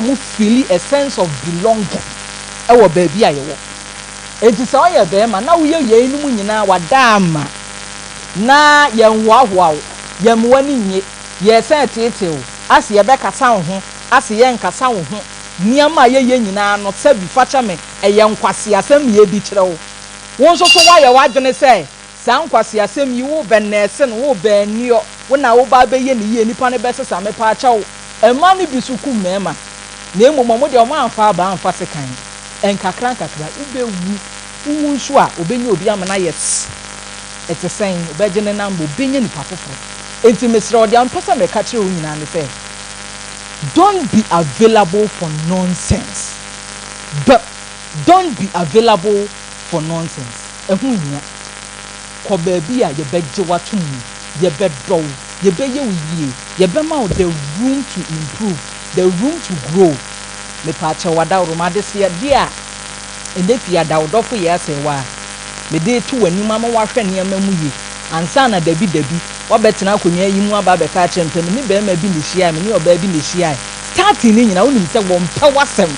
Wɔn feeli a sense of belonging wɔ baabi a yɛwɔ. Enti sɛ ɔyɛ barima na woyɛ yeinom nyinaa wada ama na yɛnhoahoa wo, yɛmma w'ani nnye, yɛresan reteetee wo, ase yɛbɛkasa wo ho, ase yɛrenkasa wo ho, nneɛma a yɛyɛ nyinaa no sɛbi fakyɛ me, ɛyɛ nkwaseasɛm na yɛredi kyerɛ wo. Wo nso so woayɛ w'adwene sɛ saa nkwaseasɛm yi worebɛnɛɛse no, worebɛaniɔ, wo na woreba abɛyɛ no yie, nnipa no bɛsesa, mepaakyɛw. Mmaa no bi nso kum mmarima, na mmom wɔn deɛ wɔamfa abaa amfa sekan. Nkakrankakra, wobɛwu. Wowu nso a, wɔbɛnya obi ama no ayɛ s. Ɛte sɛn? Wɔbɛgye ne number, wɔbɛnya nipa foforɔ. Enti mesrɛ wo, deɛ mepɛ sɛ meka kyerɛ wo nyinaa ne sɛ, don't be available for nonsense. D don't be available for nonsense. Ɛho nhia. Kɔ baabi a yɛbɛgye wo ato mu, yɛbɛdɔ wo, yɛbɛyɛ wo yie, yɛbɛma wo the room to improve, the room to grow. Mepaakyɛw adaworoma adeseɛdeɛ a ɛnɛ fie adawodɔfo yɛ asɛe wo a, mede reto w'anim ama woahwɛ nneɛma mu yie ansa na dabi dabi woabɛtena akonnwa yi mu aba abɛka akyerɛ me sɛ me ne barima bi na ɛhyiae, me ne ɔbaa bi na ɛhyiae. Starting no nyinaa wonim sɛ wɔmpɛ w'asɛm.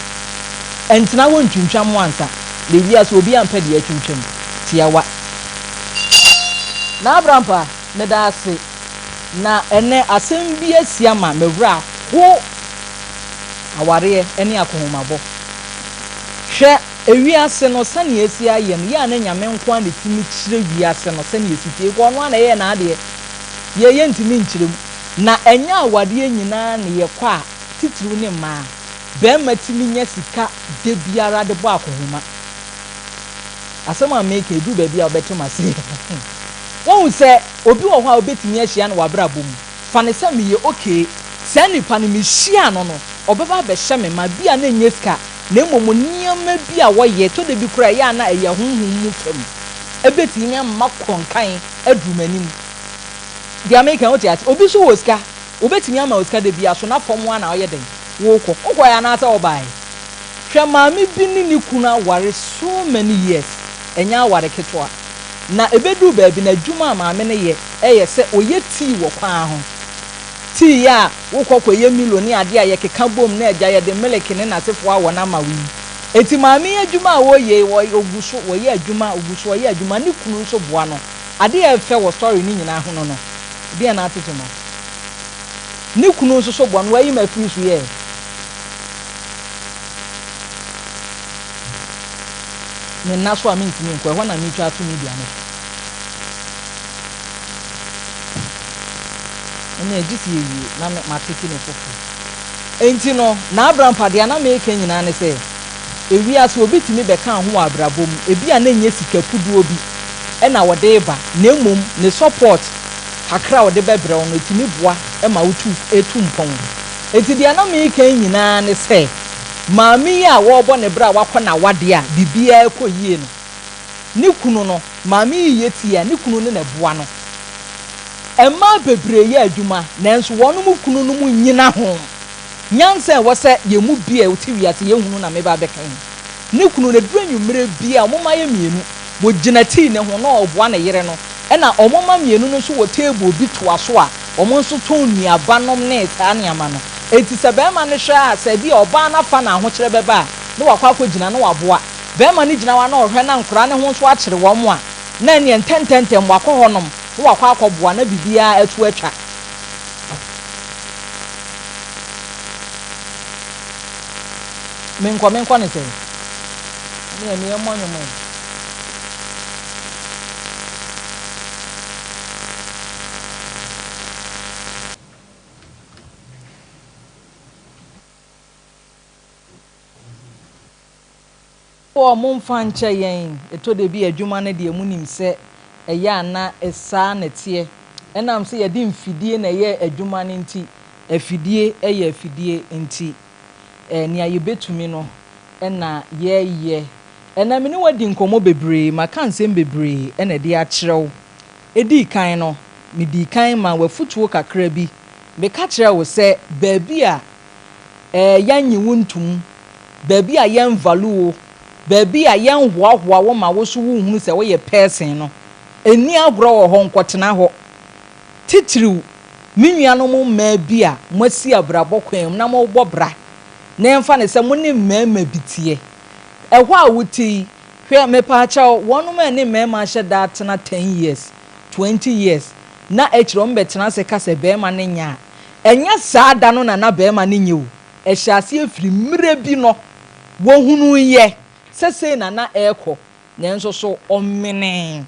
Ɛntena hɔ ntwintwam wo ansa. Na ewiase obiara mpɛ deɛ atwintwam. Tiawa. N'Abrampa, meda ase. Na ɛnnɛ asɛm bi asi ama me werɛ ahow, awareɛ ne akɔnhomabɔ. Hwɛ ewiase no sɛnea asi ayɛ no, yɛ a na Nyame nko ara na ɛtumi kyerɛ wiase no sɛnea ɛsi teɛ, because ɔno ara na ɛyɛɛ n'adeɛ, yɛn yɛntumi nkyerɛ mu. Na ɛnyɛ awareɛ nyinaa na yɛkɔ a, titiriw ne mmaa, barima tumi nya sika da biara de bɔ akɔnhoma. Asɛm a mereka yi, ɛduru baabi a wobɛte m'ase. Woahu sɛ obi wɔ hɔ a wobɛtumi ahyia no w'abrabɔ mu, fa no sɛ meyɛ okay, saa nipa no mehyia no no, ɔbɛba abɛhyɛ me ma, bi a na ɛnyɛ sika, na mmom nneɛma bi a wɔyɛ, ɛtɔ da bi koraa ɛyɛ a na ɛyɛ honhom mu fam, ɛbɛtumi ama makɔ nkan aduru m'anim. Deɛ mereka yi wote ase? Obi nso wɔ sika, ɔbɛtumi ama wo sika da biara so na fam ara na woyɛ dɛn? Wokɔ. Wokɔeɛ anaasɛ wobaeɛ? Hwɛ maame bi ne ne kunu aware so many years, ɛnyɛ aware ketewa. Na ɛbɛduu baabi no adwuma a maame no yɛ yɛ sɛ ɔyɛ tii wɔ kwan ho. Tii a wokɔ kɔyɛ Milo ne adeɛ a yɛkeka bom na agya yɛde meleke ne n'asefoɔ awɔ no ama wo yi. Enti maame yi adwuma a ɔyɛ yi ɔgu so ɔyɛ adwuma, ɔgu so ɔyɛ adwuma, ne kunu nso boa no. Adeɛ a ɛfɛ wɔ story no nyinaa ho no no, deɛn na atete no? Ne kunu nso so boa no, wayi m'afiri so yɛ. Me nna so a mentumi nkɔ, ɛhɔ na metwa ato media no so. Ɛnna gye sɛ yɛwie na matete ne foforɔ. Enti no, n'abrampa deɛ na meka nyinaa ne sɛ, ewiase obi tumi bɛka ho wɔ abrabɔ mu, ebi a na ɛnyɛ sika puduo bi na ɔde reba, na mmom ne support kakra a ɔde bɛbrɛ wo no, ɛtumi boa ma wotu tu mpɔn. Enti deɛ na mereka yi nyinaa ne sɛ, maame yi a wɔrebɔ ne bra a wakɔ n'awadeɛ a biribiara rekɔ yie no, ne kunu no, maame yi yɛ tia, ne kunu no na ɛboa no. Mmaa bebree yɛ adwuma, nanso wɔn kununom nnyina ho. Nyansa a ɛwɔ sɛ yɛn mu bi a ɛte wiase yɛhunu na mereba abɛka yi. Ne kunu no, ɛduru anwummerɛ bi a, wɔn mma yɛ mmienu, wɔgyina tii no ho na ɔreboa ne yere no, ɛna wɔn mma mmienu no nso wɔ table bi toa so a Wɔn nso tɔn nnuaba nom ne saa nneɛma no. Enti sɛ barima no hwɛ a, sɛ ebia ɔbaa no afa na ahokyerɛ bɛba a, na wakɔ akɔgyina na waboa. Barima no gyina hɔ a na ɔhwɛ na nkwadaa no ho nso akyere wɔn a, na ɛnneɛ ntɛntɛntɛm wakɔ hɔnom na wakɔ akɔboa na biribiara atu atwa. Menkɔ, menkɔ ne sɛn? Ɛnneɛ meɛmmɔ nnwom ɛ. Wɔ momfa nkyɛ yɛn, ɛtɔ da bi a adwuma no deɛ monim sɛ ɛyɛ a na saa na ɛteɛ. Ɛnam sɛ yɛde mfidie na ɛyɛ adwuma no nti, afidie yɛ afidie nti, nea yɛbɛtumi no na yɛyɛ. Ɛnnɛ me ne wo adi nkɔmmɔ bebree, maka nsɛm bebree na ɛde akyerɛ wo. Edii kan no, midii kan maa wo afotuo kakra bi. Meka kyerɛɛ wo sɛ baabi a yɛnnye wo ntom, baabi a yɛnvalue wo, baabi a yɛnhoahoa wo ma wo so wonhunu sɛ woyɛ person no, nni agorɔ wɔ hɔ, nkɔtena hɔ. Titiriw, me nuanom mmaa bi a moasi abrabɔ kwan mu na morebɔ bra. Na yɛmfa no sɛ mo ne mmarima bi teɛ. Ɛhɔ a wote yi, hwɛ, mepaakyɛw, wɔnom a ɛne mmarima ahyɛ da atena 10 years, 20 years, na akyire wɔn bɛtena ase ka sɛ barima no nyɛ a, ɛnyɛ saa da no na na barima no nyɛ o. Ɛhyɛ aseɛ firi mmerɛ bi no, wɔhunuiɛ sɛ sei na na ɛrekɔ, nanso so ɔmenee,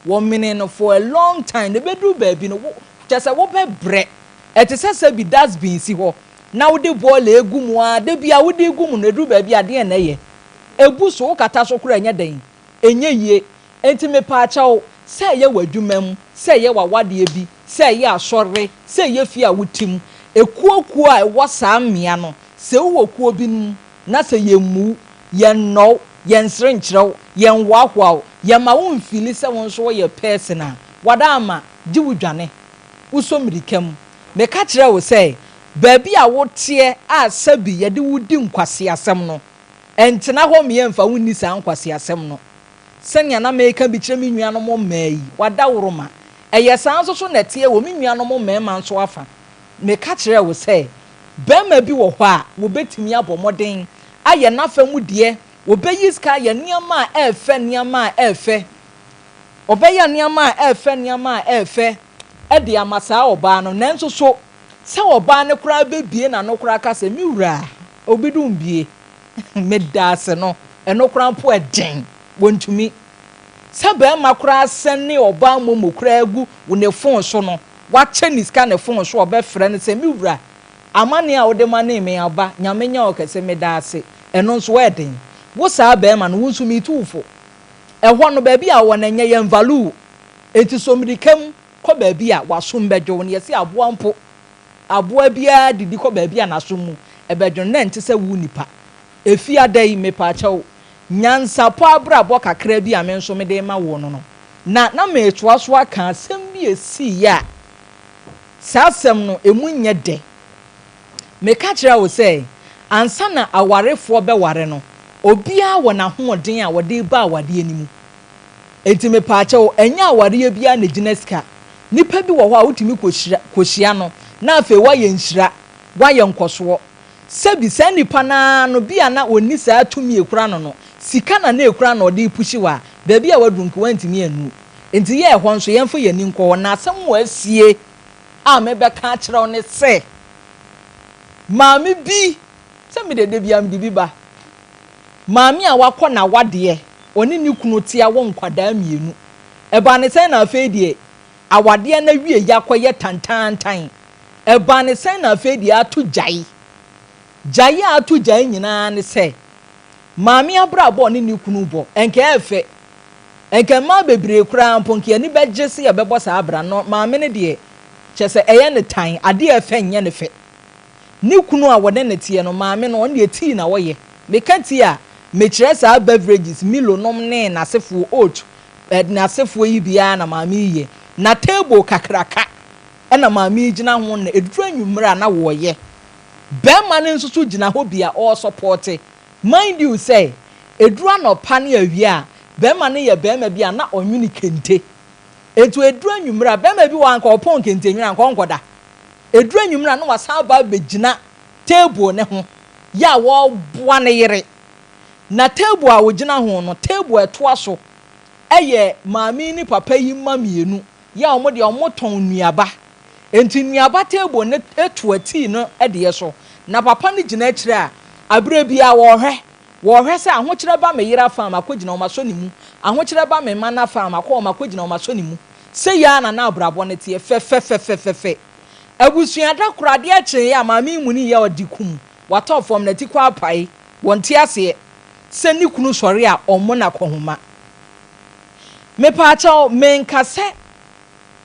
wɔmenee no for a long time, na ɛbɛduru baabi no, wo, kyerɛ sɛ wobɛbrɛ. Ɛte sɛ sɛ bi dustbin si hɔ na wode bɔɔla egu mu a, da bi a wode gu mu no, ɛduru baabi a deɛn na ɛyɛ? Ɛbu so, wokata so koraa ɛnyɛ dɛn? Ɛnyɛ yie. Enti mepaakyɛw, sɛ ɛyɛ w'adwuma mu, sɛ ɛyɛ w'awadeɛ bi, sɛ ɛyɛ asɔre, sɛ ɛyɛ fie a wote mu, ekuo kuo a ɛwɔ saa mmea no, sɛ wowɔ kuo bi mu na sɛ yɛmmu wo, yɛnnɔ wo, yɛnsere nkyerɛ wo, yɛnhoahoa wo, yɛmma wo mfili sɛ wo nso woyɛ person a, wada ama, gye wo dwane, wosɔ mmirika mu. Meka kyerɛ wo sɛ, baabi a woteɛ a sɛbi yɛde wo di nkwaseasɛm no, ntena hɔ mmea mfa wo nni saa nkwaseasɛm no. Sɛnea na meka bi kyerɛ me nuanom mmaa yi, wadaworoma. Ɛyɛ saa nso so na ɛteɛ wɔ me nuanom mmarima nso afa. Meka kyerɛɛ wo sɛ, barima bi wɔ hɔ a, wɔbɛtumi abɔ mmɔden ayɛ n'afa mu deɛ, wɔbɛyi sika ayɛ nneɛma a ɛyɛ fɛ, nneɛma a ɛyɛ fɛ, ɔbɛyɛ nneɛma a ɛyɛ fɛ, nneɛma a ɛyɛ fɛ de ama saa ɔbaa no. Nanso so, sɛ ɔbaa no koraa bɛbue n'ano koraa ka sɛ, me wura, obi dum bie, meda ase no, ɛno koraa mpo ɛden, wɔntumi. Sɛ barima koraa sɛne ɔbaa momo koraa gu ne phone so no, wakyɛ ne sika ne phone so, ɔbɛfrɛ no sɛ, me wura, amanneɛ a wode ma ne me aba, Nyame nyɛ wo kɛse, meda ase, ɛno nso ɛden. Wo saa barima no, wo nso metu wo fo. Ɛhɔ no, baabi a wɔ no ɛnyɛ yɛn value. Enti so mmirika mu kɔ baabi a wasom bɛdwo wo no. Yɛsi aboa mpo, aboa biara didi kɔ baabi a n'asom mu ɛbɛdwo no, na ɛnte sɛ wo nipa. Efi ada yi, mepaakyɛw, nyansapɔ abrabɔ kakra bi a me nso mede ma wo no, na metoa so aka asɛm bi esi yɛ a, saa asɛm no emu nyɛ dɛ. Meka kyerɛ wo sɛ, ansa na awarefoɔ bɛware no, obiara wɔ n'ahoɔden a wɔde ba awadeɛ no mu. Eti mepaakyɛw, ɛnyɛ awareɛ biara na gyina sika. Nipa bi wɔ hɔ a wotumi kɔhyia no na afei woayɛ nhyira, woayɛ nkɔsoɔ. Sɛbi, saa nipa naa no bi a na ɔnni saa tumi ekura no, sika na na ekura na ɔde push wɔ a, baabi a waduru nka wantumi anu. Nti yɛ ɛhɔ nso yɛmfa yɛn ani nkɔ hɔ. Na asɛm wɔ asie a mebɛka akyerɛ wo ne sɛ, maame bi sɛ mede de bia mede bi ba, maame a wakɔ n'awadeɛ, ɔne ne kunu te awɔ nkwadaa mmienu. Ɛbaa ne sɛn na afei deɛ awadeɛ no awie yi akɔyɛ tantantan? Ɛbaa ne sɛn na afei deɛ ato gyae? Gyae a ato gyae nyinaa ne sɛ, maame abrabɔ ɔne ne kunu bɔ nka ɛfɛ, nka mmaa bebree koraa mpo nka ani bɛgye sɛ yɛbɛbɔ saa abra no. Maame no deɛ, kyɛ sɛ ɛyɛ ne tan, adeɛ a ɛfɛ nyɛ ne fɛ. Ne kunu a wɔne ne teɛ no, maame no, ɔno deɛ tea na wɔyɛ. Meka tea a, mekyerɛ saa beverages, Milo nom ne n'asefoɔ, oat ɛ n'asefoɔ yi biara na maame yi yɛ. Na table kakraka ɛna maame yi gyina ho na eduru anwummerɛ a na wɔreyɛ. Bɛrima no nso so gyina hɔ bi a ɔresupport. Mind you sɛ, eduru anɔpa ne awia a, bɛrima no yɛ bɛrima bi a na ɔnwene kente. Etu eduru anwummerɛ a, bɛrima bi wɔ anka ɔpɔn kente nwene anka ɔnkɔda. Eduru anwummerɛ a, na wasan aba abɛgyina table ne ho yɛ a wɔreboa ne yere. Na table a ogyina ho no, table a ɛtoa so ɛyɛ maame ne papa yi mma mmienu yɛ a wɔn deɛ wɔtɔn nnuaba. Nti nnuaba table ne eto tea no deɛ so, na papa no gyina akyire a, abere bi a wɔrehwɛ sɛ ahokyerɛ ba me yere afa a, makɔ gyina wɔn asɔ ne mu, ahokyerɛ ba me mma n'afa a, makɔ wɔn akɔ gyina wɔn asɔ ne mu. Sɛ yia na abrabɔ no teɛ fɛfɛfɛfɛfɛ. Abusuada koro, adeɛ kyee a, maame yi mu ni yɛ ɔde kum watɔ fam na ti kɔ apae. Wɔn ti aseɛ sɛ ne kunu sɔre a, ɔmo na kɔhoma. Mepaakyɛw, menka sɛ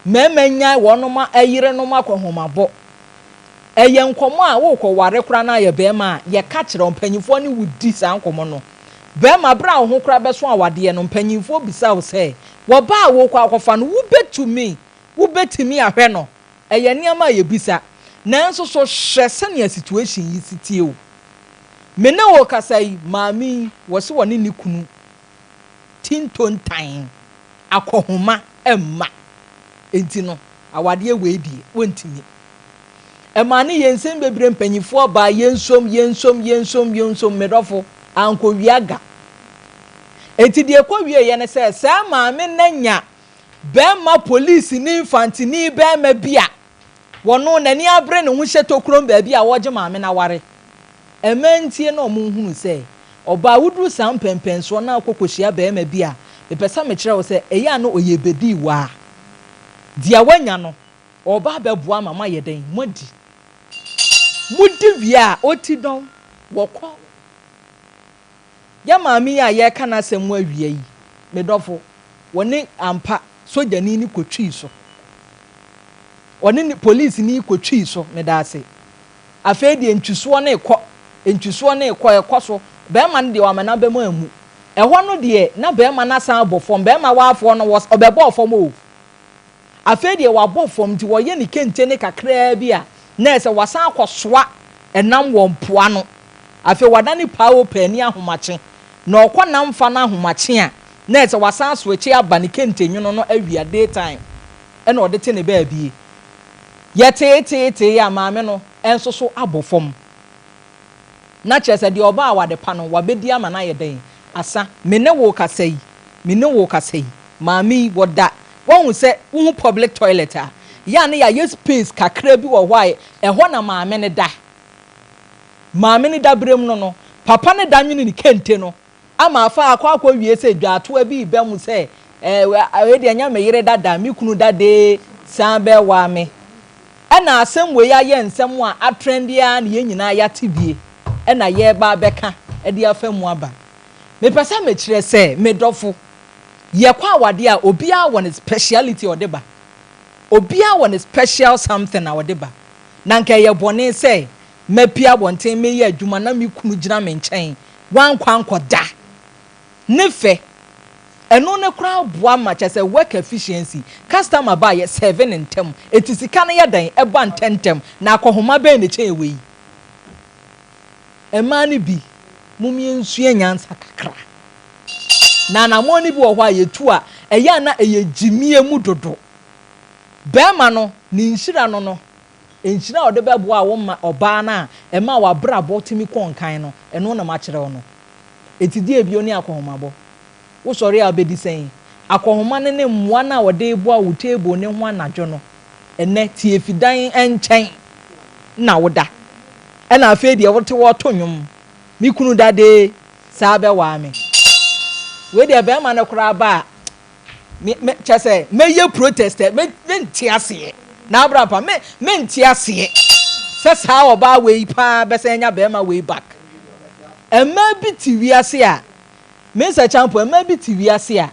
mmarima nyae wɔnom ɛyerenom akɔhomabɔ. Ɛyɛ nkɔmɔ a wokɔware koraa na ayɛ bɛrima a, yɛka kyerɛ mpanyinfoɔ ne wodi saa nkɔmɔ no. Bɛrima, bere a wo ho koraa bɛso awadeɛ no, mpanyinfoɔ bisa wo sɛ, wɔbaa a wokɔ akɔfa no, wobɛtumi ahwɛ no? Ɛyɛ nneɛma a yɛbisa. Nanso so hwɛ sɛnea situation yi si tie o. Me ne wo kasa yi, maame yi wɔsi wɔne ne kunu tintontan akɔhoma mma. Enti no awadeɛ wei deɛ, wɔntumi. Ɛmaa ne yɛ nsɛm bebree mpanyinfoɔ baa yɛnsom yɛnsom yɛnsom yɛnsom medɔfo ankɔwia ga. Eti deɛ ɛkɔ wie yɛ ne sɛ saa maame na nya bɛrima polisini mfantini bɛrima bi a wɔno n'ani abere ne ho hyɛ tokurom baabi a wɔgye maame no aware. Mmaa ntie na ɔmo nhunu sɛ ɔbaa woduru saa mpɛmpɛnsoɔ na akɔ kɔhyia bɛrima bi a mepɛ sɛ mekyerɛ wo sɛ ɛyɛ a no ɔyɛ bɛdii waa deɛ wanya no ɔba abɛboa ma moayɛ dɛn moadi modi wie a ɔti dɔn wɔkɔ yɛ maame yi a yɛreka n'asɛm mu awia yi medɔfo wɔne ampa sogyani ni kɔtwii so ɔne ne polisini kɔtwii so meda ase afei deɛ ntwisoɔ no rekɔ ntwisoɔ no rekɔ ɛkɔ so bɛrima no deɛ wama n'aba mu amu ɛhɔ no deɛ na bɛrima no asan abɔ fam bɛrima waafoɔ no wɔ ɔbɛbɔ fam o afei deɛ wabɔ fam nti wɔyɛ ne kente ne kakraa bi a na ɛsɛ wasan akɔsoa ɛnam wɔ mpoano afei wadane paa paani ahomakye na ɔkɔ nam fa no ahomakye a na ɛsɛ wasan so akyi aba ne kente nwono no awia day time ɛna ɔde te ne baabi yɛteeteetee a maame no nso so abɔ fam na kyerɛ sɛ deɛ ɔbaa awade pa no wabɛdi ama no ayɛ dɛn asa me ne wo kasa yi me ne wo kasa yi maame yi wɔda wɔn sɛ wohu public toilet a yɛ a ne yɛayɛ space kakra bi wɔ hɔ a ɛhɔ na maame ne da maame ne da berem no no papa ne da nwene ne kente no ama afa akɔ akɔ wie sɛ dwaatoa bi bɛ mu sɛ ɛɛ wei deɛ nyɛ me yere dada me kunu dade san bɛ waa me ɛna asɛm wei ayɛ nsɛm a atrend a na yɛn nyinaa yɛate bie ɛna yɛreba abɛka ɛde afa mu aba mepɛ sɛ mekyerɛ sɛ medɔfo yɛkɔ awadeɛ a obiara wɔ ne speciality ɔde ba obiara wɔ ne special something a ɔde ba na nka ɛyɛ bɔne sɛ mapia abɔnten meyɛ adwuma na me kunu gyina me nkyɛn wankɔ ankɔda ne fɛ ɛno ne koraa boa ma kyɛ sɛ work efficiency customer ba yɛ serve ne ntɛm eti sika no yɛ dan ɛba ntɛntɛm na akɔhoma bɛn ne kyɛn wɔ yi mmaa no bi mum yɛnsua nyansa kakra na anammɔn no bi wɔ hɔ a yɛtu a ɛyɛ a na ɛyɛ gyimie mu dodo bɛrima no ne nhyira no no nhyira a ɔde bɛboa a wɔma ɔbaa no a ɛma wabrabɔ tumi kɔ nkan no ɛno na makyerɛ wo no eti die bio ne akɔhomabɔ wosɔre a wobɛdi sɛn akɔhoma no ne mmoa no a wɔde boa wo table ne ho anadwo no ɛnɛ tie fidan nkyɛn na woda ɛna afei deɛ wote wɔto nnwom me kunu dade saa bɛwaa me wei deɛ bɛrima no koraa ba a me me kyɛ sɛ mɛyɛ protest me mente aseɛ na abrapa me mente aseɛ sɛ saa ɔbaa wei paa bɛsɛ anya bɛrima wei back mmaa bi te wiase a mensa champo mmaa bi te wiase a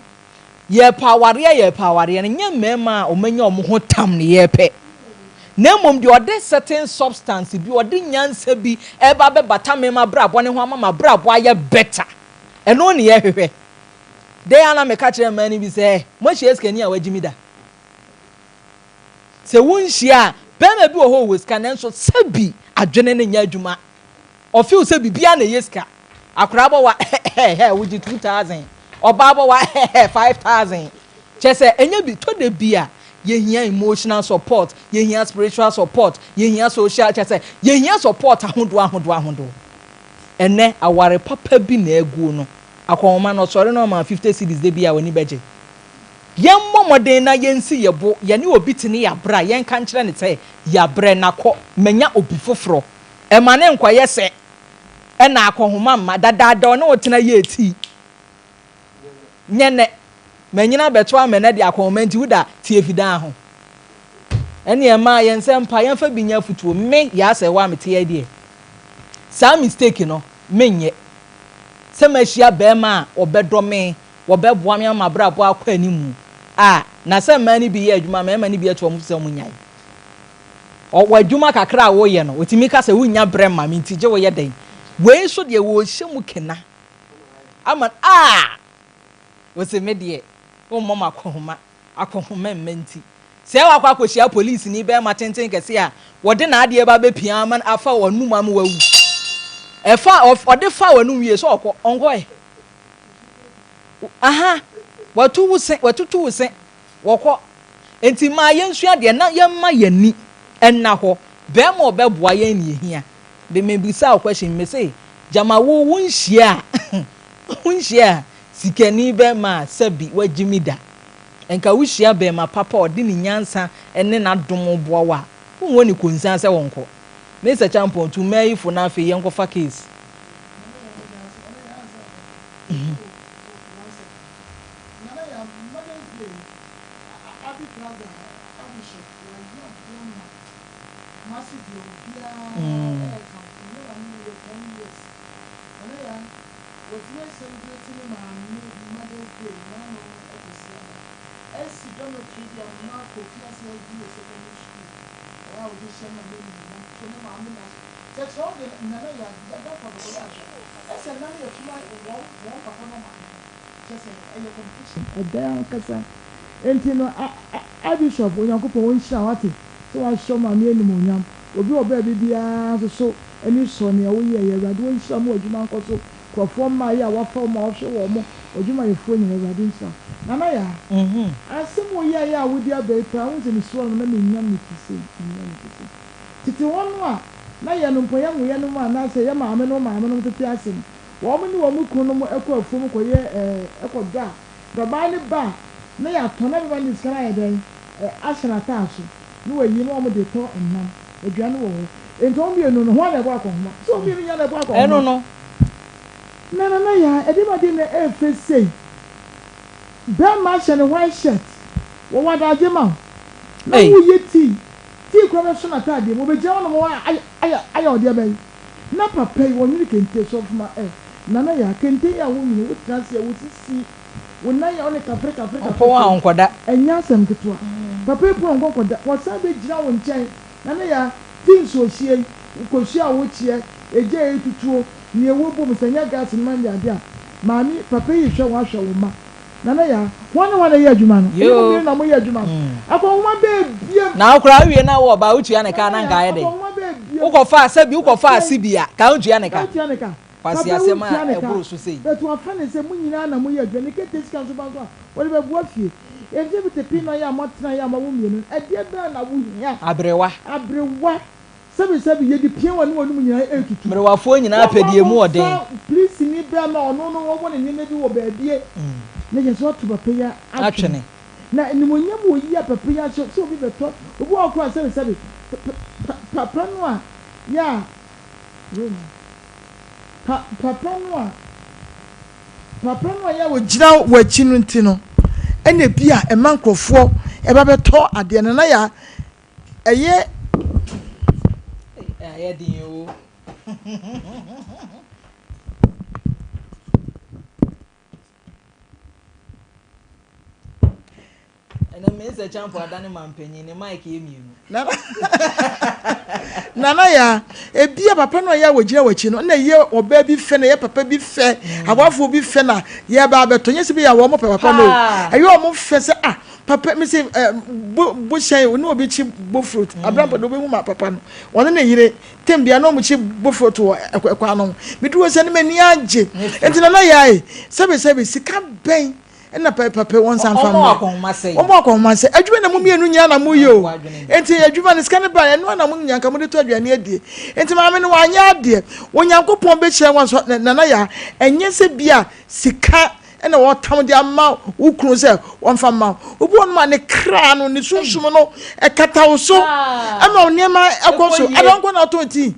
yɛpɛ awareɛ yɛpɛ awareɛ no nyɛ mmarima a wɔanya wɔn ho tam ne yɛpɛ na mmom deɛ ɔde certain substance bi ɔde nyansa bi ɛba bɛbata mmarima abrabɔ ne ho ama ma abrabɔ ayɛ better ɛno ne yɛhwehwɛ den ana meka kyerɛ mmaa no bi sɛ moahyia sikani a wagyi mi da sɛ wonhyia a bɛrima bi wɔ hɔ wɔ sika nanso sɛbi adwene ne nyɛ adwuma ɔfeel sɛ biribiara na ɛyɛ sika akwaraa bɔ wa hɛhɛ wogye 2000 ɔbaa bɔ wa hɛhɛ 5000 kyɛ sɛ ɛnyɛ bi tɔ de bi a yɛhia emotional support yɛhia spiritual support yɛhia social kyɛ sɛ yɛhia support ahodoɔ ahodoɔ ahodoɔ ɛnɛ aware papa bi na eguo no akɔnma no ɔsɔre no ɔma 50 cedis de bi a w'ani bɛgye yɛmmɔ mmɔden na yɛnsi yɛ bo yɛne obi te ne yɛabrɛ a yɛnka nkyerɛ ne sɛ yɛabrɛ nakɔ manya obi foforɔ ɛma ne nkɔyɛ sɛ ɛna akɔnhoma mma dadaada ɔne wo tena yɛ eti nyɛ nɛ manyina bɛto amɛnɛ de akɔnhoma nti woda tie fidaa ho ɛne ɛma yɛn nsɛm pa yɛmfa bi nya afutuo me yɛ asɛ wɔ a mete yɛ deɛ saa mistake no menyɛ sɛ mahyia bɛrima a ɔbɛdɔ me wɔbɛboa me ama abrabɔ akɔ animu a na sɛ mmaa no bi yɛ adwuma mmarima no bi atu wɔn sɛ wɔn nyae ɔwɔ adwuma kakra a wɔyɛ no otumi ka sɛ wonya brɛ ma me nti gye wɔyɛ dɛn wei nso deɛ wɔrehyɛ mu kena ama a wɔsɛ me deɛ wɔmmɔ mu akɔhoma akɔhoma mma nti sɛ wakɔ akɔhyia polisi ni bɛrima tenten kɛse a wɔde n'adeɛ ba bɛpia ama afa wɔn num ama wawu ɛfa ɔde fa wɔn num wie so ɔkɔ ɔnkɔɛ aha watu wo se watutu wo se wɔkɔ nti maa yɛnsua deɛ na yɛmma yɛn ni ɛnna hɔ. Bɛrima a ɔbɛboa yɛn na yɛhia. De mebisa wo question, mese gyama wo wonhyia a wonhyia a sikani bɛrima a sɛbi wagye mi da. Nka wohyia bɛrima papa a ɔde ne nyansa ne n'adom boa wo a, wonwɔ ne konsan sɛ wɔnkɔ. Mr. Champon, tu mmaa yi fo na afei yɛnkɔfa case. Ɛdan ankasa. Enti no, Archbishop, Onyankopɔn ɔnhyira wo, wate, sɛ woahyɛ wo maame animuonyam. Obi wɔ baabi biara nso so ani sɔ nea woyɛeɛ. Awurade ɔnhyira wo ma w'adwuma nkɔ so. Nkurɔfoɔ mmaeɛ a woafa wɔn a wohwɛ wɔn, w'adwumayɛfoɔ nyinaa, Awurade nhyira wo. Nana Yaa, asɛm a woyɛeɛ a wode aba yi paa, wohu sɛ mesuro no na mennya me ti sei, mennya me ti sei. Tete hɔ no a na yɛn mpo yɛn nwoyɛnom anaasɛ yɛn maamenom maamenom tete ase no, wɔn ne wɔn kununom kɔ afuom kɔyɛ ɛɛ kɔdɔ a, nnɔbae no ba a, na yɛatɔn na bɛma no de sika no ayɛ dɛn? Ahyɛ n'ataaso na wayi na wɔde tɔ nam. Aduane wɔ hɔ. Enti wɔn mmienu no, hwan na ɛbɔ akɔnhoma? Sɛ wɔn mmienu nyinaa na ɛbɔ Ɛno akɔnhoma. no. Na Nana Yaa, ɛdeɛn adeɛ na ɛyɛ fɛ sei? Bɛrima hyɛ ne white shirt, wɔwɔ adagye ma wo, na Ei. woyɛ tea, tea koraa bɛsɔ n'ataadeɛ mu, ɔbɛgyina hɔnom ayɛ ayɛ ayɛ ɔdeɛ bɛn? Na papa yi, ɔnwene kente, sɔfo ma ɛ, Nana Yaa, kente yi a wonwene, wotena ase a, wo sisi, wo nan a wo ne kafre kafre kafre Ɔpɔn a kafre, ɔnkɔda. ɛnyɛ asɛm ketewa. Papa yi pɔn a ɔnkɔ nkɔda, wɔsan bɛgyina wo nkyɛn, Nana Yaa, ti nsuohyeɛ yi, kosua a wokyeɛ, egya a etutuo, nea ɛwɔ bom, sɛ ɛnyɛ gas no ma no yɛ adeɛ a, maame, papa yi rehwɛ wo ahwɛ wo mma. Nana Yaa, hwan ne hwan na ɛyɛ adwuma no? Ɛnyɛ mo Yoo. mmienu na moyɛ adwuma no? Akɔnhoma bɛɛ biam. Na wo koraa wowie na wo ɔbaa wotua ne ka Nana na nka Yaa, ayɛ dɛn? akɔnhoma bɛɛ biam. Wokɔfaa sɛbi wokɔfaa Papa yi, sibi a ka wontua ne ka ka? wotua ne ka? Kwasi Papa yi asɛm a wontua ne ka. ɛboro so sei. But wafa ne sɛ mo nyinaa na moyɛ adwuma, ne kente sika nso ba nso a, wɔde bɛboa fie. Mfeɛ pete no yi a moatena yi a moawo mmienu no, ɛdeɛ bɛn na wohia? Aberewa. Aberewa. Sɛbisɛbi, yɛde pia wɔn ne wɔn nyinaa retutu. Mmerewafoɔ nyinaa pɛ Wɔkɔ deɛ emu wɔ den. akɔfa polisini berɛ ma ɔno no wɔwɔ ne nneɛma bi wɔ baabie na kyerɛ sɛ wato papa yi atwene. Atwene. Na animuonyam wɔ yi a papa yi ahyɛ sɛ obi bɛtɔ obi wɔ hɔ koraa sɛbisɛbi papa no a yɛ a pa papa no a papa no a yɛ a wɔgyina w'akyi no nti no ɛna bi a ɛma nkurɔfoɔ ɛba bɛtɔ adeɛ no na yɛ a Ɛyɛ. Ayɛ den o. Ɛnɛ Mensah Champo adane mampanyin ne mic yɛ mmienu. Nana ya ebia papa no a yɛ a wɔgyina w'akyi no na ɛyɛ ɔbaa bi fɛ na ɛyɛ papa bi fɛ awafoɔ bi fɛ na yɛba abɛtɔ nyɛ sɛ bi yɛ a wɔn pɛ papa no ɛyɛ wɔn fɛ sɛ ah Papa mi se ɛ bo bo hyɛn ne obi kyi bofrot mm. abira mpɔdɔ obehu ma papa no wɔne ne yere tem bia na wɔn kyi bofrot wɔ ɛkwan no ho meduru sɛ ne m'ani agye nti nana yaae sɛbi sɛbi sika bɛn ɛna papa wɔn nsa nfa mmerɛ wɔn akɔnhoma sɛ adwuma na mo mmienu nyinaa na mo yɛ o nti adwuma no sika no ba ɛno na mo nyinaa nka mo de tɔ aduane adie nti maame no wanyɛ adeɛ Onyankopɔn bɛhyira wɔn so nana yaa ɛnyɛ sɛ bia sika ɛna wɔtam de ama wo kunu sɛ wɔmfa mma wo. Obi wɔ nom a ne kra no, ne sunsum no ɛkata wo so ɛma wo nneɛma ɛkɔ so. Ada nkɔ na ɔtɔn tii.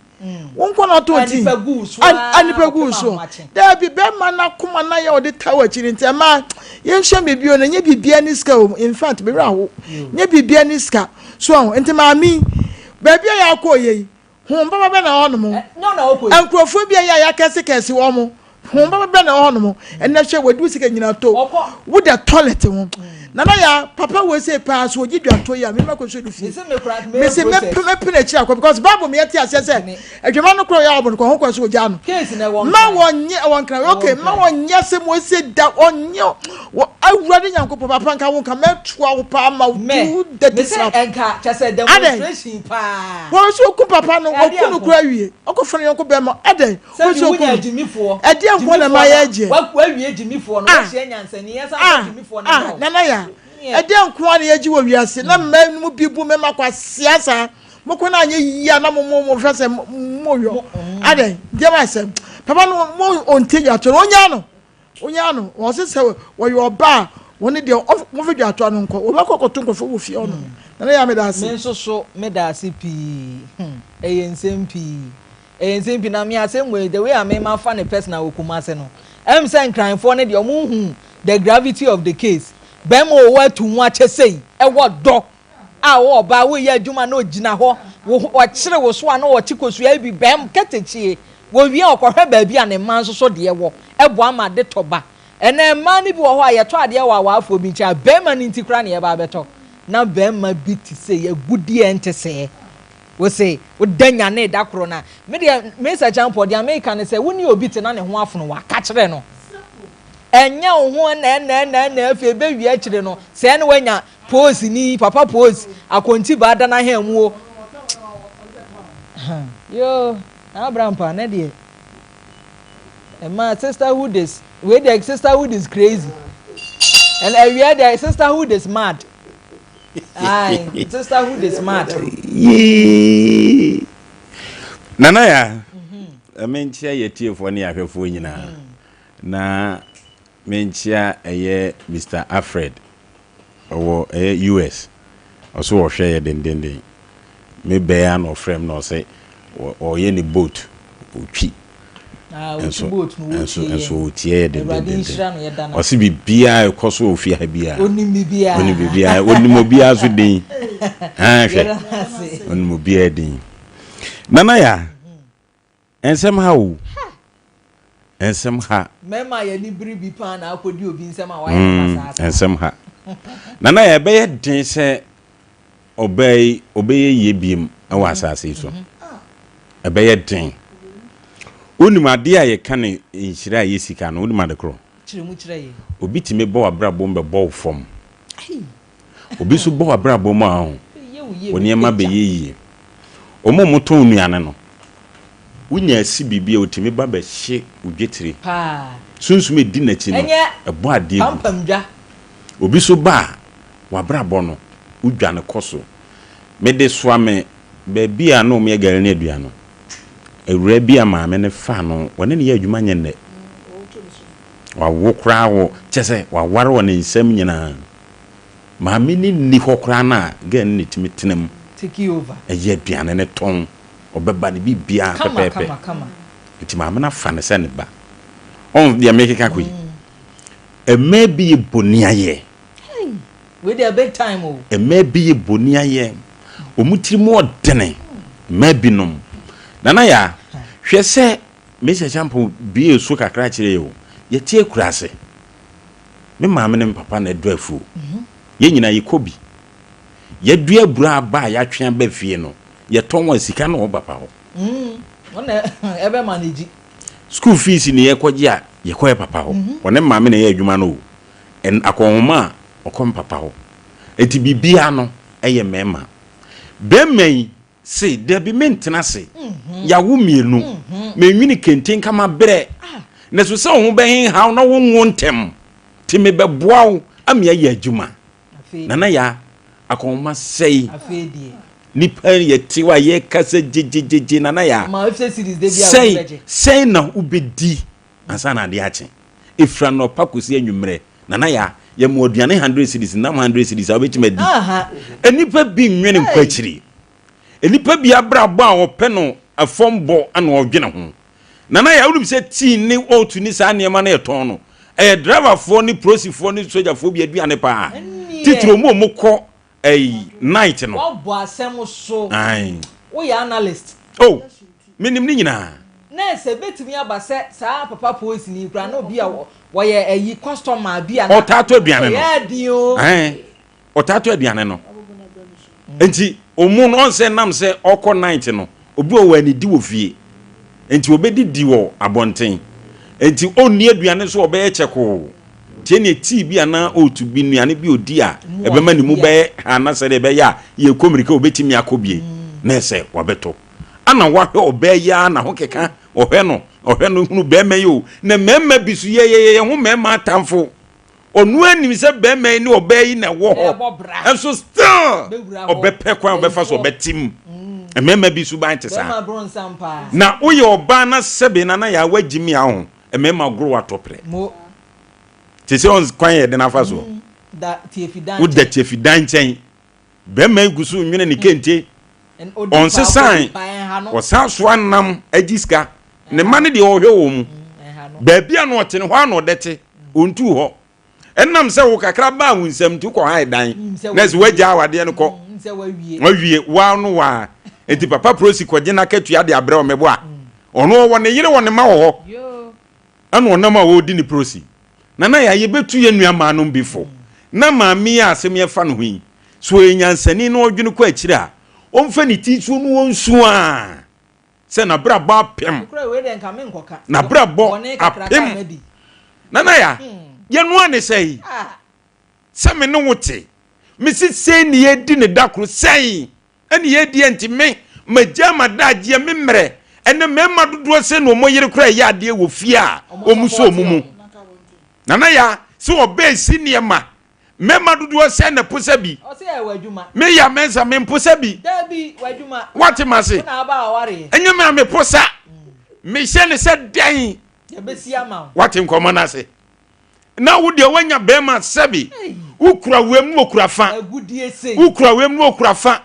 Wo nkɔ na ɔtɔn tii. A nipa gu so. Daabi bɛrima no akoma na yɛ ɔde ta wɔ akyiri nti ɛma yɛnhyɛ biribi o na nyɛ biribiara ne sika o. In fact, me werɛ aho. Nyɛ biribiara ne sika. So nti maame baabi a yɛakɔ yɛ yi Honhom papa bɛn na ɛwɔ hɔnom? Nkurɔfoɔ bi a yɛ a yɛakɛsekɛse wɔn, honhom papa bɛn na ɛwɔ hɔnom? Ɛnɛ hwɛ, wɔadi sika nyina to, woda toilet ho. Nana ya, papa wei sei paa, so ɔgye dwa to yi a, mema kɔ so du fie. Mese mɛpene akyiri akɔ, because Bible meyɛ te aseɛ sɛ, adwama no korɔ yɛ ɔbɔ no kɔ ho kɔ so ɔgya no. Ma wɔnyɛ, ɛwɔ nkran, okay, ma wɔnyɛ sɛ mo ese da, ɔnyɛ, Wɔ Awurade Nyankopɔn papa nka wo nka mɛtoa wo paa ma wo tu dirty slap. Ɛnka kyɛ sɛ demonstration paa. Wɔn so oku papa no wɔku no kura wie ɔkɔ fa ne yɔnko bɛrima adɛn wɔn so oku no ɛdeɛ nko na ɛma yɛ gyeɛ. Wawie gyimifoɔ no wahyia nyansani yɛn san fa gyimifoɔ no ma wo. Nana ya ɛdeɛ nko na yɛgye wɔ wiase na mmaa no mu bi bu mmarima kwasia saa. Mokɔ na anyɛ yie a na mo mo mo hwɛ sɛ mo yɔ. Adɛn deɛ ma sɛ papa no mo ɔntie dwatoɔ no ɔnyaa no ɔnyaa no wɔse sɛ wɔyɛ ɔba a wɔne deɛ wɔmfa dwatoɔ no nkɔ wɔbɛkɔ kɔto nkurɔfoɔ wɔ fie hɔ nom. Nana Yaa meda ase. Me nso so meda ase pii hmm ɛyɛ nsɛm pii ɛyɛ nsɛm pii na me asɛm wei the way a me ma fa ne personal wɔ Kumasi no ɛm sɛ Nkranfoɔ no deɛ ɔmo nhu the gravity of the case bɛrima ɔwɔ atu ho akyɛ sei ɛwɔ dɔ a wo ɔbaa woreyɛ adwuma na ogyina hɔ, wo ho ɔkyere wo so a na ɔte kosua yi bi bɛm kɛtɛkyie, wɔwie a ɔkɔhwɛ baabi a ne mma nso so deɛ wɔ, ɛboa ma ade tɔ ba. Ɛnɛ mmaa no bi wɔ hɔ a yɛtɔ adeɛ wɔ awaafoɔ bi nkyɛn a bɛrima no nti koraa na yɛba abɛtɔ, na bɛrima bi te sei, agudeɛ ɛnte sɛɛ. Wo se woda nyanee da koro na, me deɛ Mesa Kyampɔ deɛ meka ne sɛ wo ne obi te na ne ho afono wo a, ka kyerɛ no. Ɛnyɛ wo ho ɛna ɛna ɛna ɛna afei ɛbɛwie akyire no sɛɛ na woanya Pose ni papa pose akonti baa da n'ahɛn mu o yoo na abra mpa ne deɛ ɛma sisterhood is wei deɛ sisterhood is crazy and awia deɛ sisterhood is mad aye sisterhood is mad. Yee nana ya menkyia yɛ tiefoɔ ne yɛ ahwɛfoɔ nyinaa na menkyia ɛyɛ Mister Alfred Ɔwɔ ɛyɛ US. Ɔse ɔhwɛ yɛ dendenden. Me bɛɛ a na ɔfrɛ me na ɔse ɔyɛ ne boat ɔtwi. Nso nso nso ɔtie yɛ dendendenden. Ɔse biribiara ɛkɔ so wɔ fie ha biara. Onim biribiara. Onim biribiara. Onim obiara so din. Haa hwɛ. Onim obiara din. Nana ya. Nsɛm ha o. Nsɛm ha. Mmarima a yɛn ani bere bi paa na akɔdi obi nsɛm a wayɛ no basaa saa. Nsɛm ha. Nana ɛbɛyɛ den sɛ ɔbaa yi ɔbɛyɛ yie biem wɔ asase yi so. Ɛbɛyɛ den. Wonim adeɛ a yɛka no nhyira a ɛyɛ sika no, wonim ade korɔ? Kyerɛ mu kyerɛ yɛn. Obi tumi bɔ w'abrabɔ mu bɛbɔ wo fam. Obi nso bɔ w'abrabɔ mu a, wo nneɛma bɛyɛ yie. Wɔn a wɔtɔn nnuane no, wonya asi biribi a, wɔtumi ba bɛhye wo dwetire. Sunsum a ɛdi n'akyi no, ɛbɔ adeɛ gu. Obi nso ba a, w'abrabɔ no, wodwane kɔ so. Mede soa me baabi a na wɔyɛ gari ne aduane no, awuraa bi a maame no faa no, wɔne no yɛ adwuma nyɛ nnɛ. Wawo koraa wɔ, kyerɛ sɛ waware wɔ ne nsam nyinaa. Maame no nni hɔ koraa no a, girl no na ɛtumi tena mu yɛ aduane no tɔn, ɔbɛba no biribiara pɛpɛɛpɛ. Nti maame no afa no sɛ ne ba. Ɔn deɛ mekeka kɔ yi, mmaa bi yɛ boniayɛ. Mmaa bi yɛ boniayɛ. Wɔn tiri mu ɔdene, mmaa binom. Nana Yaa, hwɛ sɛ Mister Acheampong buee so kakra kyerɛɛ yɛn o, yɛte akuraase. Me maame ne me papa na ɛdɔ afuo. Yɛn nyinaa yɛkɔ bi. Yɛadua aburo aba a yɛatwe aba fie no, yɛtɔn a sika no wɔ papa hɔ. Ɔna ɛbɛ manage. School fees ne yɛkɔgye a, yɛkɔ yɛ papa hɔ. Ɔne maame na ɛyɛ adwuma no o. Ɛn akɔnhoma a, ɔkɔ me papa hɔ. Enti biribiara no, ɛyɛ mmarima. Barima yi Se, Dabi, mentena ase. Yɛawo mmienu. Menwene kente nka mabrɛ. Na so sɛ wo ho bɛhenha wo na wonwo ntɛm nti mebɛboa wo ama yɛayɛ adwuma. Nana Yaa, akɔnhoma sɛe. Nnipa yɛte hɔ a yɛkasa gyegyegyegye. Nana Yaa, sɛn, sɛn na wobɛdi ansa na adeɛ akye? Ɛfiri anɔpa kɔsi anwummerɛ. Nana Yaa, yɛma wo aduane hundred cedis, nam hundred cedis a wobɛtumi adi. Nnipa bi nnwene nkɔ akyiri. Nnipa bi abrabɔ a wɔpɛ no fam bɔ na wɔdwene ho. Nana Yaa, wonim sɛ tea ne oat ne saa nneɛma no yɛtɔn no, ɛyɛ driverfoɔ ne polisifoɔ ne sogyafoɔ bi aduane paa. Titiri wɔn a wɔkɔ ɛyi night no. Wabɔ asɛm so. Ae. Woyɛ analyst. Oh, menim ne nyinaa. Na sɛ ebetumi aba sɛ saa papa polisini yi koraa na obi a wɔyɛ ayi customer bi a na. Ɔtaa tɔ aduane no. Ɛyɛ den o. Ɛn, ɔtaa tɔ aduane no. Nti ɔmu no ɔnsɛ nam sɛ ɔkɔ night no, obi wɔ hɔ anidi wɔ fie. Nti ɔbɛdidi wɔ abɔnten. Nti ɔnni aduane nso ɔbɛyɛ kyɛkoo. Nti ɛneɛ tea bi anaa oat bi nnuane bi ɔdi a ɛbɛma ne mu bɛyɛ ha na sɛdeɛ ɛbɛyɛ a yɛkɔ mmirika ɔbɛtumi akɔ bie na ɛsɛ wabɛtɔ. Ana wahwɛ ɔbaa yi ara na ho keka ɔhwɛ no ɔhwɛ no hunu bɛrima yi o na mmarima bi so yɛyɛyɛ yɛn ho mmarima atamfo ɔno anim sɛ bɛrima yi ne ɔbaa yi na ɛwɔ hɔ nso still ɔbɛpɛ kwan ɔbɛfa so ɔbɛte mu. Mmarima bi suban te saa. Na woyɛ ɔbaa na sɛbe na na yɛ awagye mi aho. Mmarima goro watɔ prɛ. Te sɛ ɔn kwan yɛ den afa soɔ. Woda tiafi dan nkyɛn. Bɛrima yi gu so nwene ne kente. Ɔnsesan. Ɔsan soa nam agye sika. Ne mma no deɛ ɔhwɛ wɔn mu. Baabi a na ɔte no hɔ a na ɔdɛ te. Ɔntuu hɔ. Ɛnam sɛ wo kakra baa wo nsam nti wokɔ hae dan na ɛsɛ woagya awadeɛ no kɔ. Wawie waa no waa. Nti papa prosi kɔgye n'akatua de abrɛ ɔmɛbo a. Ɔno ɔwɔ ne yere wɔ ne mma wɔ hɔ. Ɛna ɔnam a ɔredi ne prosi. Nana Yaa yɛbɛtu yɛn nua mmaa nom bi fo. Na maame yi a asɛm yi ɛfa ne ho yi, sɛ ɔyɛ nyansani na ɔdwene kɔ akyire a, ɔmfa ne ti nsuo no ɔnsu a sɛ n'abrabɔ apem. N'abrabɔ apem. Nana Yaa, yɛnoa ne sɛn? Sɛ me ne wo te, mese sei ne yɛdi ne da koro sɛn? Ɛne yei deɛ nti me, magyaa m'adagyeɛ, me mmerɛ, ɛnɛ mmarima dodoɔ sɛn na wɔn yere koraa ɛyɛ adeɛ wɔ fie a wɔn sɔ wɔn mu. Nana ya, sɛ ɔbaa si nneɛma, mmarima dodoɔ sɛn na ɛposa bi. Me ya mɛnsa, me mposa bi. Wate ma se, ɛnyɛ me a meposa, mehyɛ ne sɛ dɛn. Wate nkɔmmɔ no ase. Na wo deɛ woanya bɛrima sɛbi wokura wem na okura fa wokura wem na okura fa.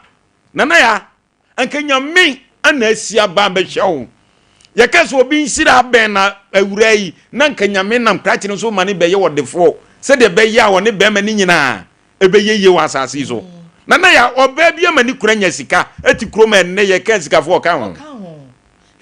Nana ya, anka Nyame ana asi aba bɛhwɛ wo. Yɛka sɛ obi nhyira abɛn na awura yi, na nka Nyame nam krakye no so ma ne bɛyɛ ɔdefoɔ sɛdeɛ ɛbɛyɛ a ɔne bɛrima no nyinaa ɛbɛyɛ yie wɔ asase yi so. Nana ya, ɔbaa bi ama ne kura nya sika ɛte kurom a ɛnnɛ yɛka sikafoɔ ɔka ho.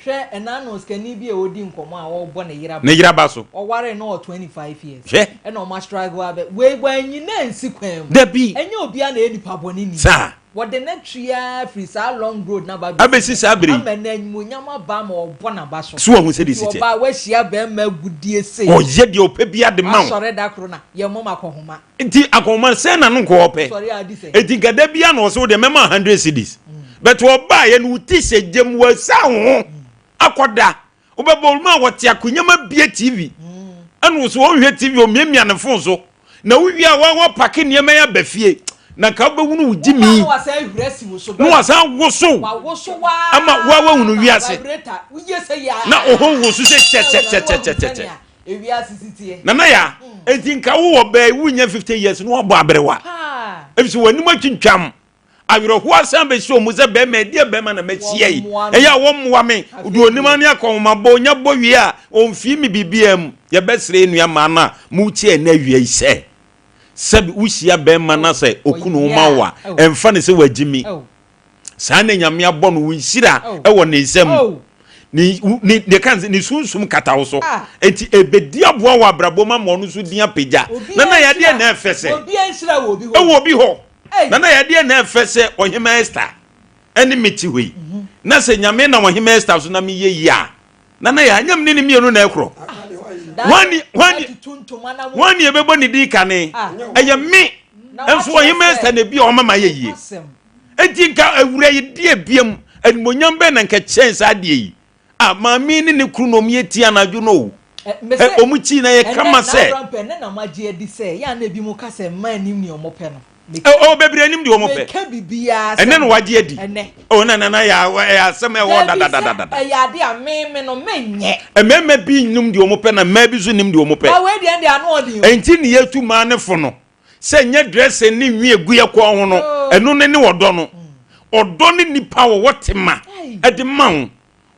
Hwɛ, ɛna ano sikani bi a ɔredi nkɔmmɔ a ɔrebɔ ne yere aba. Ne yere aba so. Ɔwaree no wɔ 25 years. Hwɛ. Ɛna wɔn astruggle abɛ. Wei wanyi no ansi kwan mu. Dabi. Ɛnyɛ obiara na ɛyɛ nipa bɔne ni. Saa. Wɔde no atwi ara firi saa long road no aba abɛsi saa bere yi. Ama no animuonyam aba ama ɔrebɔ n'aba so. So wahu sɛdeɛ ɛsi teɛ. Nti ɔbaa wahyia barima agudeɛ sei. Ɔyɛ deɛ ɔpɛ biara de ma wo. Wasɔre da koro na yɛmmɔ mo akɔnhoma. Nti akɔnhoma sɛn na no nka ɔpɛ. Sɔre a adi sɛn. Enti nka da biara na ɔsɛ wo deɛ mɛma 100 cedis. But ɔbaeɛ no wo ti hyɛ gyam wasa wo ho akɔda. Wobɛbɔ ɔma a wɔte akonnwa mu abie TV. Ɛna wo so ɔnhwɛ TV ɔmiamia ne phone so. Na wowie a wa wapake nneɛma yi aba fie. Na nka wobɛhunu wo gyimi. Na wasan ahuri asi wo so. Na wasan wosow. Wawoso waa. Ama wa wahunu wiase. Na wo ho woso sɛ kyɛkyɛkyɛkyɛkyɛ. Nana ya, enti nka wowɔ bɛɛ wunya 50 years na wabɔ aberewa. Efisɛ w'anim atwintwam. Awerɛhoɔ asan bɛsi wɔn mu sɛ bɛrima ɛdeɛ bɛrima na mahyia yi. Ɛyɛ a wɔmmoa me. Deɛ onim ara ne akɔnhomabɔ. Ɔnya bɔ wie a, ɔmfii me biribiara mu. Yɛbɛsrɛ yɛn nua mmaa no a moretie ɛnnɛ awia yi sɛ, sɛ wohyia bɛrima na sɛ ɔku ne ho ma wo a, ɛmfa no sɛ wagyimi. Saa na Nyame abɔ no, wo nhyira wɔ ne nsam. Ne ne ne kan ne sunsum kata wo so. Enti ebedi aboa wɔ abrabɔ mu ama ɔno nso din apagya. Na na yadeɛ na ɛfɛ sɛ. Ɛwɔ obi hɔ. Na na yadeɛ na ɛfɛ sɛ Ɔhema Esther ɛne me te hɔ yi. Na sɛ Nyame nam Ɔhema Esther so na meyɛ yie a, na na yɛ anyam ne ne mmienu na ɛkorɔ. Hwan hwan hwan ne ɛbɛbɔ ne din kane? Ɛyɛ me. Nso Ɔhema Esther na ebi a ɔma ma yɛ yie. Enti nka awura yi deɛ biam animonyam bɛn na nka kyɛn saa adeɛ yi a maame yi ne ne kunu na wɔn yɛ tii anadwo no o. Ɛ wɔn tii na yɛ kama sɛ. Ɛnɛ na ɛnɛ na magye adi sɛ yɛ a na ebi mo ka sɛ mmaa nim nea wɔn pɛ no. Ɛ o bebree nim deɛ wɔn pɛ. Meka bibiara sɛ. Ɛnɛ na wagye adi. Ɛnɛ. O na na na yɛ ɛyɛ asɛm ɛwɔ dadadadada. Dabi sɛ ɛyɛ ade a me me no menyɛ. Mmarima bi nim deɛ wɔn pɛ na mmaa bi nso nim deɛ wɔn pɛ. Ba wei deɛ ɛnde ano ɔden o. Enti ne yɛtu mmaa ne fo no. Sɛ nyɛ dressing ne nwi egu yɛ kɔn ho no, ɛno ne ne ɔdɔ no. Ɔdɔ ne nipa a wɔwɔ tema de ma wo.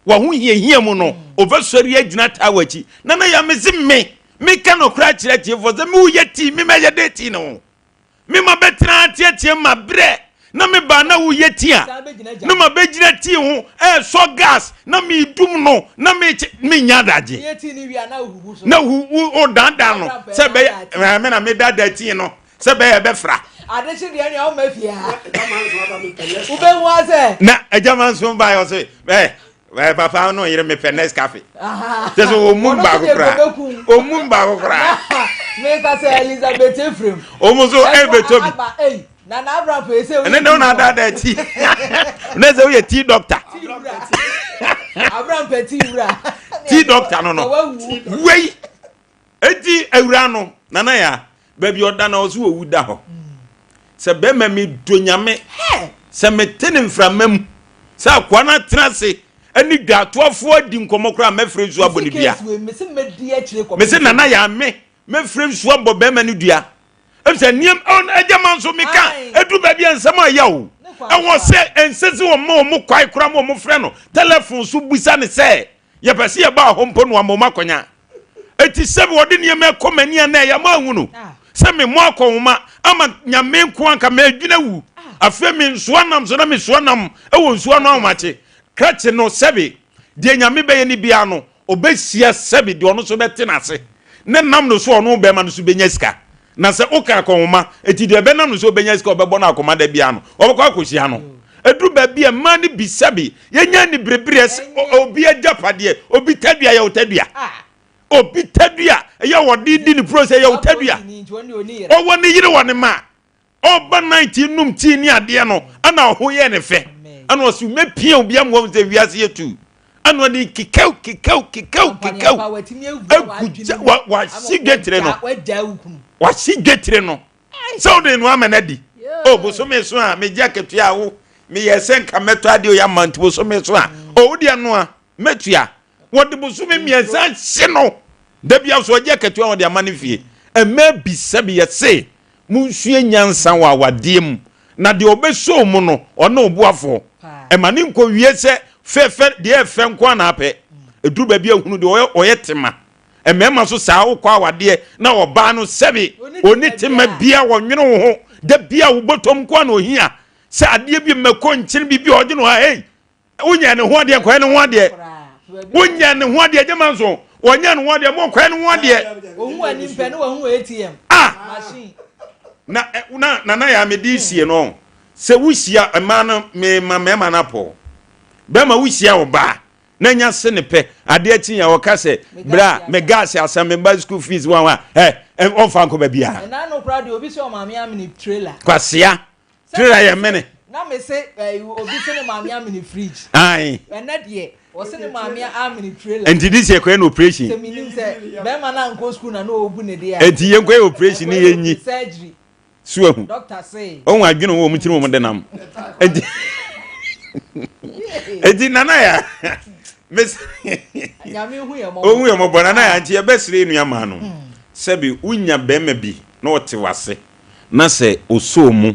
W'ahohiahia mu no, ɔbɛsɔre agyina taa w'akyi. Nana ya mese me, meka nɔkorɛ akyerɛ atiefoɔ sɛ me woyɛ tii, me mɛyɛ dɛ tii ne ho. Me ma bɛtena ateateam ma berɛ na me baa na woyɛ tii a, na ma bɛgyina tii ho ɛresɔ gas na meredum no na mekye, menya adagye. Na hu wo wo daadaa no sɛ bɛyɛ ɛɛ me na me daadaa tii no sɛ bɛyɛ bɛfra. Adekye deɛ nea ɔma fie ha. Wobɛhu asɛ. Na agya ma nso ba yɛ ɔsɛ ɛɛ ɛɛ papa no yere mepɛ Nescafe. Kyɛ sɛ wɔn mu baako koraa wɔn mu baako koraa. Meka sɛ Elizabeth Ephraim. Wɔn nso ɛbɛtɔ bi. Na na Abraham pɛ sɛ ɛne ne na adaadaa ti ne sɛ woyɛ tea doctor. Abraham pɛ tea wura. Tea doctor no no wei eti awura no nana ya baabi ɔda na ɔso owu da hɔ sɛ bɛrima mi do nyame sɛ mete ne mframa mu. Sɛ akoa no atena ase ne dwaatoafoɔ adi nkɔmmɔ koraa a, mɛfrɛ nsuo abɔ ne dua. Mese Nana Yaa me, mɛfrɛ nsuo abɔ bɛrima no dua. Efisɛ nneɛma, ɔn, agya ma nso meka, ɛduru baabi a nsɛm a ɛyɛ o. Ɛwɔ sɛ ɛnsɛ sɛ wɔma wɔn kwae koraa ma wɔfrɛ no tɛlɛfon so bisa no sɛ, Yɛpɛ sɛ yɛba hɔ mpo no ama wɔn akɔnya. Eti sɛ wɔde nneɛma ɛkɔ m'ani a na ɛyɛ mo ahu no sɛ me mo akɔnhoma ama nyame nko anka m'adwene awu. Afei me nsoa nam so na me soa nam wɔ nsuo ano ahomakye. Krakye no sɛbe deɛ nyame bɛyɛ no biara no ɔbɛhyia sɛbe deɛ ɔno nso bɛte n'ase ne nam no so ɔno bɛrima no so bɛnya sika. Na sɛ woka akɔnhoma, enti deɛ ɛbɛnam no sɛ ɔbɛnya sika a ɔbɛbɔ no akoma da biara no, ɔbɛkɔ akɔhyia no. Ɛduru baabi a, mmaa no bi sɛbe, yɛnya aniberebereɛ sɛ obi agyapadeɛ, obi tadua yɛ wo tadua. Obi tadua yɛ wɔde di ne puro sɛ yɛ wo tadua. Ɔwɔ ne yere wɔ ne ma. Ɔba night nom tii ne adeɛ no, ɛna ɔho yɛ ne fɛ. Ɛna ɔse mɛpia obi ama wɔn sɛ wiase yɛ tu. Ɛna ɔde kekɛw kekɛw kekɛw kekɛw agu gya wa wahye dwetire no wahye dwetire no sɛ wode no ama no adi o bosome so a megye akatua a wo meyɛ sɛ nka mɛtɔ adeɛ oyɛ ama nti bosome so a o wodeɛ noa mɛtua wɔde bosome mmiɛnsa hye no da bia so ɔgye akatua wɔde ama no fie ɛmɛ bi sɛbi yɛse Monsua nyansa wɔ awadeɛ mu, na deɛ ɔbɛsɔ mu no, ɔne wo boafoɔ. Ɛma ne nkɔwie sɛ fɛfɛ, deɛ ɛfɛ nko ara na apɛ. Ɛduru baabi a hunu deɛ ɔyɛ, ɔyɛ tema. Mmarima nso saa, wokɔ awadeɛ na ɔbaa no sɛbe ɔni tema bia, ɔnwene wo ho, da bia wo bɔtɔm nko ara na ɔhia. Sɛ adeɛ bi mako nkyene biribi a ɔgye no ha, hei, Wonyɛ ne ho adeɛ nkɔyɛ ne ho adeɛ. Wonyɛ ne ho adeɛ gyama nso. Wɔnyɛ ne ho adeɛ mo nkɔyɛ ne ho adeɛ. Ohun anim pɛ ne wahu ATM. Ah! Machine. Na na nana yɛ amedi sie no. Sɛ wohyia mmaa no me ma mmarima no apɔ. Bɛrima wohyia ɔbaa na nya se ne pɛ adeɛ kye yɛ ɔka sɛ bra me gas asɛm me ba school fees wɔn a ɛ ɔmfa nkɔ baabi a. Ɛna no koraa deɛ obi sɛ ɔmaame amene trailer. Kwasia. Trailer yɛ mene. Na me se eh, obi se ne maame amene fridge. Ayi. Ɛnɛ deɛ ɔse ne maame amene trailer. Nti this year kɔyɛ no operation. Sɛ menim sɛ bɛrima no ankɔ school na na ɔbu ne deɛ. Nti yɛn kɔyɛ operation ne yɛn nyi. Surgery. So ahu. Doctor se. Ohun adwene wɔ wɔn tirim wɔn de nam. Nti nti nana ya. Mes. Nyame hu yɛ mɔbɔ. Ohun yɛ mɔbɔ nana ya nti yɛbɛsrɛ nua maa no. Sɛbi wonya bɛrima bi na ɔte wase. Na sɛ osoo mu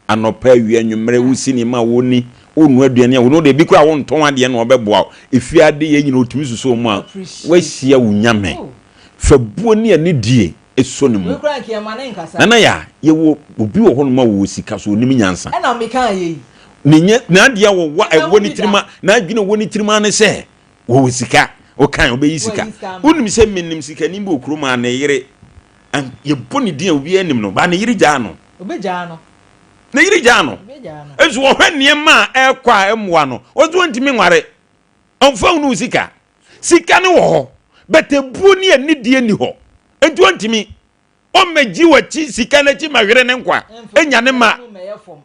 anɔpa, awia, anwummerɛ, wosi nneɛma a wɔnni, wonnoa aduane a wɔn deɛ ebi koraa wontɔn adeɛ na wɔbɛboa wo. Efie ade yɛ nyina otumi susu wɔn a, wahyia wo nyame. Fa buo ne anidie sɔ ne mu. Nana Yaa, yɛwɔ obi wɔ hɔnom a ɔwɔ sika so ɔnim nyansa. Ne nya n'adeɛ a wɔwɔ a ɛwɔ ne tirim a n'adwene a ɛwɔ ne tirim ara ne sɛ wɔwɔ sika, ɔkan ɔbɛyi sika. Wonim sɛ menim sikani bi wɔ kurom a ne yere An yɛbɔ ne din a obiara nim no, baa ne yere gyaa no. Obegyaa no. Ne yere gyaa no. Obegyaa no. Nso wɔhwɛ nneɛma a ɛrekɔ a ɛmmoa no, ɔnso ɔntumi nware. Ɔmfa hunu sika. Sika no wɔ hɔ, but ebuo ne anidie nni hɔ. Nti ɔntumi. Ɔmmɛgye w'akyi sika no akyi ma hwere ne nkwa, enya ne mma.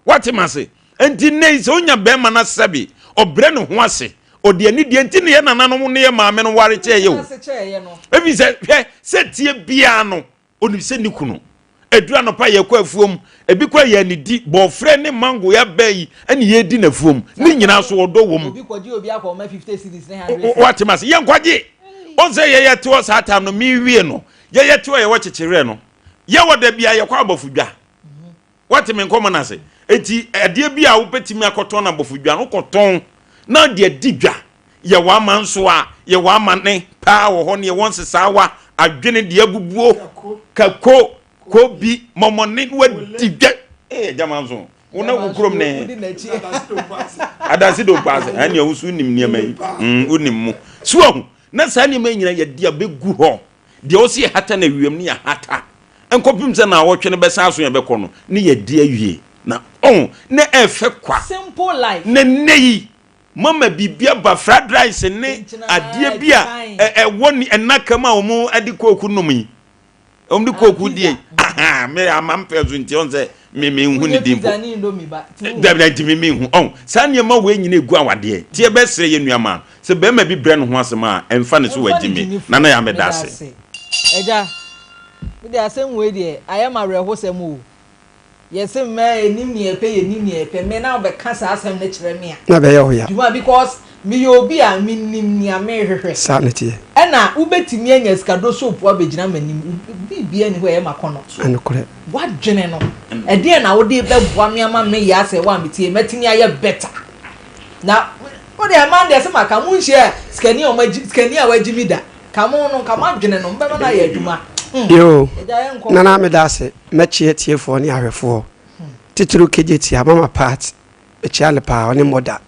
Wate m'ase? Enti nnɛ yi sɛ onya bɛrima na sɛbe ɔbrɛ ne ho ase, ɔde anidie nti ne yɛ nananom ne yɛ maame no ware kyɛɛ yɛ o. Efi sɛ hwɛ sɛ tie biara no onim sɛ ne kunu. Ɛduru anɔpa yɛkɔ afuom, ebi kora yɛ anidi, bɔɔfrɛ ne mango yɛ abɛɛ yi ɛne yɛdi n'afuom. Ne nyinaa so ɔdɔ wɔ mu. Wate m'ase? Yɛnkɔgye. Ɔn sɛ yɛyɛ te hɔ saa time no mewie no, yɛyɛ te hɔ yɛwɔ kyekyewerɛ no, yɛwɔ da bia yɛkɔ abɔfo dwa. Woate me nkɔmmɔ no ase? Enti adeɛ bi a wobɛtumi akɔtɔn no abɔfodwa no, wokɔtɔn na wode adi dwa. Yɛwɔ ama nso a, yɛwɔ amane paa wɔ hɔ ne yɛwɔ nsesaawa, adwene deɛ abubuo, kako, kobi, mɔmɔne na wadi dwa. Ee, agya manso, wo na wo kurom ne adanse dompa ase. Ɛnea wo so wonim nneɛma yi, mm, wonim mu. So wahu, na saa nneɛma yi nyinaa yɛde abɛgu hɔ. Deɛ ɔse yɛhata no awiam ne yɛahata nkɔpem sɛ naawɔtwe no bɛsan aso yɛbɛkɔ no ne yɛde awie na ɔho na ɛfɛ kwa. Simple life. Na nnɛ yi mama biribi aba fried rice ne adeɛ bi a ɛwɔ ne nnaka mu a wɔn de kooku nom yi wɔn de kooku die aha me ama mpɛ so nti ɔn sɛ me me nhu ne din mpo dabi na nti me me nhu ɔn saa nneɛma wei nyina egu awadeɛ ti ɛbɛsrɛ yɛ nua maa Sɛ barima bi brɛ ne ho ase ma a, ɛmfa ne so wagye me. Nana Yaa meda ase. Agya, me deɛ asɛm wei deɛ ayɛ me awerɛhosɛm o. Yɛse mmaa yɛnim nea yɛpɛ yɛnim nea yɛpɛ me na wobɛka saa asɛm no kyerɛ me a. Na ɛbɛyɛ wo ya. Dwuma because meyɛ obi a menim nea merehwehwɛ. Saa na ɛteɛ. Ɛna wobɛtumi anya sikaduro soap abɛgyina m'anim biribiara nni hɔ a ɛyɛ m'akɔnnɔ. Ɛnokorɛ. W'adwene no ɛdeɛn na wode bɛboa me ama me yɛ asɛ wo a metie mɛtumi ayɛ better na wodeɛ mmaa deɛ sɛ maka monhyia sikani a wɔagyi sikani a wagyi mi da. Ka mo no nka mo adwene no mobɛma no ayɛ adwuma hmm. Yoo, Agya yɛnkɔ. Nana meda ase, mɛkyeɛ tiefoɔ ne ahwɛfoɔ, titiriw Kejetia, Mama Pat, mekyea no paa, ɔne Mɔda.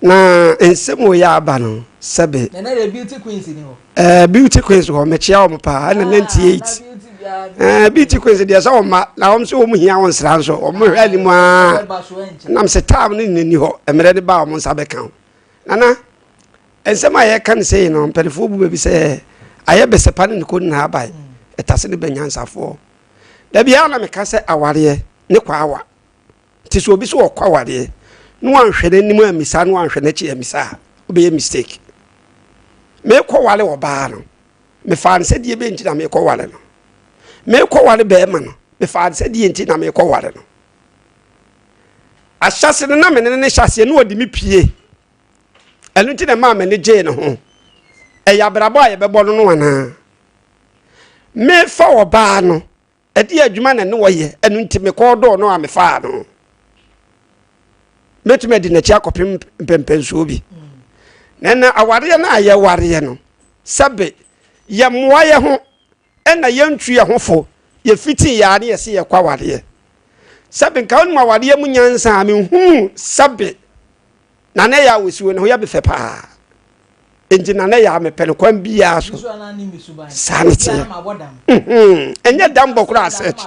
Na nsɛm wei a aba no, sɛbe. Nana deɛ Beauty Queens ni hɔ. Ɛɛ Beauty Queens hɔ, mekyea wɔn paa, ɛna 98. Ɛɛ Beauty Queens deɛ sɛ wɔn ma, na wɔn nso wɔn hia wɔn nsra nso, wɔn hwɛ anim aa. Nam sɛ taam no nyina ni hɔ, mmerɛ no ba a wɔn nsa bɛka ho. Nana, Nsɛm a yɛreka no sei no, mpanimfoɔ bu baabi sɛ ayɛ bɛsɛpa ne ne kɔn nyinaa abae, ɛtase ne bɛ nyansafoɔ. Da biara na meka sɛ awareɛ ne kwaawa. Nti sɛ obi sɛ ɔkɔ awareɛ na wanhwɛ n'anim ammisa na wanhwɛ n'akyi ammisa a, wobɛyɛ mistake. Mekɔ ware ɔbaa no, mefaa no sɛ deɛ bɛ nti na mekɔ ware no. Mekɔ ware bɛrima no, mefaa no sɛ deɛ nti na mekɔ ware no. Ahyɛse no na me ne ne hyɛ aseɛ na ɔde me pie. Ɛno nti na ɛmaa m'ani gyee ne ho. Ɛyɛ abrabɔ a yɛbɛbɔ no no anaa? Mefa ɔbaa no, ɛde adwuma na ne wɔyɛ, ɛno nti mekɔɔ dɔɔ no a mefaa no. Mɛtumi adi n'akyi akɔpem mpɛmpɛnsoɔ bi. Na ɛnɛ awareɛ no a yɛwareɛ no, sɛbe yɛmmoa yɛ ho ɛna yɛntu yɛ ho fo, yɛfiti yɛ a ne yɛse yɛkɔ awareɛ. Sɛbe nka wonim awareɛ mu nyansa a menhuu sɛbe Nana Yaa wɔ siwo ne ho yɛ me fɛ paa. Enti Nana Yaa mepɛ no kwan biara so. Saa ne teɛ. Ɛnyɛ dambɔ koraa search.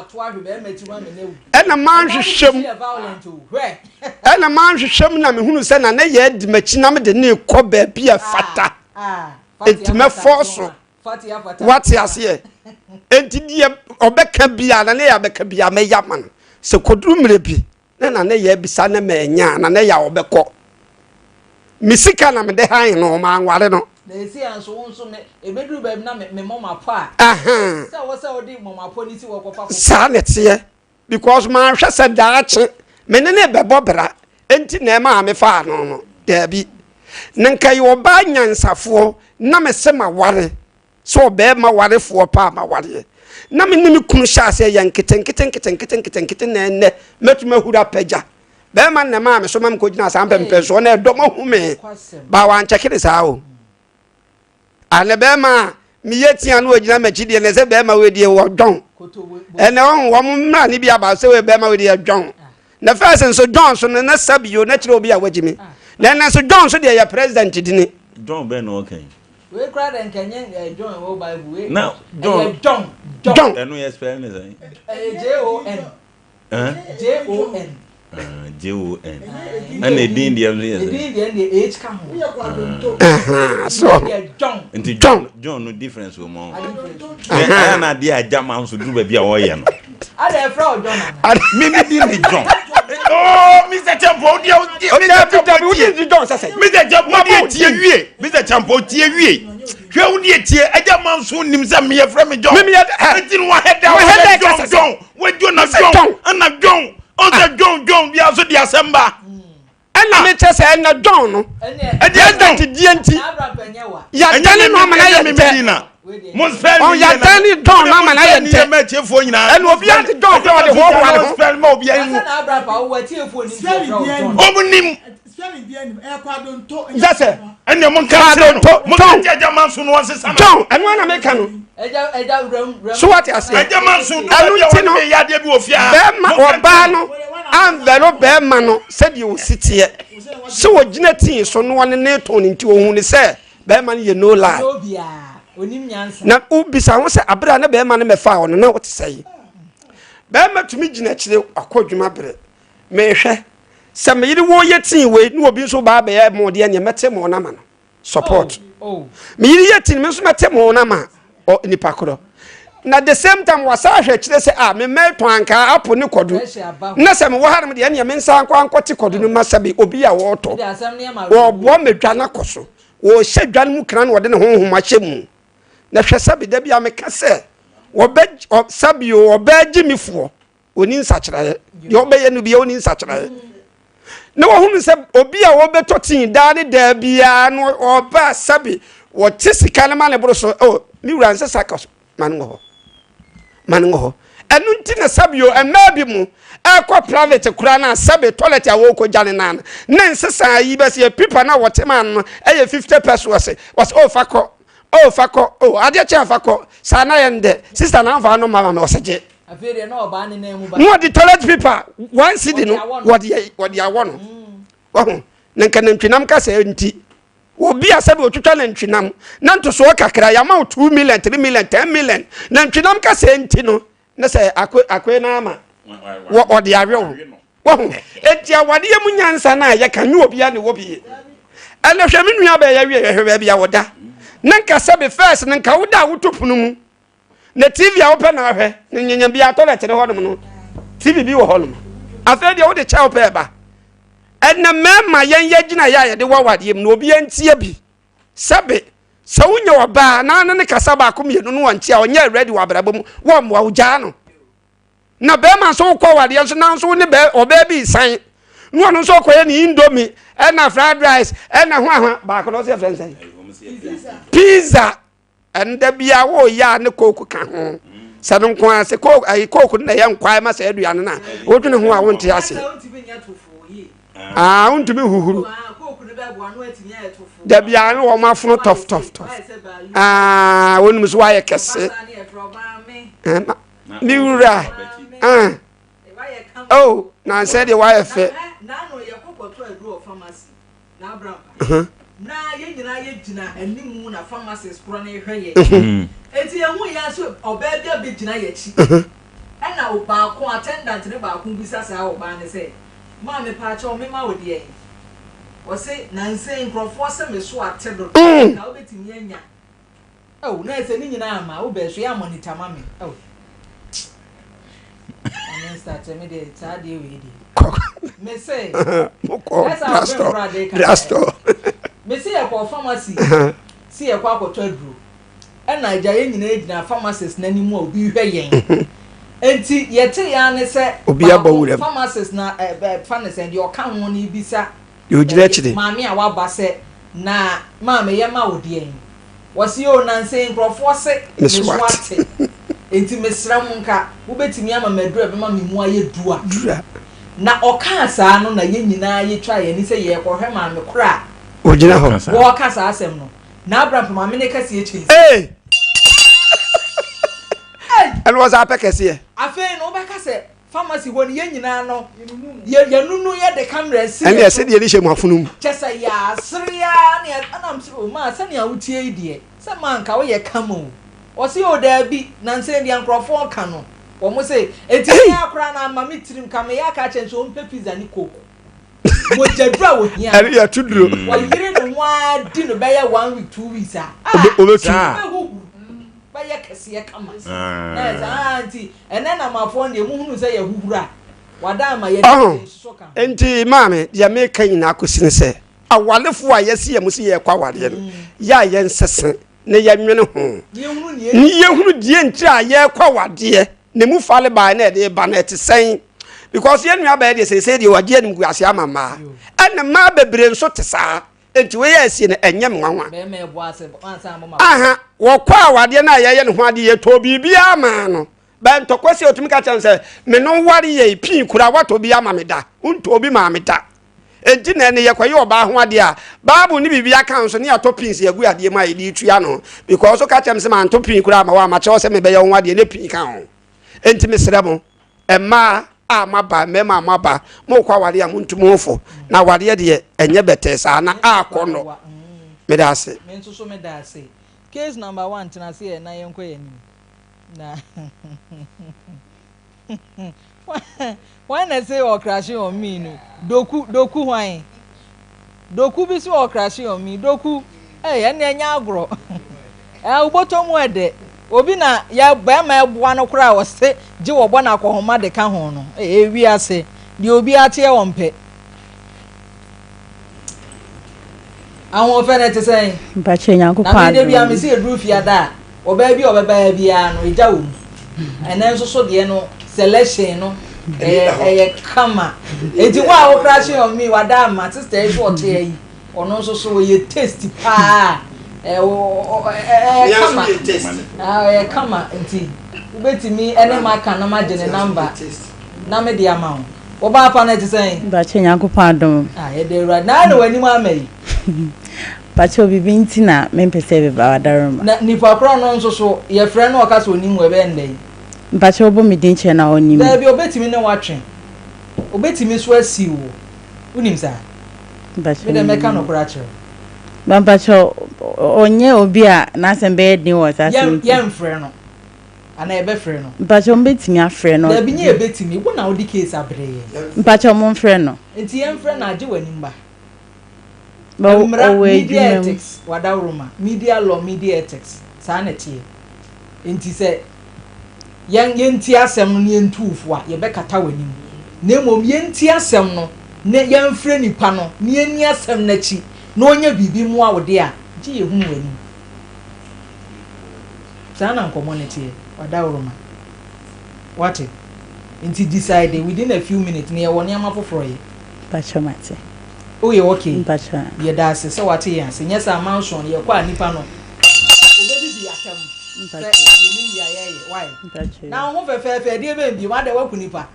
Ɛna manhwehwɛ mu. Ɛna manhwehwɛ mu na mehunu sɛ Nana Yaa di m'akyi na mede ne kɔ baabi a fata. Enti mɛfɔ so. Wate aseɛ? Enti deɛ ɔbɛka biara, Nana Yaa bɛka biara mɛyɛ ama no. Sɛ kɔduru mmerɛ bi na na ne yɛ bisa ne ma ɛnya a na ne yɛ a ɔbɛkɔ me sika na mede han no manware no. Na esi a nso wo nso me ebeduru baabi na me me mɔmapɔ a. Sɛ wɔ sɛ wode mɔmapɔ ne si wɔ kɔfa foforɔ. Saa na ɛteɛ because manhwɛ sɛ daakye me ne ne bɛbɔ bra enti na ɛmaa me faa no no daabi na nka yɛ ɔbaa nyansafoɔ na me se ma ware Sɛ ɔbarima warefoɔ pɛ a mawareɛ. Na me ne me kunu hyɛ aseɛ yɛ nketenkete nketenkete nketenkete na ɛnnɛ mɛtumi ahuri apagya. Barima no na ɛmaa me so ma mekɔgyinaa saa mpɛmpɛnsoɔ na ɛdɔm ahu me. Baa wankyɛke ne saa o. A na barima a meyɛ tia no ɔgyina m'akyi deɛ na ɛsɛ barima wei deɛ wɔdɔn. Ɛnɛ wɔn wɔn mmara ne bi aba sɛ wei barima wei deɛ dɔn. Na fɛs nso John so no na sabio na kyerɛ obi a wagyi me. Na ɛnɛ nso John so deɛ yɛ president dini. John bɛn na ɔka yi? Wei koraa dɛ nka ɛnyɛ eh, John ɛwɔ Bible wei. Na John. Ɛyɛ John. John. Ɛno yɛ spell ne sɛn? Ɛyɛ J O N. Eh? J O N. Ah, J O N. Ɛna edin deɛ nso yɛ sɛn? Edin deɛ deɛ H ka ho. Uh-huh. So. Deɛ John. Nti John John no difference wɔ mu. Ɛyɛ na adeɛ a gyama nso duru baabi a wɔyɛ no. Ada ɛfrɛ o John ana? Mimi di ni John. Oh, Mr. Champo, di Mr. Champo, di di John sɛsɛ. Mr. Champo, di tie wie. Mr. Champo, tie wie. Hwɛ wo di tie. Ɛgya ma nso nim sɛ meyɛ frɛ me John. Mimi yɛ dɛ. Eti no wahɛ da wahɛ John John. Wajo na John. Ɛna John. Ɔsɛ John John bi aso di asɛm ba. Ɛna me kyɛ sɛ ɛna John no president die nti yɛadane no ama no ayɛ dɛ yɛadane John no ama no ayɛ dɛ ɛna obiara de John kora ɔde hoahoa ne ho. Ɔmo Yɛ sɛ ɛnna mo nka kyerɛ no mo nka kyerɛ agya manso no ɔnsesa no. John ɛno ana meka no so wate aseɛ agya manso ɛno nti no bɛrima ɔbaa no anvɛlo bɛrima no sɛdeɛ ɔsi teɛ sɛ ɔgyina tii so no ɔne ne tɔn no nti ɔhu ne sɛ bɛrima no yɛ no lie na wobisa ho sɛ aberɛ a na bɛrima no mɛfaa ɔno na wote sɛ yi bɛrima tumi gyina akyire akɔ adwuma berɛ mehwɛ Sɛ me yere wɔ yɛ tii wei na obi nso ba abɛyɛ mo deɛ neɛ mɛte mo no ama no support. Oh, oh. Me yere yɛ tii me nso mɛte mo no ama nipa korɔ. Na the same time wasa ahwɛ kyerɛ sɛ ah me mɛtɔn ankaa apo ne kɔdu na sɛ mewɔ ha nom deɛ neɛ me nsa nkɔ ankɔte kɔdu no ma sɛbe obi a wɔretɔ wɔboa ma dwa no akɔ so wɔhyɛ dwa no mu kra na wɔde ne honhom ahyɛ mu na hwɛ sɛbe da bi a meka sɛ wɔbɛ sɛbe o ɔbɛgye me foɔ. Ɔni nsakyeraeɛ. Deɛ ɔbɛyɛ no biara ɔni nsakyeraeɛ. Na wɔhunu sɛ obi a wɔbɛtɔ tii daa ne daa biara no ɔba sɛbe wɔte sika no ma ne boro so. Oh, me wura nsesa ka so ma no wɔ hɔ. Ma no wɔ hɔ. Ɛno nti na sɛbe o mmaa bi mu ɛkɔ private koraa no a sɛbe toilet a wɔrekɔ gya ne nan no ne nsesa yi bɛsɛ yɛ pipa no a wɔte ma no ɛyɛ 50 pesos wɔsɛ oh fa kɔ oh fa kɔ oh adeɛ kyɛ fa kɔ saa na yɛ ndɛ sister na nfa no ma ma ɔsɛ gye. Afei deɛ na ɔbaa ne nan mu ba. Na ɔde toilet paper one cedi no wɔde wɔde awɔ no wɔho na nka nantwinam kasa nti obi a sɛbi otwitwa nantwinam na ntosoɔ kakra yɛama wo 2 million 3 million 10 million nantwinam kasa nti no ne sɛ akoe akoe na ama wɔ ɔde awe wo wɔho eti awadeɛ mu nyansa no a yɛka nye obi a ne wɔ bi ɛnɛ hwɛ me nua bɛyɛ wie hwɛ baabi a wɔda na nka sɛbi first no nka woda a woto pono mu Na TV a wopɛ na ahwɛ no nyanya biara toilet ne hɔnom no TV bi wɔ hɔnom. Afei deɛ wode kyɛ wopɛ ɛba. Ɛnna mmarima yɛn yɛ gyina yɛ a yɛde wɔ awadeɛ mu no obi ntie bi. Sɛbe sɛ wonya ɔbaa na ne ne kasa baako mmienu no wɔnte a ɔnyɛ ready wɔ abrabɔ mu wɔmmoa wo gyaa no. Na bɛrima nso wokɔ awadeɛ nso nanso wo ne ɔbaa bi san na ɔno nso ɔkɔyɛ ne indomie ɛna fried rice ɛna ho ahoa baako no ɔsɛ yɛfrɛ no sɛn pizza Ɛno da biara woyɛ a ne kooko ka ho. Sɛ no nko ara sɛ kooko ayi kooko no na ɛyɛ nkwae ma sɛ aduane no a wodwene ho a wonte ase. Ah, wontumi huhuru. Da biara ne wɔn afono tɔf tɔf tɔf. Ah, wɔnum so wɔayɛ kɛse. Me wura. Ah. Oh, nansɛ deɛ wɔayɛ fɛ. N'abrampa. Na yɛn nyinaa yɛgyina animu na pharmacist korɔ no rehwɛ yɛn. Enti yɛhuu yɛn nso ɔbaa bi abɛgyina yɛn akyi. Ɛna baako, attendant no baako bisa saa ɔbaa no sɛ, Maame paakyɛw mema wo deɛn? Ɔse, nansa yi nkorɔfoɔ se me so ate dodo, nka wobɛtumi anya. Oh na ɛsɛ ne nyinaa ama wo bɛɛ so yɛ monitor ma me oh. Ame start me de saa deɛ wei deɛ. Me se. Mokɔ drugstore drugstore. Me se yɛ kɔ pharmacy. Se yɛ kɔ akɔtɔ aduro. Ɛna agya yɛn nyinaa gyina pharmacist n'anim a obi hwɛ yɛn. Enti yɛte yɛn ne sɛ. Obi abɔ wuram. Pharmacist na ɛ fa ne sɛn deɛ ɔka ho no bisa. Deɛ ɔgyina akyire. Maame a waba sɛ, Na maame yɛma wo deɛn? Wɔse oo nansa yi nkurɔfoɔ se me so ate, enti mesrɛ mo nka mobɛtumi ama me aduru a ɛbɛma me mu ayɛ duru a. Na ɔkaa saa no na yɛn nyinaa yɛtwaa yɛn ani sɛ yɛrekɔhwɛ maame korɔ a Ɔgyina hɔ. wɔreka saa asɛm no. Na Abraham maame no kɛseɛ kyɛn sika. Ei! Ɛna wɔsan apɛ kɛseɛ. Afei no wobɛka sɛ Pharmacy hɔ no yɛn nyinaa no yɛ yɛnunu yɛde camera si Ɛne yɛ ɛsɛ so deɛ ne hyɛ mu afono mu. kyɛ sɛ yɛasere ara ne ɛna m sɛ o maa sɛnea wotie yi deɛ sɛ maa nka woyɛ kama o ɔse o daabi nansa yi deɛ nkurɔfoɔ ka no wɔn se enti Ei! me ara koraa no ama me tirim ka meyɛ aka akyerɛ no sɛ ɔmpɛ pizza ne coke mogyaduru a wɔhia Ɛne no yɛ to duro. wɔyere ne ho ara di no bɛyɛ one week 2 weeks a ah Ɔbɛtu. Saa. wobɛhuhuru bɛyɛ kɛseɛ kama na yɛ sɛ ah nti ɛnɛ namafoɔ deɛ muhunu sɛ yɛhuhuru a wada ama yɛde Ɔho. nsoso ka ho. Nti maame, deɛ meka nyinaa kɔsi ne sɛ, awarefoɔ a yɛasi yɛn mu sɛ yɛrekɔ awareɛ no, yɛ a yɛnsese na yɛnwene ho. Ne yɛhunu Ne yɛhunu deɛ nti a yɛrekɔ awadeɛ, ne mu fale bae na ɛde ba no ɛte sɛn. Because yɛn nua bɛyɛ deɛ seesei deɛ wagye animguaseɛ ama mmaa. Ɛna mmaa bebree nso te saa. Nti wei a asie no ɛnyɛ me nwanwa. Bɛrima ɛbɔ ase ansa mo ma. Aha, wɔkɔ awadeɛ no a yɛyɛ ne ho adeɛ yɛtɔɔ biribiara maa no. Bɛn ntɔkwa si a otumi ka kyerɛ no sɛ me no ware yɛ pii koraa watɔ bi ama me da. Wontɔɔ bi maa me da. Enti na ɛne yɛkɔyɛ ɔbaa ho adeɛ a Bible ne biribi aka nso ne yɛatɔ pins yɛgu adeɛ mu a yɛde retua no because woka kyerɛ me sɛ manto pin koraa ma wo a makyerɛ wo sɛ mebɛyɛ wo ho adeɛ ne pin ka ho. Enti mesrɛ mo mmaa a moaba mmarima a moaba mokɔ awareɛ a montu mo ho fo na awareɛ deɛ ɛnyɛ bɛtɛɛ saa na akɔ no. Meda ase. Me nso so meda ase. Case number one tena ase ɛ na yɛnkɔ yɛn anim. Na hwan na ɛsɛ ɔkrahye on me no? Doku, Doku hwan? Doku bi so ɔkrahye on me. Doku, ɛy ɛnna ɛnyɛ agorɔ. Ɛɛ wobɔtɔ mu ɛdɛ. Obi na yɛ bɛrima ɛboa no koraa ɔse gye wɔbɔ no akɔhoma de ka ho no. Ɛɛ ewi ase deɛ obi ateɛ wɔn pɛ. Ahoɔfɛ no ɛte sɛn? Mpakyɛ Nyankopɔn Na me da bia adom. me se eduru fiada a, ɔbaa bi a ɔbɛbaa biara no, egya wɔ mu. Ɛnɛ nso so deɛ no, selection no. Ɛyɛ ɛyɛ kama. Eti wo a wo crushing on me wada ama sister yi so ɔte ayi. Ɔno nso so ɔyɛ taste paa. Ɛyɛ kama. Ɔyɛ kama nti wobɛtumi ɛne maka na magye ne number na mede ama wo. Wo ba apa no ɛte sɛn? Mpakyɛ Nyankopɔn adom. Ah yɛda Awurade. Na ayɛ na w'anim ama yi. Mpakyɛ biribi nti na mempɛ sɛ bɛba w'adaroma. Na nipa korɔ no nso so yɛfrɛ no ɔka sɛ ɔnim wo ɛbɛyɛ no dɛn? Mpakyɛ wobɔ me din kyerɛ no a ɔnim me. Daabi ɔbɛtumi ne wo atwe. Ɔbɛtumi nso asiw wo. Wonim saa? Mpakyɛ Me deɛ mɛka menim. nokorɛ akyerɛ wo. Ba mpakyɛ ɔnyɛ obi a n'asɛm bɛyɛ den wɔ saa asɛm Yɛn nti. yɛnfrɛ no. Anaa yɛbɛfrɛ no? Mpakyɛ mobɛtumi afrɛ no. Daabi nyɛ yɛbɛtumi. Wo na wode case abrɛ yɛn. Mpakyɛ momfrɛ no. Nti yɛnfrɛ no agye w'anim ba. Ba Mmara, ɔwɔ media adwuma mu. ethics, wadaworoma, media law, media ethics, saa na ɛteɛ. Nti sɛ yɛn yɛntie asɛm no na yɛntu wo fo a, yɛbɛkata w'anim. Na mmom yɛntie asɛm no na yɛmfrɛ nipa no na yɛnni asɛm no akyi na ɔnyɛ biribi mmoa wo deɛ a, gye yɛhunu w'anim. Saa na nkɔmmɔ no teɛ, wadaworoma. Wate? Nti decide within a few minutes na yɛwɔ nneɛma foforɔ yɛ. Mpakyɛ mate. Woyɛ okay? Mpakyɛ. Yɛda ase sɛ wate yɛn ase. Nyɛ saa mansion no yɛkɔ a nipa no obedidi atɛm sɛ yɛnim deɛ yɛyɛ. Why? Mpakyɛ. Na wo ho fɛfɛɛfɛ ɛdeɛ bɛn bio? Adɛ waku nipa?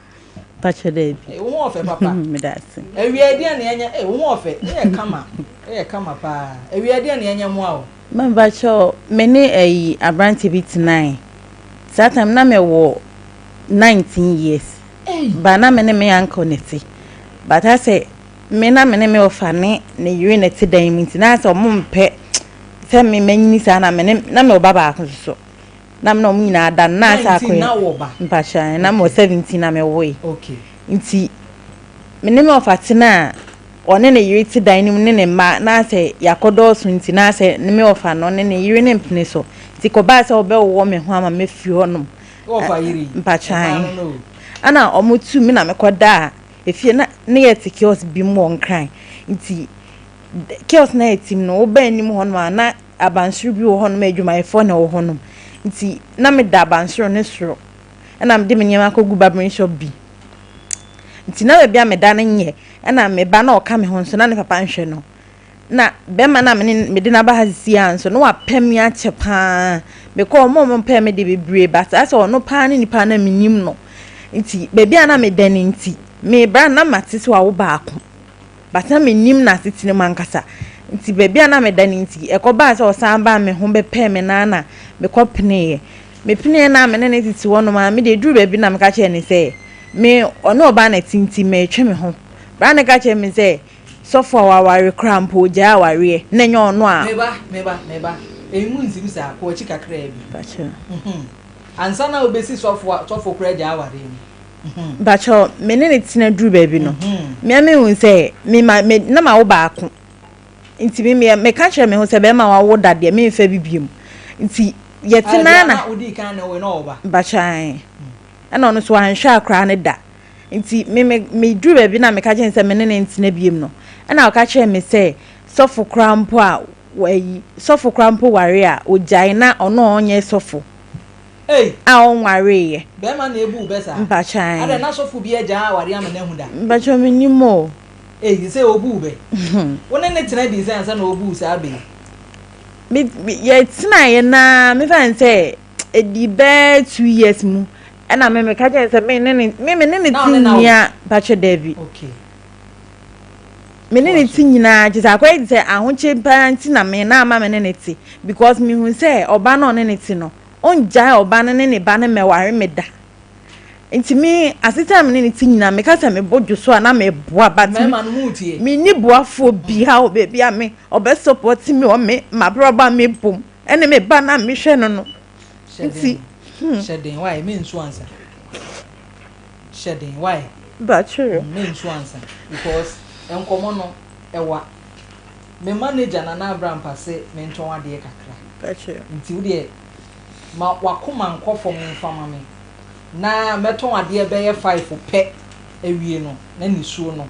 Mpakyɛ daabi. Ee, wo ho ɔfɛ papa. Meda ase. Awia ɛdeɛn na yɛnyɛ? Ee, wo ho ɔfɛ. Woyɛ kama. Woyɛ kama paa. Awia ɛdeɛn na yɛnyɛ mmoa wo? Ma mpakyɛ me ne ayi aberanteɛ bi tenae. Saa time na mewɔ 19 years. But na me ne me uncle na ɛte. But asɛ me na me ne me ɔfa ne ne yere na ɛte dan mu nti na asɛ ɔmo mpɛ sɛ me manyini saa na me ne na me ɔba baako nso so. Na me ne ɔmo nyinaa da no na asɛ 19 na akɔyɛ wɔ ba. mpakyɛ na me wɔ Okay. 17 na me woe. Okay. Nti me ne me ɔfa tena a ɔne ne yere te dan no mu ne ne mma na asɛ yɛakɔdɔɔso nti na asɛ ne me ɔfa no ne ne yere no mpene so. Nti kɔbaa sɛ ɔbɛwowɔ me ho ama mafiri hɔnom. Wo ɔfa yere yi, Mpakyɛ ɔbaa ae. no no o. Ɛna ɔmo tuu me na mekɔ daa efie na ne yɛ te kiosk bi mu wɔ Nkran nti kiosk na yɛ te mu no wo ba anim hɔ nom a na abansoro bi wɔ hɔ nom a adwumayɛfoɔ na ɛwɔ hɔ nom nti na me da abansoro no soro ɛna me de me nneɛma akɔ gu barbering shop bi nti na baabi a me da no nyɛ ɛna me ba na ɔka me ho nso na ne papa nhwɛ no Na bɛrima no a me ne mede no aba ha sisi ara nso, na wapɛ me akyɛ paa. Mekɔɔ wɔn a wɔpɛɛ me de bebree, but ayɛ sɛ ɔno paa ne nipa a na menim no. Nti baabi a na meda no nti, mebra no na mate sɛ wawo baako. But na mennim n'asetena mu ankasa. Nti baabi a na meda no nti, ɛkɔbaa sɛ ɔsan baa me ho bɛpɛɛ me no ara na mekɔpeneeɛ. Mepeneeɛ no a me ne no tete hɔnom ara, me deɛ ɛduruu baabi na meka kyerɛɛ no sɛ, me ɔne ɔbaa na ɛte nti meretwe me ho. Bra no ka kyerɛɛ me sɛ, Sɔfo a waware koraa mpo ogyae awareɛ na ɛnyɛ ɔno a. Me ba, me ba, me ba, emu nsim saa, kɔ w'akyi kakraa bi. Mpakyɛw. Mhm. Ansa na wobesi sɔfo a, sɔfo koraa agyae awareɛ no. Mhm. Mpakyɛw, me ne no tena duru baabi no, Mhm. me ara mehu sɛ me ma me na mawo baako. Nti me me meka kyerɛ me ho sɛ bɛrima a wawo da deɛ memfa bi biom. Nti Ah, yɛtena deɛ na. na wodii kan ne woe na ɔwɔ ba. Mpakyɛw ae. Ɛna ɔno nso wanhwɛ akwadaa no da. Nti me me meduru baabi na meka kyerɛ no sɛ me ne no ntena biom no, ɛna ɔka kyerɛɛ me sɛ sɔfo koraa mpo a ayi sɔfo koraa mpo ware a ogyae na ɔno a ɔnyɛ sɔfo Ei! a ɔnwareeɛ. Bɛɛma na ebu wo bɛ saa? Mpakyɛ ae. Adɛn na sɔfo bi agyaa aware ama no ahu da? Mpakyɛ mennim o. Ei, sesei obu wo bɛ? Wo ne no tena dii sɛn ansa na obu wo saa bɛ yi? Me me yɛtenaeɛ no ara mefa no sɛ ɛdii bɛɛ 2 years mu ɛna me meka kyerɛ no sɛ me ne ne me me ne ne Na te ɔne na wo? nyia mpakyɛ daabi. Okay. Me ne Toa ne so. te nyinaa kyerɛ sɛ akɔyɛ te sɛ ahokye paa nti na me na ama me ne ne te because mehu sɛ ɔba no a ɔne ne te no ɔngyae ɔba no ne ne ba no mmɛware me da nti me asetena a me ne ne te nyinaa meka sɛ mebɔ dwo so a na meboa but Mmarima no mu tie. menni boafoɔ biara wɔ baabi a me ɔbɛ support me wɔ me m'abrabɔ a mebɔ mu ɛne me ba no a mehwɛ no no Hyɛ nti den. Hyɛ den why mensu ansa. Hyɛ den why Mpakyɛw. Mensu ansa because nkɔmɔ no ɛwa. Me manager Nana Abrampa se mentɔn adeɛ kakra. Mpakyɛw. Nti wo deɛ ma wakoma nkɔ fam mfa ma me na mɛtɔn adeɛ bɛyɛ 5 pɛ awie no na nisuo no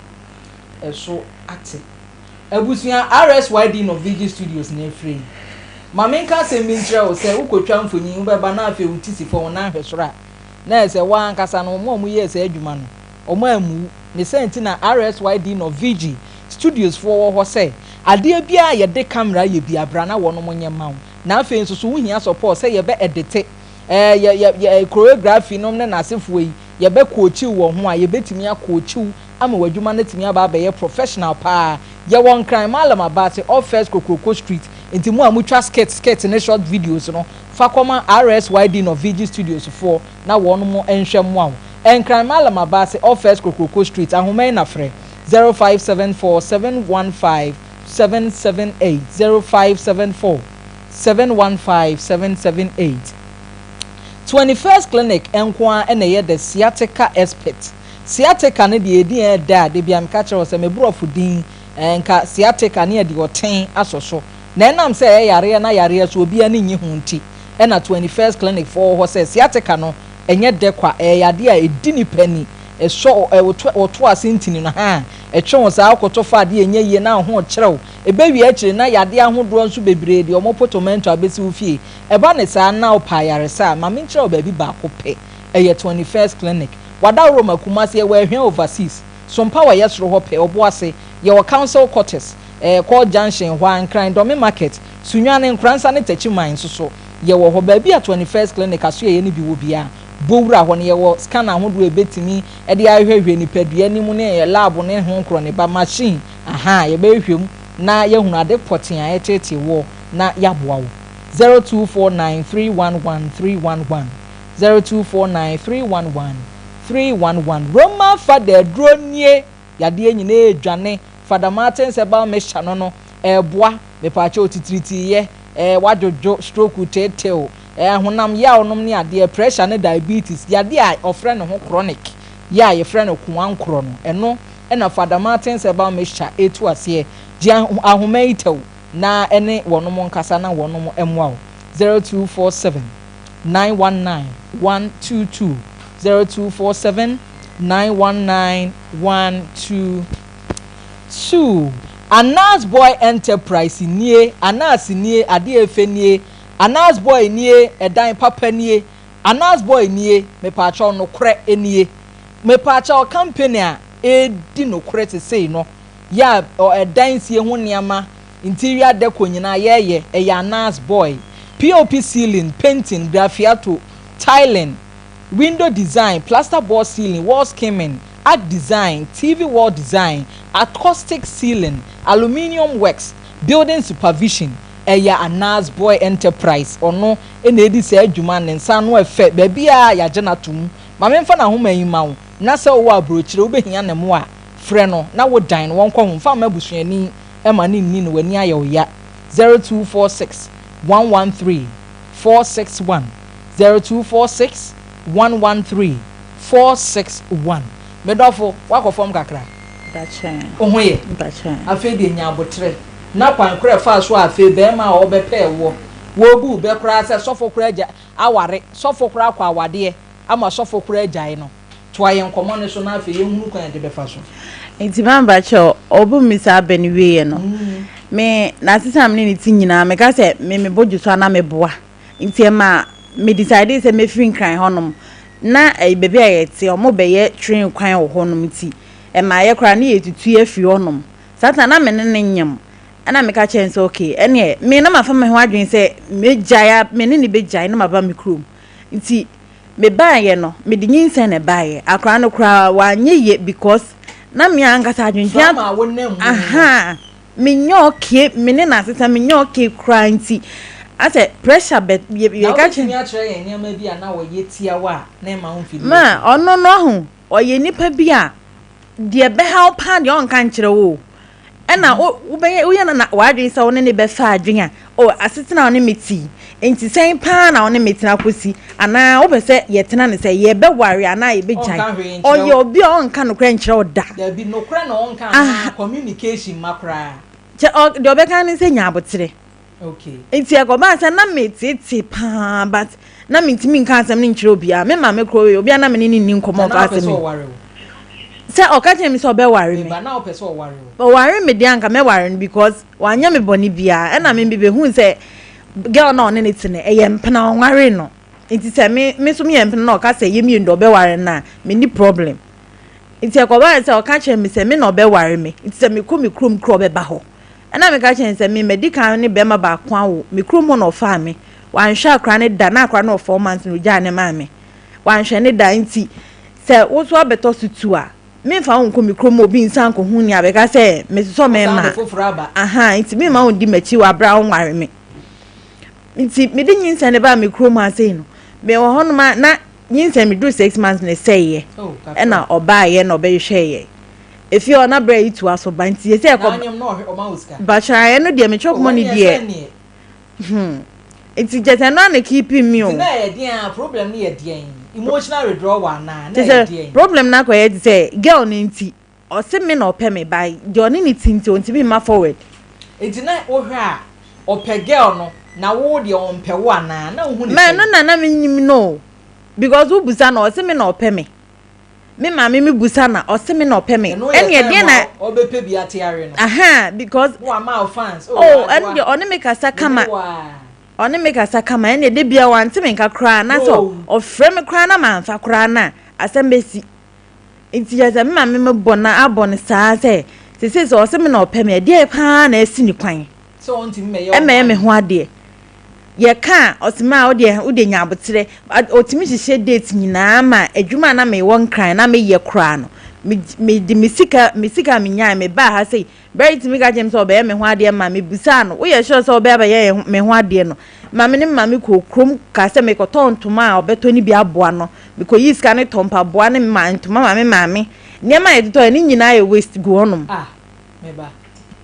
ɛso ate. Abusua, RSYD no VG Studios na ɛfrɛ yi. Ma menka asɛm bi nkyerɛ wo, sɛ wokɔtwa mfonyin, wobɛba na afei wo ti si fam, wo nan hwɛ soro a, Na ayɛ sɛ wo ara ankasa no, wɔn a wɔyɛɛ saa adwuma no, wɔammu wo. Ne saa nti na RSYD Norvigi Studios foɔ wɔ hɔ sɛ, adeɛ biara a yɛde camera yɛ biara, bra na wɔnom nyɛ mma wo. Na afei nso so wohia support sɛ yɛbɛ edite, ɛɛ yɛ yɛ yɛ choreography nom ne n'asefoɔ yi, yɛbɛ coachi wo wɔ ho a, yɛbɛtumi acoachi wo ama w'adwuma no atumi aba abɛyɛ professional paa. Yɛwɔ Nkran, Mallam Abate, off First Kokroko Street. Nti mo a motwa skit skit ne short videos no, fa kɔma RSYD Norvigi Studios foɔ na wɔnom nhwɛ mmoa wo. Nkran, Mallam Abase, off First Kokroko Street, ahoma yi na frɛ, 0574 715 778, 0574 715 778. 21st Clinic nko ara na ɛyɛ the sciatica expert. Sciatica no deɛ ɛdin a ɛda a, da biara meka kyerɛ wo sɛ me borɔfo din, eh, nka sciatica ne yɛde ɔten asɔ so. Na ɛnam sɛ ɛyɛ yareɛ na yareɛ so obiara ani nnye ho nti, ɛna 21st Clinic foɔ wɔ hɔ sɛ sciatica no ɛnyɛ dɛ kwa, ɛyɛ yadeɛ a ɛdi nipa ni, ɛsɔ wo, wo to ase ntini no, haa, ɛtwe wo saa, wokoto fa adeɛ a ɛnyɛ yie na wo ho rekyerɛ wo, ɛbɛwie akyire na yadeɛ ahodoɔ nso bebree deɛ wɔpo tomato abɛsi wo fie. Ɛba ne saa na wopɛ ayaresa a, ma menkyerɛ wo baabi baako pɛ, ɛyɛ 21st Clinic, Wadaworoma, Kumasi, ɛwɔ Ahwea Overseas, Sompa wɔ yɛ soro hɔ pɛ, Ɔboase, yɛwɔ Council Quarters, ɛɛ Court Junction hɔ ara, Nkran, Dɔme Market, Sunyani, Nkoransa ne Techiman nso so yɛwɔ hɔ. Baabi a 21st Clinic asoɛeɛ no bi wɔ biara, bɔ wura hɔ no, yɛwɔ scanner ahodoɔ a ɛbɛtumi de ahwehwɛhwɛ nipadua no mu ne lab ne ho nkorɔneba, machine, ahaa, yɛbɛhwehwɛ mu na yɛahunu ade pɔtee a ɛreteetee woɔ na yɛaboa wo. 0249 311 311, 0249 311 311. Roma Fada aduro nie, yadeɛ nyinaa redwane, Fada Martins Herbal Mixture no no ɛreboa, mepaakyɛw titiritiiyɛ, ɛɛ wadwodwo, stroke teetew, ɛɛ honam yaw nom ne adeɛ, pressure ne diabetes, yadeɛ a ɔfrɛ ne ho chronic, yɛ a yɛfrɛ no koankorɔ no, ɛno na Fada Martins Herbal Mixture ɛretu aseɛ. Gye ahoma yi tɛw na ɛne wɔnom nkasa na wɔnom mmoa wo. 0247 919 122, 0247 919 122. Anas Boy Enterprise nie, Anas nie, adeɛ ɛfɛ nie, Anas Boy nie, ɛdan papa nie, Anas Boy nie, mepaakyɛw nokorɛ nie. Mepaakyɛw company a ɛredi nokorɛ sesei no, yɛ a ɛdan sie ho nneɛma, interior deco nyinaa yɛɛyɛ, ɛyɛ Anas Boy. POP ceiling, painting, graffiato, tiling, window design, plaster board ceiling, wall skimming, art design, TV wall design, acoustic ceiling, aluminium works, building supervision, ɛyɛ Anas Boy Enterprise, ɔno na ɛdi saa adwuma, ne nsa ano ɛfɛ, baabiara yɛagye no ato mu. Ma memfa n'ahoma yi mma wo, na sɛ wowɔ aburokyire wobɛhia ne mmoa a, frɛ no na wo dan no wɔnkɔ ho, mfa mma abusuani ma no nni no, w'ani ayɛ wo ya. 0246 113 461, 0246 113 461. Me dɔfo, woakɔ fam kakra? Wo ho yɛ? Afei deɛ nya aboterɛ na kwan korɔ a ɛfaa so a afei barima a ɔrebɛpɛɛ woɔ, wɔrebu wo bɛ koraa sɛ sɔfo koraa agya aware, sɔfo koraa akɔ awadeɛ ama sɔfo koraa agyae no. Toa yɛn nkɔmmɔ no so na afei yɛnhunu kwan a yɛde bɛfa so. Nti mampakyɛw, ɔbɔ me saa bɛ no wieɛ no, me n'asesa a me ne no te nyinaa, meka sɛ me mebɔ dwo so a na meboa. Nti ɛma me decidee sɛ mɛfiri Nkran hɔnom. Na ɛyɛ baabi a yɛte, wɔrebɛyɛ train kwan wɔ hɔnom nti, ɛmaeɛ koraa na yɛtutu afiri hɔnom. Saa time no na me ne no nyem. Ɛna meka kyerɛɛ no sɛ okay, ɛneɛ me na mafa me ho adwene sɛ mɛgyae a, me ne no bɛgyae na maba me kurom. Nti mebaeɛ no, mede nyinsɛn na ɛbaeɛ. Akwadaa no koraa wanyɛ yie because na me ankasa adwendwen Trauma a wonam mu no. Ahaa. Menyɛ okay, me ne no asesa, menyɛ okay koraa nti asɛ pressure bɛ yɛ Na yɛka kyerɛ. wobɛtumi akyerɛ yɛn nneɛma bi a na ɔyɛ tia wo a na ɛmma wo mfili Ma okay? ɔno no ɔho ɔyɛ nipa bi a deɛ ɛbɛha wo paa deɛ ɔnka nkyerɛ wo o. Ɛna wo wobɛyɛ woyɛ no na w'adwene sɛ wo ne no bɛfa adwene a oh asetena a wo ne me te yi nti sɛn paa na wo ne me tena kɔsi anaa wopɛ sɛ yɛtena no sɛ yɛbɛware anaa yɛbɛgyae. Ɔnka hwee nkyerɛ Ɔyɛ wo. obi a ɔnka nokorɛ nkyerɛ wo da. Dabi, nokorɛ na ɔnka Ah. anaa communication mma koraa. Kyɛ ɔ deɛ ɔbɛka ne sɛ nya aboterɛ. Okay. Nti ɛkɔbaa sɛ na meteetee paa but na mentumi nka asɛm no nkyerɛ obiara. Me maame koraa ɔyɛ obi a na me ne no nni nkɔmmɔ Na na mfa wopɛ asɛm sɛ yi. ɔware wo? Sɛ ɔka kyerɛ me sɛ ɔbɛware me. Meba, na wopɛ sɛ ɔware wo? Ɔware me deɛ anka mɛware no because wanyɛ me bɔne biara. Ɛna me mebɛhuu sɛ girl no a ɔne no te no ɛyɛ mpena ɔnwaree no. Nti sɛ me me nso meyɛ mpena na ɔka sɛ yɛ mmienu deɛ ɔbɛware no a, menni problem. Nti ɛkɔbaeɛ sɛ ɔka kyerɛɛ me sɛ me na ɔbɛware me. Nti sɛ mekɔ me kurom koraa ɔbɛba hɔ. Ɛna meka kyerɛɛ no sɛ me madi kan ne bɛrima baako awo. Me kurom hɔ na ɔfaa me. Wanhwɛ akwadaa no da, na akwadaa no wɔ 4 months na ɔgyaa no maa me. Wanhwɛ no da nti sɛ wo nso abɛtɔ so tu a, memfa wo nkɔ me kurom ma obi nsan nkɔhu ni abɛka sɛ mesosɔ mmarima. Aha, nti memma wo ndi m'akyi wɔ aberɛ a wonware me. Nti mede nyinsɛn no baa me kurom ha sei no, mewɔ hɔnom a na nyinsɛn meduru 6 months na ɛsɛeɛ. Ɛna ɔbaeɛ na ɔbɛhwehwɛeɛ. Efie hɔ na berɛ yi toa so ba nti yɛsɛ ɛkɔ. Bakyerɛ no deɛ me chop money deɛ. Nti kyɛ sɛ ɛno a na keeping me o. Nti na ɛyɛ deɛn a problem no yɛ deɛn? Emotional withdrawal anaa? Na ɛyɛ deɛn? Problem no akɔyɛ te sɛ girl no nti ɔse me na ɔpɛ me but deɛ ɔne ne ti nti ɔntumi mma forward. Nti na wohwɛ a ɔpɛ girl no na wo deɛ ɔmpɛ wo anaa? Na wohu ne sɛn? Ma ɛno na na menyim no o because wobusa no ɔse me na ɔpɛ me. Me maame me busa na ɔse me na ɔpɛ me. Ɛno yɛ time a ɔbɛpɛ bi ate awe no. Aha because. Na wama wo fans. Oh ɛno deɛ ɔne me kasa kama. Ɔne me kasa kama ɛnna de bia wante me nka koraa na sɛ ɔfrɛ me koraa na manfa koraa na asɛm bɛsi. Nti yɛ sɛ me maame me bɔ na abɔ no saa sɛ sese sɛ ɔse me na ɔpɛ me ɛdeɛ paa na asi ne kwan. Sɛ ɔntumi mɛyɛ ɛmɛyɛ me ho adeɛ. Yɛka a ɔse maa wodeɛ wodeɛ nya aboterɛ. Ɔtumi hyehyɛ date nyinaa ma adwuma a na mewɔ Nkran na meyɛ koraa no mede me sika me sika a menyae mebaa ha sei Barry tumi ka kyerɛ me sɛ ɔbɛyɛ me ho adeɛ ma mebisaa no woyɛ sure sɛ wobɛyɛ abɛyɛ me ho adeɛ no ma me ne me maame kɔɔ kurom kaa sɛ mekɔtɔ ntoma a ɔbɛtɔ no bi aboa no mekɔyii sika no tɔ mpaboa ne ma ntoma ma me maame nneɛma a yɛtotɔeɛ ne nyinaa yɛ waste gu hɔnom. Ah me ba,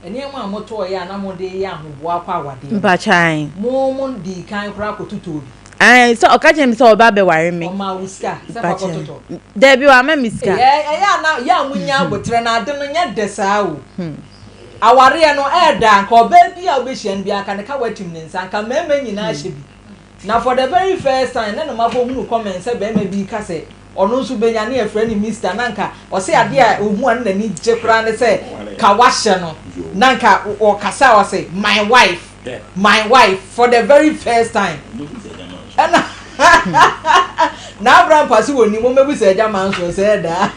nneɛma a motɔeɛ a na mode reyɛ ahoboa akɔ awadeɛ no, Mpakyɛ ae. mo mo dii kan koraa kɔtotɔɔ bi? Ae, sɛ ɔka kyerɛɛ me sɛ ɔreba abɛware me. Ɔmaa wo sika sɛ fa Mpakyɛ. kɔtotɔ? Dabi, wamma me sika. Ei, ɛyɛ a na yɛ a monya aboterɛ na ade no nyɛ dɛ saa o. Awareɛ no, ɛyɛ dɛ a, anka ɔbaa bi a wobɛhyia no biara anka ne kawa atim ne nsa, anka mmarima nyinaa hyɛ bi. Na for the very first time na na makɔhunu comment sɛ barima bi reka sɛ ɔno nso bɛnya ne yɛfrɛ no Mister na nka ɔse adeɛ a ɔhu a na n'ani gye koraa ne sɛ ka wahyɛ no na nka ɔkasa a ɔse my wife my wife for the very first time ɛna na abra mpa so wɔ nim ɔmɛbu sɛ agya manso sɛ ɛda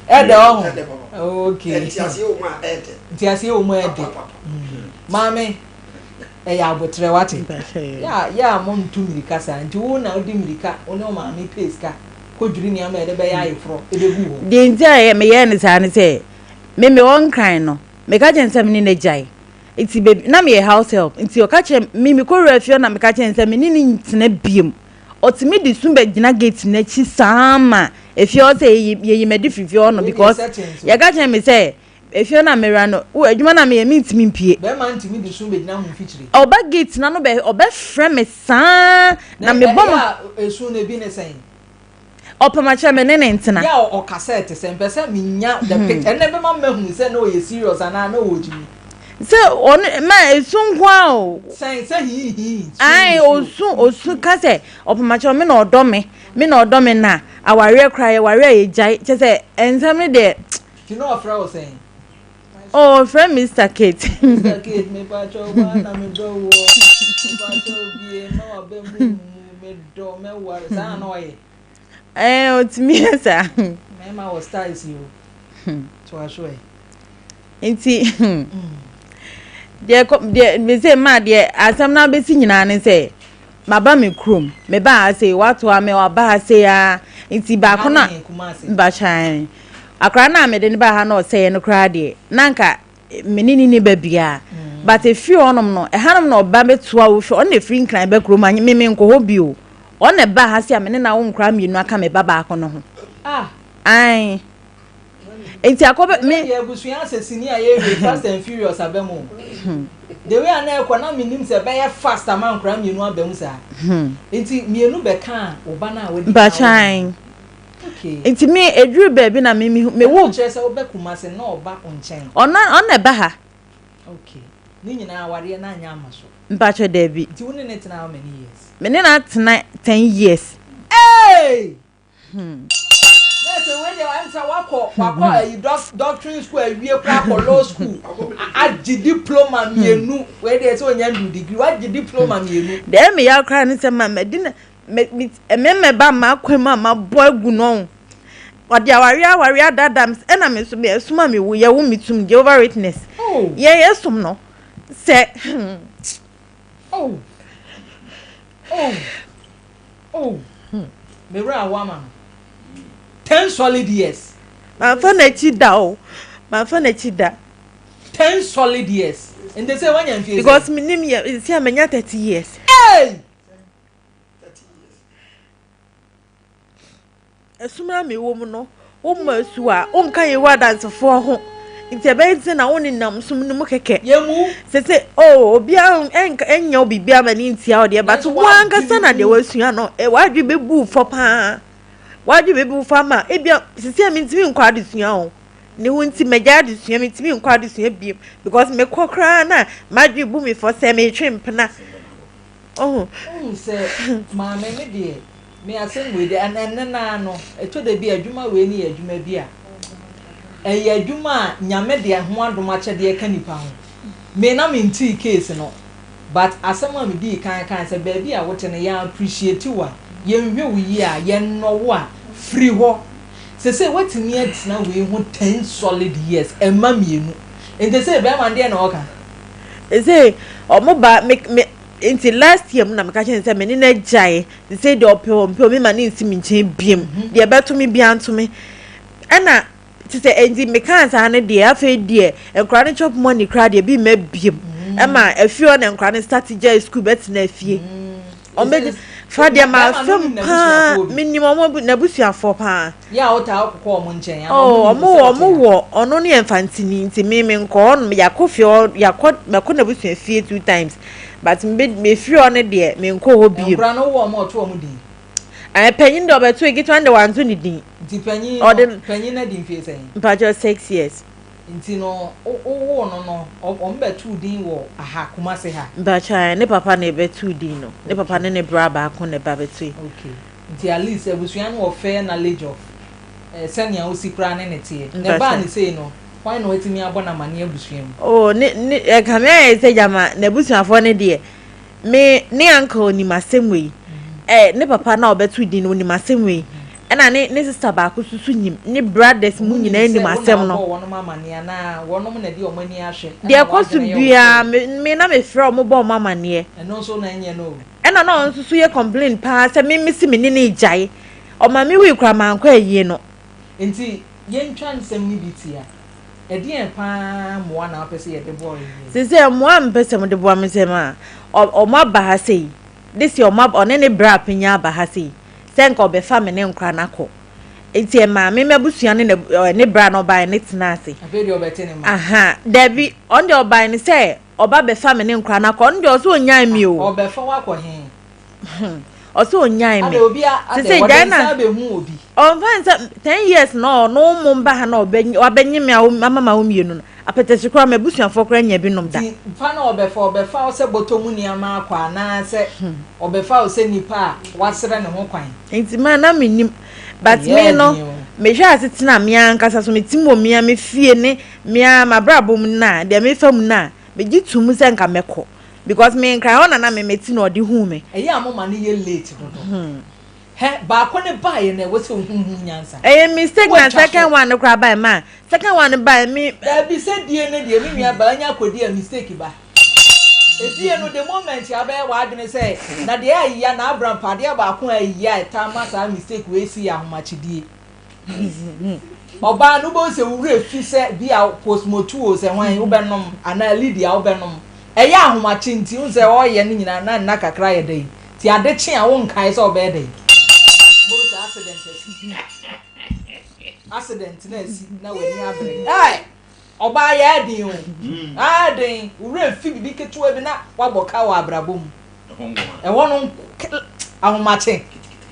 ɛdɛ ɔho okay ntiaseɛ wɔ mu a ɛdɛ maame Ɛyɛ aboterɛ wate. Yɛ a yɛ a mo ntu mirika saa nti wo na wodi mirika wo ne wo maame pay sika kɔ dwiri nneɛma a yɛde bɛyɛ ayeforɔ ɛbɛgu hɔ. Deɛ nti a meyɛɛ no saa ne sɛ, me mewɔ Nkran no, meka kyerɛɛ no sɛ me ne no agyae. Nti baabi, na meyɛ house help, nti ɔka kyerɛɛ me, mekɔwuraa fie hɔ na meka kyerɛɛ no sɛ me ne no ntena biom. Ɔtumi de su bɛgyina gate no akyi saa ma efie hɔ sɛ yɛyi me adi firi fie hɔ no because yɛka kyerɛɛ me sɛ Efie no a mewura no, wo adwuma no a meyɛ mentumi mpue. Bɛrima ntumi de su bɛgyina ho mfikyire. Ɔba gate no ano bɛ ɔbɛfrɛ me saa na mebɔ ma. Na ɛyɛ a esu no ebi ne sɛn? Ɔpam akyerɛ me ne ne ntena. Yɛ a ɔkasa ɛte sɛ mpɛ sɛ menya the picture ɛnna ɛbɛma mahunu sɛ na ɔyɛ serious anaa na ɔwɔ gyimi. Sɛ ɔno ma esu nko ara o. Sɛn sɛ hii hii. Ae osu osu ka sɛ ɔpam akyerɛ me na ɔdɔ me me na ɔdɔ me na awareɛ koraa yɛware a yɛgyae kyɛ sɛ nsɛm no deɛ. Ti na ɔfrɛ wo sɛn? Oh, ɔfrɛ me Mr. Kate. Mr. Kate, me pakyɛ wo na me dɔ wo. Me pakyɛ wo bie, ma wa bɛ mu mu, me dɔ, me ware. Saa na ɔyɛ. Eh, otumi yɛ saa. Mɛma wɔ styles yi o. To aso ɛ. Nti, deɛ kɔ deɛ me sɛ maa deɛ asɛm no abɛsi nyinaa ne sɛ Maba me kurom, mebaa ha sei, watoa me, waba ha sei aa, nti baako no a, mpakyɛw, akwadaa no a mede no baa ha na ɔsɛeɛ no koraa deɛ, na anka me ne no nni ba biara. But ɛfiri hɔnom no, ɛhanom na ɔba bɛtoa wo hwɛ, ɔno na ɛfiri Nkran ba kurom ha, me menkɔ hɔ bio. Ɔno na ɛbaa ha sei a me ne no awo nkwadaa mmienu aka me ba baako no ho. Ae. Nti akɔ bɛ me. Ɛnɛ deɛ abusua asɛ sini a yɛhwɛ fast and furious aba mu o. The way a na ɛkɔ na menim sɛ ɛbɛyɛ fast ama nkwadaa mmienu aba mu saa. Nti mmienu bɛkaa wo ba no a wadi kan awo no ho. Okay. Nti me eduru baabi na me me me wo. Ɛno kyerɛ sɛ wobɛ Kumasi na ɔba wo nkyɛn. Ɔno ɔno na ɛba ha. Okay. Ne nyinaa awareɛ no anyɛ ama so. Mpakyɛ daabi. Nti wo ne no tena how many years? Me ne no atena 10 years. Hey! Na sɛ sɛ wei deɛ ɛm sɛ wakɔ wakɔ ayi doc doctrine school awie koraa akɔ law school agye diploma mmienu wei deɛ sɛ onya ndu degree wagye diploma mmienu. Deɛ ɛyɛ me yaw koraa ne sɛ ma madi na me me mmarima ba m'akwan mu a mabɔ agu no ɔde awareɛ awareɛ adaadaa me ɛna me nso me ɛsom a mewu yɛwo me tum Jehovah Witness Oh. yɛn yɛsom no sɛ hmm. Oh. Oh. Oh. Me werɛ aho ama no. 10 solid years. Mamfa n'akyi da o. Mamfa n'akyi da. 10 solid years. Nti sɛ wanya mfie sɛ? Because menim yɛ nsi a manya 30 years. Hey! Ɛsom a mewɔ mu no, wommɔ asu a, wonka Yehowa Adansefoɔ ho. Nti ɛbɛyɛ te sɛ na wonenam som no mu kɛkɛ. Yɛmmu. Sese, oh, obiara ɛnka ɛnyɛ wo biribiara ma ne ntia wo deɛ, but Nanso wo ankasa na w'adwene deɛ mu. woasua no, eh, w'adwene bɛbu wo fɔ paa. W'adwene bɛbu wo fɔ ama ebia sese a mentumi nkɔ adesua o. Ne ho nti magyae adesua, mentumi nkɔ adesua bio because mekɔ koraa na m'adwene bu me fɔ sɛ metwe mpena. Ohu. Wohu sɛ maame me deɛ me asɛm wei deɛ ɛnɛ ɛnɛ naa no ɛtɔ da bi a adwuma wei ne yɛ adwuma bi a ɛyɛ adwuma a nyame de ho adom akyɛdeɛ ka nipa ho me na me ntii case no but asɛm a me dii kan kae sɛ baabi a wote no yɛn appreciate wo a yɛn hwɛ wo yie a yɛn nnɔ wo a firi hɔ sesei woatumi atena wei ho ten solid years ɛmma mienu nti sei bɛɛma no deɛ na ɔka. Sesei ɔmo ba me me nti last year mu na meka kyerɛ no sɛ me ne no agyae sesei deɛ ɔpɛ o ɔmpɛ o me ma no nsi me nkyɛn biom deɛ ɛbɛto me biara nto me ɛna te sɛ nti mekaa saa no deɛ afei deɛ nkwadaa no chop money koraa deɛ bi mma biom ɛma afie hɔ na nkwadaa no start gyae school bɛtena afie. Ɔmbɛgye fa deɛ ma fam paa menim ɔmo n'abusuafoɔ paa. Yɛ a wotaa kɔkɔ ɔmo nkyɛn anaa Oh ɔmo nim ɔmo wo wɔ sɛ ɔmo wote ha? wɔ ɔno no yɛ mfantini nti me me nkɔ hɔ nom yɛakɔ fie hɔ yɛakɔ mɛkɔ n'abusua fie two times but me mefiri hɔ no deɛ menkɔ hɔ bio. Nkora no wowɔ ɔmo a ɔto ɔmo din? Ɛɛ panyin deɛ ɔbɛto ketewa no deɛ wanto ne din. Nti panyin no Ɔde panyin no adi mfie sɛn? mpakyɛw 6 years. Nti no wo woo no no ɔmo bɛtoo din wɔ aha Kumasi ha? Mpakyɛw ne papa na ɛbɛtoo din no ne papa Okay. ne ne bra baako na ɛba bɛtoe. Okay nti at least abusua no wɔ fair knowledge of eh sɛnea wosi koraa ne ne teɛ. Na ɛbaa Mpakyɛw. ne sei no hwan na watumi abɔ no amaneɛ abusua mu? Oh ne ne ɛkame ayɛ sɛ gyama n'abusuafoɔ no deɛ me ne uncle nim asɛm wei eh ne papa no a ɔbɛtoo din no ɔnim asɛm wei Ɛna ne ne sister baako nso so nim, ne brothers mu Wɔn nim nyinaa sɛ nim wo na asɛm no. wobɔɔ wɔnom amaneɛ anaa wɔnom na de wɔn ani ahwɛ Deɛ ɛna ɛkɔ so w'adwene yɛ wo biara sɛ. me me na mefrɛ wɔn bɔ wɔn amaneɛ. Ɛno nso na ɛnyɛ no o. Ɛna na ɔno nso so yɛ complain paa sɛ me mese me ne no regyae. Ɔma me wui koraa mankɔ ayie no. Nti yɛntwa nsɛm no bi tia. Ɛdeɛn paa mmoa na wopɛ sɛ yɛde boa wo yi? Seesei mmoa a mepɛ sɛ mode boa me sɛ ma ɔ wɔn aba ha sei, this year wɔn aba ɔne ne bra panyin aba ha sei. sɛ nka ɔbɛfa me ne nkora no akɔ. Nti ɛmaa me m'abusua ne na ne bra na ɔbaeɛ no tenaa ase. Afei deɛ ɔbɛte ne ma. Aha, dabi, ɔno deɛ ɔbaeɛ no sɛ ɔba bɛfa me ne nkora no akɔ. Ɔno deɛ ɔsɛ ɔnyae me o. Ɔbɛfa wo akɔ he? Ɔsɛ ɔnyae me. Adɛ obi a, Te adɛ sɛ wɔde gyae nsa na abɛhu obi. ɔmfa nsa 10 years na ɔno mo mba ha na ɔbɛ wabɛnye me a ama ma wo mmienu no. Apɛtɛhye koraa m'abusuafoɔ koraa nya bi nom da. Nti fa na ɔbɛfa, ɔbɛfa wo sɛ bɔtɔ mu nneɛma akɔ anaasɛ ɔbɛfa wo sɛ nipa a wasrɛ ne ho kwan? Nti ma na mennim but Ɛyɛ me no den o. mehwɛ asetena a me ankasa so metim wɔ me ara me fie ne me ara m'abrabɔ mu no a deɛ mefa mu no a megye to mu sɛ nka mɛkɔ because me Nkran hɔ na na me mete na ɔde huu me. Ɛyɛ a moma no yɛ late dodo. Hɛ, baako no baeɛ no ɛwɔ sɛ wohu ho nyansa. Ɛyɛ mistake na Woatwa second so. one no koraa baeɛ ma second one no baeɛ me. Daabi sɛ die no deɛ me nua baa nya kɔdi a mistake ba. Edie no the moment a wobɛyɛ w'adwene sɛ na deɛ ayia na Abraham pɛ adeɛ baako a ayia a ɛtaa ma saa mistake wei si yɛ ahomakyedie. Ɔbaa no wobɛhu sɛ wo werɛ fi sɛ bi a postmotu o sɛ hwan wobɛnom anaa Lydia wobɛnom. Ɛyɛ ahomakye nti wohu sɛ ɔreyɛ no nyinaa na nna kakra yɛ dɛn nti ade kye a wonkae sɛ ɔbɛyɛ dɛn. Wobɛhu sɛ accident asi. Accident na asi na w'ani abere. Ɛɛ! Ɔbaa yɛ ɛden o. Ɛden. Wo werɛ fi biribi ketewa bi na wabɔ ka wɔ abrabɔ mu. Ɛhɔ no ahomakye.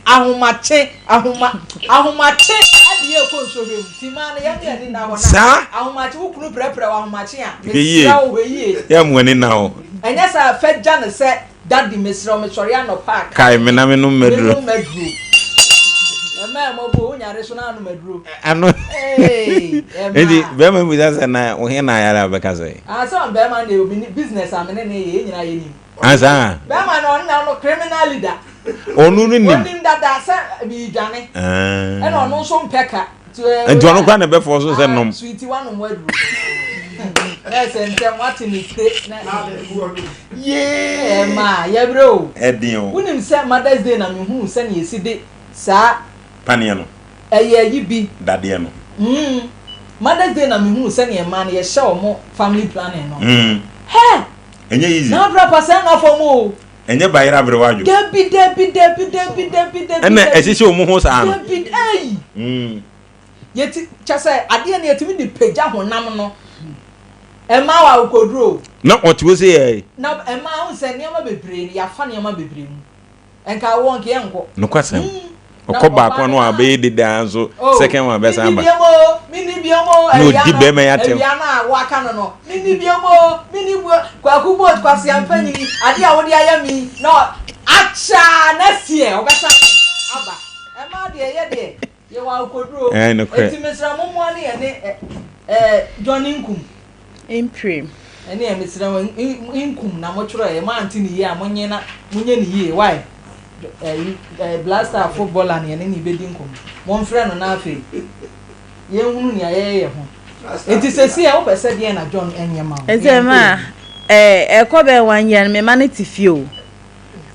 Ahomakye. Ahoma ahomakye ɛde yɛ kɔ nsɔhwɛ mu. Ti maa no yɛn ani na hɔ na. Saa. Ahomakye wo kunu prɛprɛ wɔ ahomakye a. Hwɛ yie. Mesrɛ wo hwɛ yie. Yɛ mo ani na hɔ. Ɛnyɛ saa fɛ gya no sɛ daddy mesrɛ wo mesɔre anɔpa a kae me na menom maduro. Menom maduro. Ɛma yɛ mmɔbɔ o, wonyare so na anom aduro. Ano. Ee, Enti ɛmaa. bɛrima bisa sɛ na wo he na ayare a wobɛka sɛ. Ah, sɛ bɛrima no deɛ obi business a me ne ne yɛ, yɛn nyinaa yɛnim. Ansa. Bɛrima no ɔno na ɔno criminal leader. Ɔno no nim. Onim dada sɛ meredwane. Ah. Ɛna ɔno nso mpɛ ka. Nti ɔno koraa na ɛbɛfɔ so sɛ nom. Sweetie wanom waduro. Na ɛsɛ ntɛm wate ne tire na. Yee. Ɛma yɛbrɛ o. Ɛden o. Wonim sɛ Mother's Day na mehuu sɛnea yɛsi de saa. Paneɛ no. Ɛyɛ ayi bi. Dadeɛ no. Mm. Mother's Day na mehuu sɛnea mmaa no yɛhyɛ wɔn family planning no. Mm. Hɛ! Ɛnyɛ easy. Na abira pa sɛ nna fam o. Ɛnyɛ bayerɛ aberewa adwo. Dabi dabi dabi dabi dabi dabi. Ɛna ɛhyehyɛ wɔn ho saa no. Dabi ɛyi. Mm. Yɛti kyɛ sɛ adeɛ no yɛtumi de pagya honam no. Ɛmaa wɔ akokoduro. Na ɔte hɔ sɛ yɛ. Na ɛmaa ho sɛ nneɛma bebree no yɛafa nneɛma bebree mu. Nka awɔ nka yɛnkɔ. Nokwasɛm. Ɔkɔ baako ano a bɛyɛ dede ara nso second one bɛsan aba. Menni biom o, menni biom o. Na odi bɛrima yi atɛm. Awia no a waka no no, menni biom o, menni buo. Kwaku boat Kwasi Ampanyini, adeɛ a wode ayɛ me yi, na akyɛ a next year ɔbɛsan aba. Ɛmaa deɛ yɛ deɛ yɛwɔ akokoduro. Ɛɛ nokorɛ. Enti mesrɛ mo mmoa ne yɛne ɛɛ Johnny Nkum. Mprem. Ɛneɛ mesrɛ mo nkum na mo twerɛɛ mo ante ne yie a monye na monyɛ ne yie why ɛyi ɛɛ blaster footballer no yɛne ne bɛdi nkɔmmɔ momfrɛ no na afei yɛnhunu nea yɛyɛ yɛ ho nti sɛsi a wopɛ sɛ deɛn na John ɛnyɛ ma wo Ɛsɛ ma ɛɛ ɛkɔ bɛyɛ one year no me ma no te fie o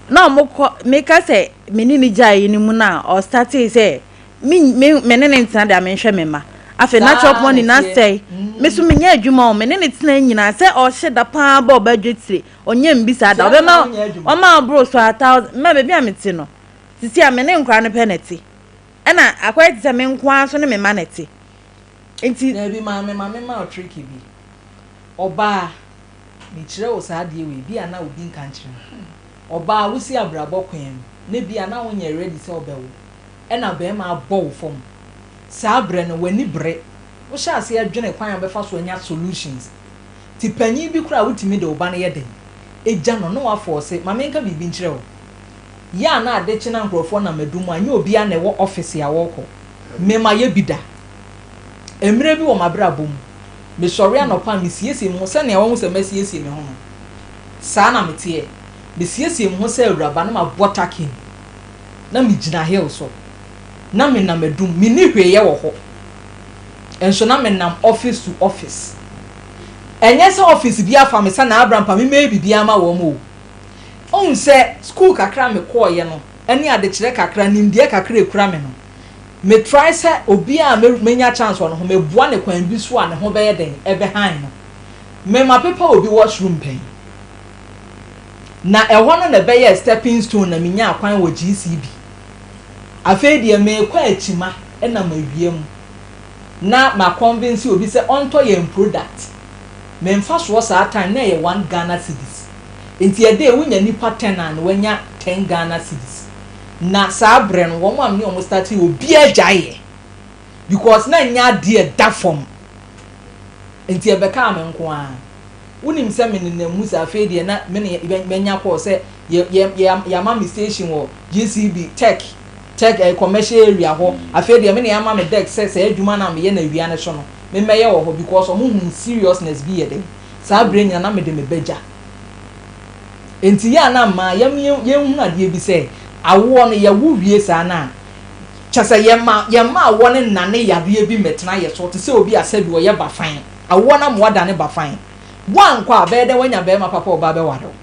na ɔmo kɔ meka sɛ me ne ne gyae no mu na ɔstartee sɛ Me me me ne ne ntena de a menhwɛ me mma. Afei na chop money na asɛe. Me so menyɛ adwuma o, me ne ne tena nyinaa sɛ ɔhyɛ da paa bɔ ɔba dwetire, ɔnyɛ mbi saa da. Ɔbɛma ɔma ɔboro so a thousand. Mma baabi a mete no, sisi a me ne nkwadaa no pɛ na ɛte. Ɛna akɔyɛ te sɛ me nko ara nso ne me mma na ɛte. Nti. Daabi maame ma memma wo trick bi. Ɔbaa, mekyerɛ wo saa adeɛ wei, bi a na obi nka nkyerɛ wo. Ɔbaa, wosi abrabɔ kwan mu, na bi a na wonyɛ ready sɛ wobɛwo. na barima abɔ wo fam. Saa berɛ no, w'ani bere. Wohyɛ aseɛ dwene kwan a wobɛfa so anya solutions. Nti panin bi koraa a wotumi de wo ba no yɛ dɛn? Gya no na woafɔɔse. Ma menka biribi nkyerɛ wo. Yɛ a na ade kye na nkurɔfoɔ nam adum a, ɛnyɛ obiara na ɛwɔ office a wɔrekɔ. Me mayɛ bi da. Mmerɛ bi wɔ m'abrabɔ mu, mesɔre anɔpa a mesiesie me ho sɛnea woahu sɛ masiesie me ho no, saa na meteɛ. Mesiesie me ho sɛ awuraba na mabɔ takin. na megyina hill so, na menam adum, menni hwee yɛ wɔ hɔ, nso na menam office to office. Ɛnyɛ sɛ office bi afa me sɛ na Abrampa memmɛyɛ biribiara ma wɔn o. Wohu sɛ school kakra a mekɔeɛ no ne adekyerɛ kakra, nimdeɛ kakra a ɛkura me no, me try sɛ obiara a mɛnya chance wɔ ne ho, meboa no kwan bi so a ne ho bɛyɛ dɛn, ɛbɛhan no. Me mapepa obi washroom pɛn. Na ɛhɔ no na ɛbɛyɛɛ stepping stone na menyaa kwan wɔ GCB. Afei deɛ merekɔ akyima nam awia mu na ma convince obi sɛ ɔntɔ yɛn product. Me mfasoɔ saa time na ɛyɛ one Ghana cedis. Nti a day wonya nipa ten a na wanya ten Ghana cedis. Na saa berɛ no wɔn a me ne wɔn startee obiara gyaeɛ because na ɛnyɛ adeɛ a ɛda fam. Nti ɛbɛkaa me nko ara. Wonim sɛ me nenam mu saa afei deɛ na me ne manya call sɛ yɛ yɛ yɛ yɛama me station wɔ GCB tech tech ɛɛ commercial area hɔ afei deɛ me ne ama me desk sɛ saa adwuma no a meyɛ no awia no so no me mmɛyɛ wɔ hɔ because wɔn hunu seriousness bi yɛ dɛn saa berɛ nyina na mede me ba gya nti yɛ a na mmaa yɛn yɛn hunu adeɛ bi sɛ awoɔ no yɛwo wie saa no a kyɛ sɛ yɛma yɛma awoɔ no nnane yareɛ bi mmɛtena yɛ so te sɛ obi a sɛbi ɔyɛ bafan. Awoɔ no ama woadane bafan. Woankɔ a, bɛyɛ dɛn woanya barima papa a ɔba abɛware wo?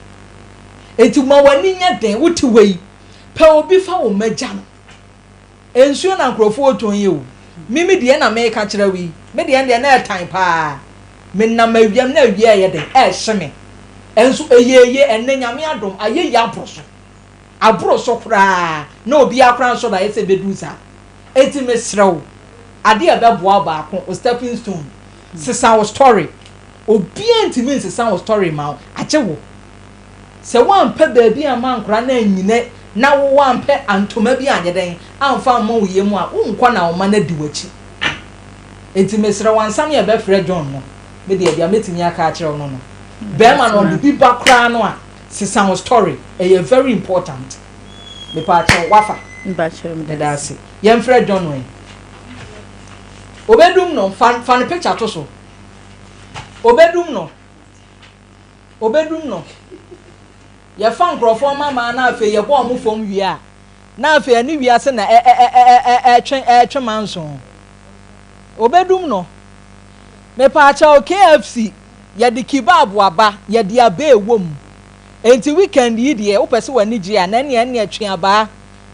Enti ma w'ani nyɛ den. Wote hɔ yi, pɛ obi fa wo mma gya no. Nsuo na nkurɔfoɔ retɔn yi o. Me me deɛ na mereka kyerɛ wo yi, me deɛ deɛ na ɛtan paa. Menam awia mu na awia reyɛ dɛn? Ɛrehye me. Nso ɛyɛ yie, ɛnnɛ Nyame adom, ayɛ yie aboro so. Aboro so koraa, na obiara koraa nsɔ daeɛ sɛ ɛbɛduru saa. Enti mesrɛ wo, adeɛ a ɛbɛboa wo baako, wo stepping stone, sesa wo story. Obiara ntumi nsesa wo story mma wo, agye wo. Sɛ woampɛ baabi amma nkwadaa no annyina na wo woampɛ ntoma bi anyɛ dɛn amfa ammɔ wo yam a, wonkɔ na wo mma no adi w'akyi. Enti mesrɛ wo, ansa na yɛbɛfrɛ John no, me deɛ deɛ mɛtumi aka akyerɛ wo no no, barima no ɔde bi ba koraa no a, sesa wo story, ɛyɛ very important. Mepaakyɛw, woafa? Mpakyɛw meda ase. Yɛmfrɛ John ɛ. Obedum no, fa fa ne picture to so. Obedum no. Obedum no. Yɛfa nkurɔfoɔ mma na afei yɛbɔ wɔn fam wie a, na afei ɛne wiase na ɛ ɛ ɛ ɛ ɛtwe ɛtwe manso. Obedum no. Mepaakyɛw KFC yɛde kebab aba, yɛde abɛ ɛwɔ mu. Enti weekend yi deɛ wopɛ sɛ w'ani gye a na ɛneɛ ɛneɛ twe abaa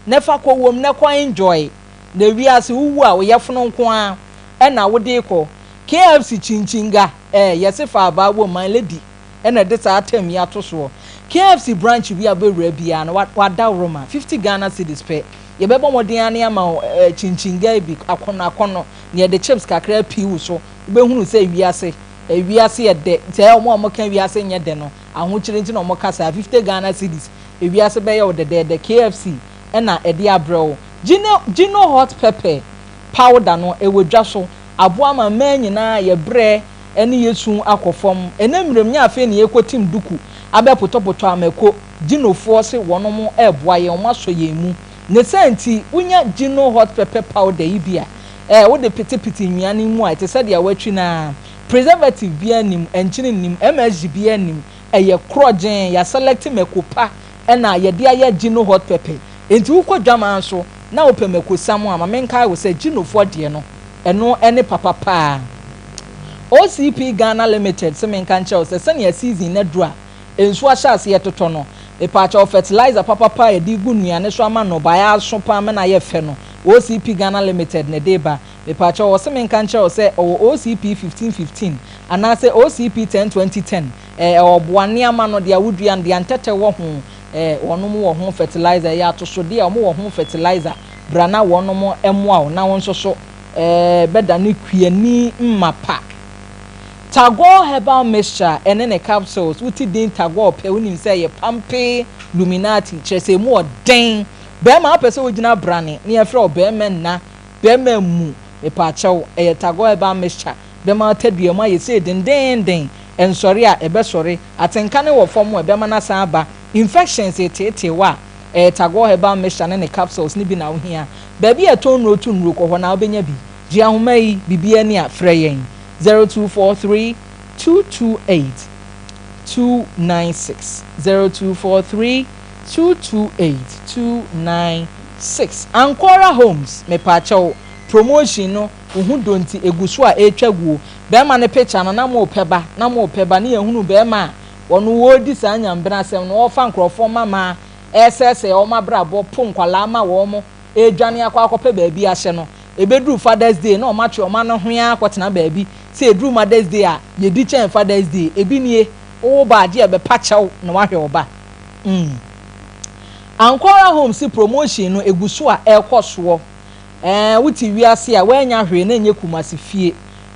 na fa kɔ wom na kɔ enjoy. Na wiase wowu a wo yɛfono nko ara ɛna wode rekɔ. KFC kyinkyin eh yɛse fa abaa wom my lady ɛna ɛde saa term yi ato soɔ. KFC branch bi a wobɛwura biara no wadaworo ma 50 Ghana cedis pɛ. Yɛbɛbɔ mmɔden ara na yɛama wo eh kyinkyin bi akɔnɔ akɔnɔ na yɛde chips kakra apii wo so. Wobɛhunu sɛ wiase eh wiase yɛ dɛ. Nti ɛyɛ wɔn a wɔka wiase nyɛ dɛ no ahokyere nti na wɔka saa. 50 Ghana cedis ewiase bɛyɛ wo dɛdɛɛdɛ. KFC ɛna ɛde abrɛ wo. Gino Gino hot pepper powder no ɛwɔ dwa so aboa ma mmaa nyinaa yɛbrɛ ɛne yɛsu akɔ fam. Ɛnɛ mmerɛm nyɛ afei na yɛkɔtim duku abɛpotɔpotɔ amako. Ginofoɔ se wɔnom ɛɛboa yɛn, wɔn asɔ yɛn mu. Ne sɛ nti wonya Gino hot pepper powder yi bi a wode petepete nnuane mu a ɛte sɛ deɛ wɔatwi naa. Preservative biara nnim, nkyene nnim, MSG biara nnim. Ɛyɛ korɔgyen, yɛaselect mako pa ɛna yɛde ayɛ Gino hot pepper. Nti wokɔ dwaman so na wopɛ mako sam a ma menkae wo sɛ Ginofoɔ deɛ no ɛno ɛne papa paa. OCP Ghana Limited sɛ menka nkyerɛ wo sɛ sɛnea season na duru a nsuo ahyɛ aseɛ totɔ no, mepaakyɛw fertilizer papapa a yɛde gu nnuane so ama nnɔbaeɛ aso paa ma no ayɛ fɛ no, OCP Ghana Limited na ɛde ba. Mepaakyɛw wɔ sɛ menka nkyerɛ wo sɛ ɔwɔ OCP 1515 anaasɛ OCP 102010. Ɛɛ ɔboa nneɛma no deɛ wodua no deɛ ntɛtɛ wɔ ho wɔnom wɔ ho fertilizer ɛyɛ atosodeɛ a wɔn wɔ ho fertilizer bra na wɔnom mmoa wo na wɔn nso so bɛda ne kuani mmapa. Tagore herbal mixture ɛne ne capsules wote din Tagore pɛ wonim sɛ ɛyɛ pampe luminati kyerɛ sɛ emu ɔden bɛrima apɛ sɛ wogyina brane ne yɛfrɛ wo bɛrima nna bɛrima mu mepaakyɛw ɛyɛ Tagore herbal mixture bɛma atadua mu ayɛ sɛ dendenden nsɔre a ɛbɛsɔre atenka ne wɔ fam a ɛbɛma n'asan aba infections eteetee wa ɛyɛ Tagore herbal mixture ne ne capsules ne bi na wohia baabi a ɛtɔn nnuro to nnuro kɔ hɔ na wobɛnya bi gye ahoma yi biribi ani a frɛ yɛn 0243 228 296 0243 228 296 Ancora Homes mepaakyɛw promotion no wohu do nti egu so a ɛretwa guo bɛrima ne picture no na mo pɛ ba na mo pɛ ba ne yɛhunu bɛrima a wɔn wɔredi saa nyambena asɛm no wɔfa nkurɔfoɔ mama ɛsɛsɛ wɔn abrabɔ po nkwalaa ma wɔn edwane akɔ akɔpɛ baabi ahyɛ no ebeduru Fathers Day na wɔn atwe wɔn ano hwea akɔtena baabi sɛ eduru Mothers Day a yɛdi kyɛn Fathers Day ebi nie wɔwɔ ba agye ɛbɛpa kyɛw na wahwɛ ɔba. Ancora Homes promotion no egu so a ɛrekɔ soɔ wote wiase a wɔanya hwee na enye Kumasi fie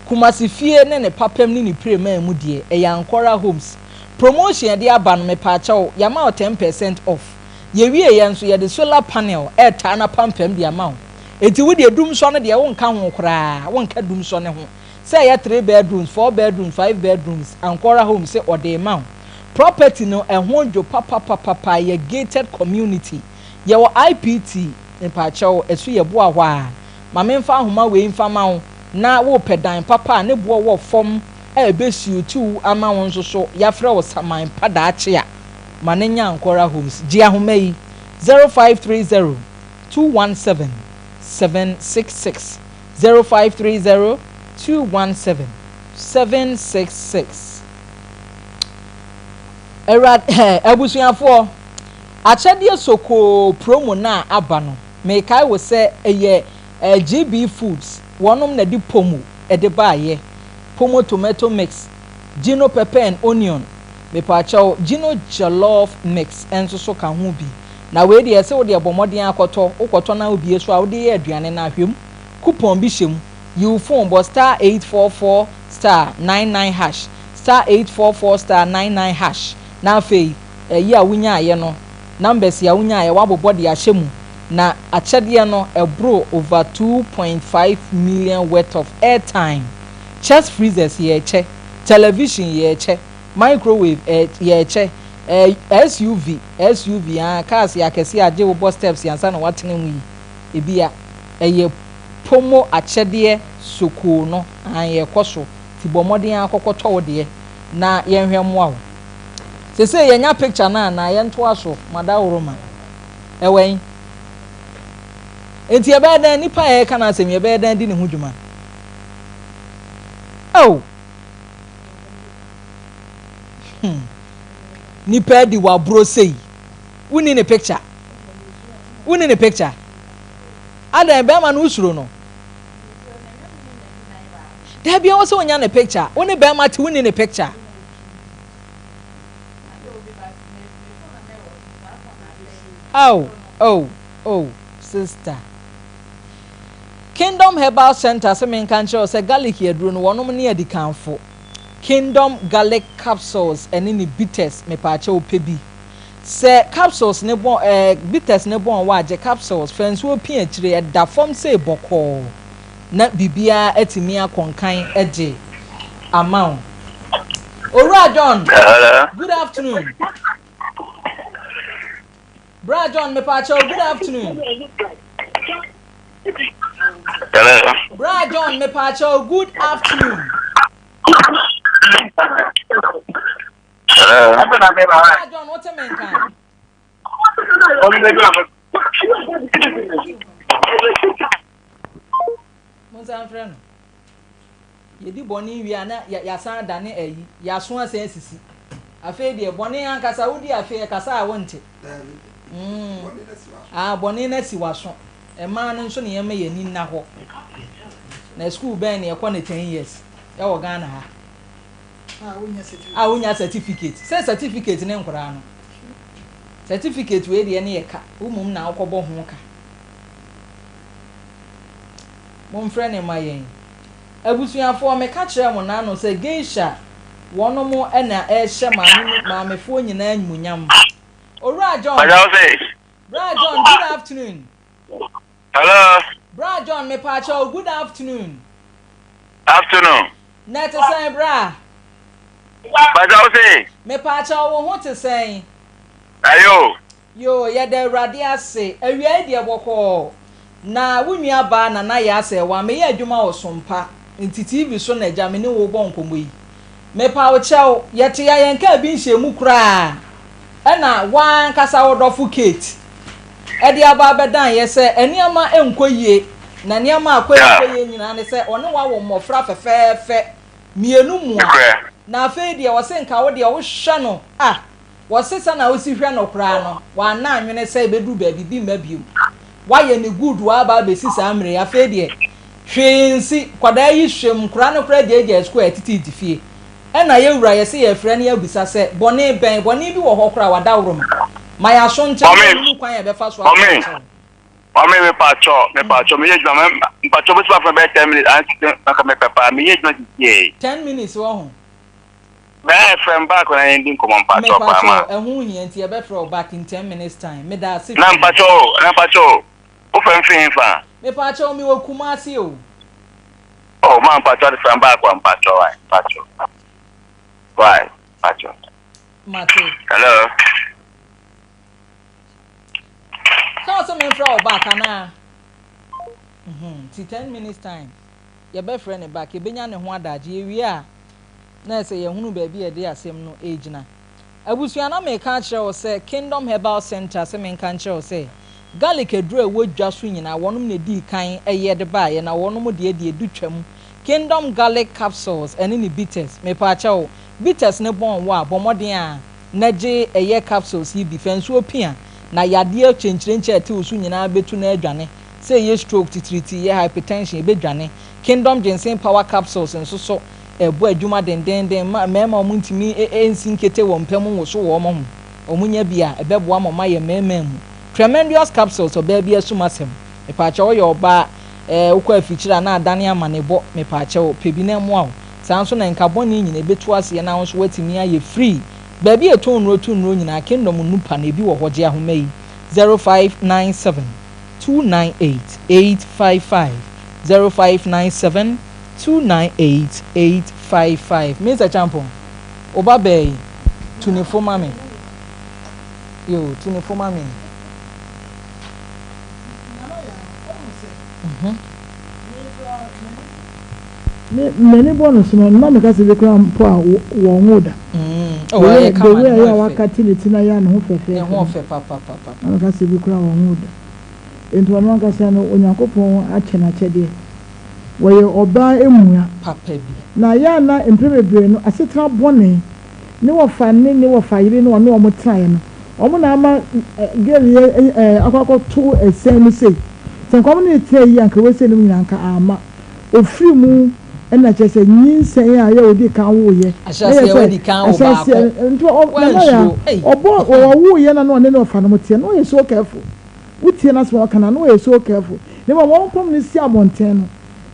Kumasi fie ne ne papam ne ne pirema mu deɛ ɛyɛ Ancora Homes promotion yɛde aba no mepaakyɛw yɛama wo 10% off yɛwie yɛn nso yɛde solar panel ɛɛtaa na pampam de ama wo eti wo deɛ dum sɔ no deɛ wonka ho koraa wonka dum sɔ ne ho sɛ ɛyɛ three bedrooms, four bedrooms, five bedrooms, Ancora Homes sɛ ɔde ma wo property no ɛho dwo papapapapa yɛ gated community yɛwɔ IPT mpaakyɛw ɛso yɛ boa hɔ a maame nfa ahoma wei nfa ma wo na wopɛ dan papa a ne boɔ wɔ fam a ɛbɛsi otu ama wo nso so yɛafrɛ wo saman pa daakye a ma ne nya Ancora Homes gye ahoma yi 0530 217 766 0530 217 766 Awurade abusuafoɔ akyɛdeɛ sokoo promo na aba no mekae wo sɛ ɛyɛ GB Foods wɔnom na de pomo ɛde baayɛ pomo tomato mix Gino pepper and onion mepaakyɛw Gino jollof mix ɛnso so ka ho bi na wei deɛ ɛsɛ wode ɛbɔ mmɔden akɔtɔ wokɔtɔ na wobie so a wode yɛ aduane na ahwɛ mu coupon bi hyɛ mu yi wo phone bɔ *844*99# *844*99# na afei ɛyi a wonyaayɛ no numbers a wonyaayɛ wabobɔ de ahyɛ mu na akyɛdeɛ no ɛboro over 2.5 million worth of airtime chest freezers yɛɛkyɛ television yɛɛkyɛ microwave yɛɛkyɛ. Ɛɛ SUV, SUV aa cars akɛseɛ a gye wobɔ steps ansa na woatena mu yi, ebia ɛyɛ Pomo akyɛdeɛ sokoo no aane ɛkɔ so nti bɔ mmɔden ara kɔkɔtɔ wo deɛ na yɛnhwɛ mmoa wo. Sesei yɛanya picture no anaa? Yɛntoa so, Madaworoma. Ɛwɔ he? Enti yɛbɛyɛ dɛn, nipa a yɛreka n'asɛm yi, yɛbɛyɛ dɛn adi ne ho dwuma? Oh! Hmm. Nipa adi w'aborɔ sei. Wonni ne picture. Wonni ne picture. Adɛn, bɛrima no wosuro no? Dabi, ɛwɔ sɛ wonya ne picture. Wo ne bɛrima te wonni ne picture. Oh, oh, oh, sister. Kingdom Herbal Center sɛ menka nkyerɛ wo sɛ garlic aduro no wɔnom ne adikanfo. Kingdom Garlic Capsules ɛne ne bitters mepaakyɛw pɛ bi. Sɛ capsules ne bɔn ɛɛ bitters ne bɔn wo a gye capsules fa nsuo pia akyire ɛda fam sei bɔkɔɔ na biribiara atumi akɔ nkan de ama wo. Owura John, Hello. good afternoon. Bra John, mepaakyɛw, good afternoon. Hello. Bra John, mepaakyɛw, good afternoon. Hello. Bra John, wote me nka? Monsan mfrɛ no. Yɛdi bɔne wie a na yɛasan adane ayi, yɛaso asan asisi. Afei deɛ bɔne ankasa wodi afei ɛkasa a wonte. Mm. Ah, bɔne no asi w'aso. Mmaa no nso ne yɛmma yɛn ani nna hɔ. Na sukuu bɛn na yɛkɔ no 10 years ɛwɔ Ghana ha? A wonya certificate. Sɛ certificate ne nkoraa no. Certificate wei deɛ ne yɛ ka. Wo mmom na wokɔbɔ ho ka. Momfrɛ no mma yɛn. Abusuafoɔ, meka kyerɛɛ mo naano sɛ Geisha wɔnom na ɛrehyɛ maame no maamefoɔ nyinaa animuonyam. Owura John, Pakyɛ wo se? Bra John, good afternoon. Hello. Bra John, mepaakyɛw, good afternoon. Afternoon. Na ɛte sɛn bra? Pakyɛ wo se? Mepaakyɛw, wo ho te sɛn? Ayo. Yoo yɛda awurade ase awia yi deɛ bɔkɔɔ na wo nua baa nana yaa sɛɛwa meyɛ adwuma wɔ sompa nti TV so na agya me ne wo bɔ nkɔmɔ yi mepa wo kyɛw yɛte ya yɛn kaa bi nhyɛ mu koraa ɛna woankasa wo dɔfo Kate ɛde aba abɛdan yɛ sɛ nneɛma nkɔ yie na nneɛma akɔ nkɔ yie nyinaa ne sɛ ɔne wo awo mmɔfra fɛfɛɛfɛ mienu mua na afei deɛ ɔse nka wo deɛ wohwɛ no ah Wɔse sɛnea wosi hwɛ no koraa no, wanna anwene sɛ ɛbɛduru baabi bi mma bio. Wayɛ ne good waba abɛsi saa mmerɛ yi, afei deɛ hwee nsi, nkwadaa yi hwɛm, nkwadaa no koraa gyaagyaa sukuu a ɛteteete fie. Ɛna yɛ wura yɛse yɛrefrɛ no yɛabisa sɛ bɔne bɛn, bɔne bi wɔ hɔ koraa a wadaworoma ma yɛaso nkyɛ na yɛhunu kwan a yɛbɛfa so ato akyɛ wo. Mame me pakyɔ me pakyɔ me yɛ adwuma me mpakyɔ bɛsi ma fɛ bɛyɛ 10 minutes ansa sɛ mepɛ paa me yɛ adwuma sisiɛ. 10 minutes wɔ ho. Bɛɛ frɛ me back na yɛn di nkɔmɔ mpakyɛw paa ma. Mepakyɛw, ɛho hia nti yɛbɛfrɛ wo back in 10 minutes time. Meda ase Na pii. Mpakyɛw, na mpakyɛw, wo frɛ me firi henfa? Mepakyɛw, mewɔ Kumasi o. Oh ma mpakyɛw de frɛ me back wa mpakyɛw wai mpakyɛw wai mpakyɛw. Mate. Hello. Sɛ ɔsɛ memfrɛ wo back anaa? Nti 10 minutes time yɛbɛfrɛ ne back, yɛbɛnya ne ho adagye. Yɛwie a na ɛsɛ yɛhunu baabi a yɛde asɛm no ɛgyina. Abusua, na meka akyerɛ wo sɛ Kingdom Herbal Center sɛ menka nkyerɛ wo sɛ garlic aduro a ɛwɔ dwa so nyinaa wɔnom na ɛdii kan ɛyɛ de baeɛ na wɔnom deɛ deɛ ɛdu twam. Kingdom Garlic Capsules ɛne ne bitters. Mepaakyɛw, bitters ne bɔn wo a, bɔ mmɔden a na gye ɛyɛ capsules yi bi fa nsuo pia na yadeɛ kyɛnkyerɛnkyɛn a ɛte wo so nyinaa bɛtu na adwane. Sɛ ɛyɛ stroke, titiritii yɛ hypertension, ɛbɛdwane. Kingdom Ginseng Power Capsules nso so ɛbɔ adwuma dendenden ma mmarima a wɔntumi nsi nkete wɔ mpa mu nwoso wɔn ho. Wɔn nya bi a, ɛbɛboa ma wɔayɛ mmarima mu. Tremendous Capsules, ɔbaa bi asum asɛm. Mepaakyɛw, woyɛ ɔbaa, ɛɛ wokɔ afikyiri a na adane amanebɔ, mepaakyɛw, pɛ bi na ɛmmoa wo. Saa nso na nka bɔne nyinaa ɛbɛtu aseɛ na wo nso woatumi ayɛ free. Baabi a ɛtɔn nnuro to nnuro nyinaa, Kingdom nnupa no ebi wɔ hɔ. Gye ahoma yi, 0597 298 855, 0597 298 855. Mr. Champon, wo ba bɛɛ yi, tu ne fo ma me. Yoo, tu ne fo ma me. Me m'ani bɔ no so no na meka sɛ bi koraa mpo a wɔnwoo da. Mm. Oh, ayɛ kama, ne ho ɛyɛ a ɛfɛ. wakate ne ti na ayɛ a ne ho Ne fɛfɛɛfɛ ho no. ɔfɛ papapapa. Na meka sɛ bi koraa wɔnwoo da. Enti ɔno ankasa no Onyankopɔn akyɛ no akyɛdeɛ. Wɔyɛ ɔbaa mua. Papa bi. Na ɛyɛ a na mprɛ bebree no asetena bɔne ne wɔfa ne ne wɔfa yere ne ɔne wɔn tenaeɛ no wɔn na ama girl yi akɔ akɔto ɛsɛn mu sei. Sɛ nka wɔn ne no tenaa yie a nka wei sei nom nyinaa nka amma. Ɔfiri mu na kyerɛ sɛ nyinsɛn a yɛ ɔdi kan woeɛ na yɛ Ahyɛaseɛ sɛ wadi kan wo ahyɛaseɛ baako. nti ɔ Nana Yaa Woansuro. Ei. ɔbɔ ɔwoeɛ na na ɔne ne wɔfa nom teɛ na ɔyɛ so careful. Wotie n'asɛm a ɔka no a, na ɔyɛ so careful. Na mmom wɔn pam no si abɔnten no,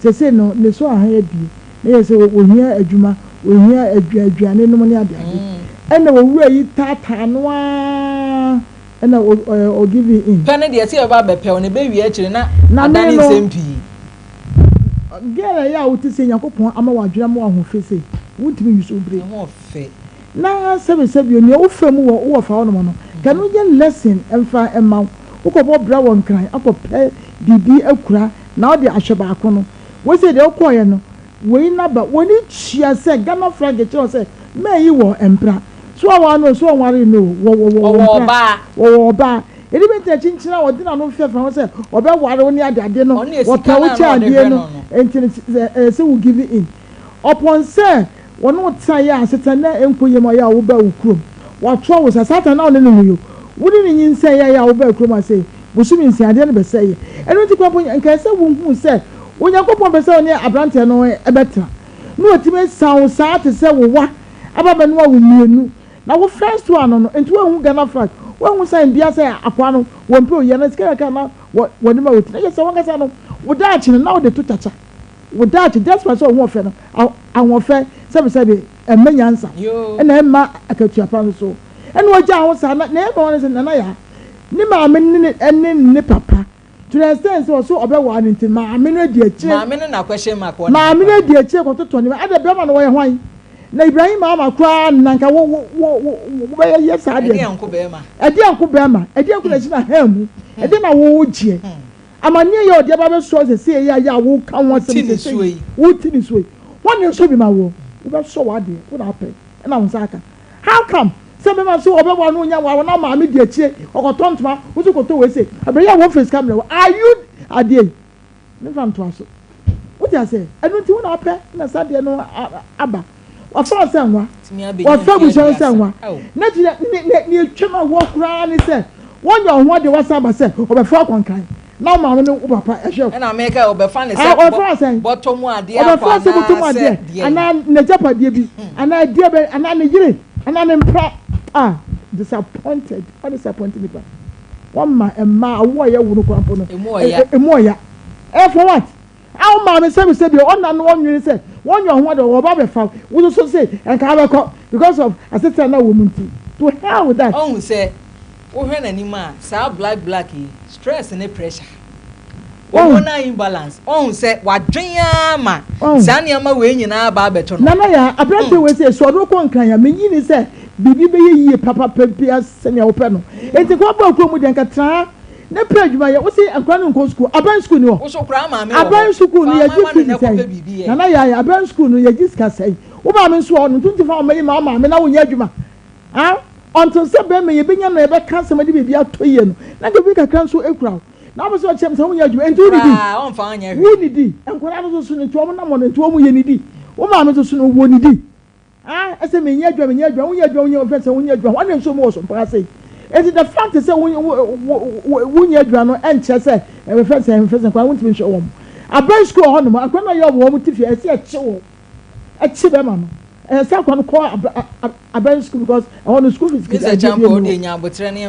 seesei no ne so ahan abue. Na ɛyɛ sɛ ohia adwuma, ohia aduane nom ne adeade. Ɛna owura yi taataa no ara ɛna ɔ give in. Pɛ no deɛ sɛ yɛbɛba abɛpɛ wo no, ɛbɛwie akyire na Na me adane no, nsɛm pii. Girl a ɛyɛ a wote sei, Nyankopɔn ama wo adwene ama wo ahoɔfɛ sei, wontumi use wo brain. Ne ho ɔfɛ. Na sɛbesɛbe o, nea wofa mu wɔ wo wɔfa hɔnom no, ka ɛno nyɛ lesson mfa mma wo. Wokɔbɔ bra wɔ Nkran akɔpɛ biribi akura na wode ahwɛ baako no. Wei sei deɛ wokɔeɛ no, wei n'aba. W'ani tua sɛ Ghana flag kyerɛ wo sɛ man yi wɔ mpra. So ɔware no o, so ɔnwaree no o, wɔ wɔ wɔ Ɔwɔ mpra. ɔbaa. Wɔwɔ ɔbaa. Ɛde bi nti na kyinkyin a ɔde n'ano fɛfɛ ho sɛ ɔbɛware wo ne adeade no, Ɔno yɛ wɔpɛ sika wo no a kyɛ na ɔde adeɛ hwɛ no, no no. nti no ɛsɛ sɛ wo give in. Ɔpɔn sɛ Wɔne wo tenaeɛ a asetena na ɛnkɔ yie ma ɔyɛ a wobaa wo kurom. Watoa wo saa. Satan na wo ne no no yo. Wo ne no nyinsɛn yɛeɛ a wobaa kurom ase bosome nsia adeɛ no bɛsɛeɛ. Ɛno nti kwan mpo nka ɛsɛ sɛ wohunu sɛ Onyankopɔn pɛ sɛ wo ne aberanteɛ no bɛtena. Na watumi asiane wo saa te sɛ wo wa aba abɛnoa wo mmienu. Na wo first one no nti woanhu Ghana flag, woanhu sign biara sɛ akoa no wɔmpɛ oyi anaa sika kakra na wɔde ma wo ti. Na kyerɛ sɛ wankasa no wo daakye no na wode to kyakya. Wo daakye, despite sɛ wo ho ɔfɛ no, ahoɔfɛ sɛbesɛbe ɛmma nyansa ɛna ɛmma akatua pa nso. Ɛna ɔgyaa ho saa na nea ɛma wɔn sɛ Nana Yaa ne maame ne ne ɛne ne papa to the extent sɛ ɔso ɔbɛwaa no nti maame no adi akyire. Maame no na question mark wɔ ne Maame no papa. adi akyire kɔtotɔ nneɛma ɛde bɛrima no wɔyɛ hwan? Na Ibrahim ama koraa na nka wo wo wo wo wobɛyɛ yɛ saa deɛ Ɛdeɛn no. nko bɛrima? Ɛdeɛn nko bɛrima? Ɛdeɛn nko na ɛsi na han mu? Ɛdeɛn na wo gyeɛ? Amanneɛ yi a ɔde aba abɛsoa seesei yi a yɛ a woreka ho Wote asɛm ne seesei suo yi, yi. wote ne suo yi, hwan na ɛsɔ bi ma woɔ? Wobɛsɔ w'adeɛ, wo na wopɛ, ɛna wo nsa aka. How come sɛ bɛma so ɔbɛboa no ɔnya ware na maame di akyire, ɔkɔtɔ ntoma, wo nso kɔtɔ wei sei, ɛberɛ yi a wɔmfa sika mmerɛ wo, are you adeɛ yi? Memfa ntoa so. Wote aseɛ? Ɛno nti wo na wopɛ na saa adeɛ no aba. Wafa wo sɛ nwa. Wafa abusua no sɛ nwa. Na kyerɛ ne ne ne etwam a wɔ koraa ne sɛ wɔnyɛ ɔho adeɛ wasan aba sɛ ɔbɛfa akɔnkran na wo maame ne wo papa ɛhwɛ. Ɛna meka ɔbɛfa ne sɛ ɔbɛfa sɛn? Bɔtɔ mu adeɛ akɔ ɔbɛfa sɛ bɔtɔ mu adeɛ anaa n'agyapadeɛ bi anaa adeɛ bɛ anaa ne yere anaa ne mpra ah disappointed wa disappoint nipa wɔma mmaa awo a yɛwo no koraa mpo no emu ɔya ɛyɛ for what? A wo maame sɛbi sɛbi ɔna no ɔnwene sɛ wɔnyɛ ɔho ade ɔba bɛfa wo wo soso se nka abɛkɔ because of asetena na wɔ mu nti to hell with that. Ɔhu sɛ wohwɛ n'anim a saa black black yi stress ne pressure hormonal imbalance ɔhu sɛ wadwen ara ma saa nneɛma wei nyinaa aba abɛto no. Nana yaa aberanteɛ wei sɛ sɛ ɔde wo kɔ nkran a menyi ni sɛ biribi bɛyɛ yie papapa bia sɛnea wopɛ no nti nka waba kurom deɛ nka tra ha Ne pɛ adwuma yɛ. Wose nkwadaa no nkɔ sukuu. Aban sukuu ni hɔ. Wo so koraa maame wɔ hɔ. Aban sukuu no Fa yɛgye ama no fees na kɔpɛ sɛn? biribi yɛ. Nana Yaaya, aban sukuu no yɛgye sika sɛn? Wo maame nso wɔ hɔ no, nti wonti fa wo mma yi ma wo maame na wonyɛ adwuma? Ah, until sɛ bɛrima yi yɛbɛnya no na yɛbɛka asɛm de biribi atɔ yie no, na nka biribi kakra nso kura wo. Na wopɛ sɛ ɔkyerɛ me sɛ wonyɛ adwuma, nti wonnidi? Koraa, ɔmfa wo nyɛ hwee. Wonnidi. Nkwadaa no nso so no, nti wɔn nam hɔ no, nti wɔn yɛnnidi. Wo maame nso so no, wɔnnidi. Ah ɛsɛ menyɛ adwuma menyɛ adwuma wonyɛ adwuma wonyɛ ɔfɛ sɛ wonyɛ adwuma wɔn nso mu wɔ so mpaa sei eti the fact sɛ wo wo wo wonyɛ adwuma no ɛnkyerɛ sɛ ɛfɛ sɛ ɛfɛ sɛ nkwa wontumi nhwɛ wɔn aban sukuu wɔ hɔnom akwa no yɛ wɔn ti fie ɛsɛ ɛkye wɔ ɛkye bɛma no ɛsɛ sɛ akwa no kɔ aban sukuu because ɛhɔ no school fees kita ɛgye bi mu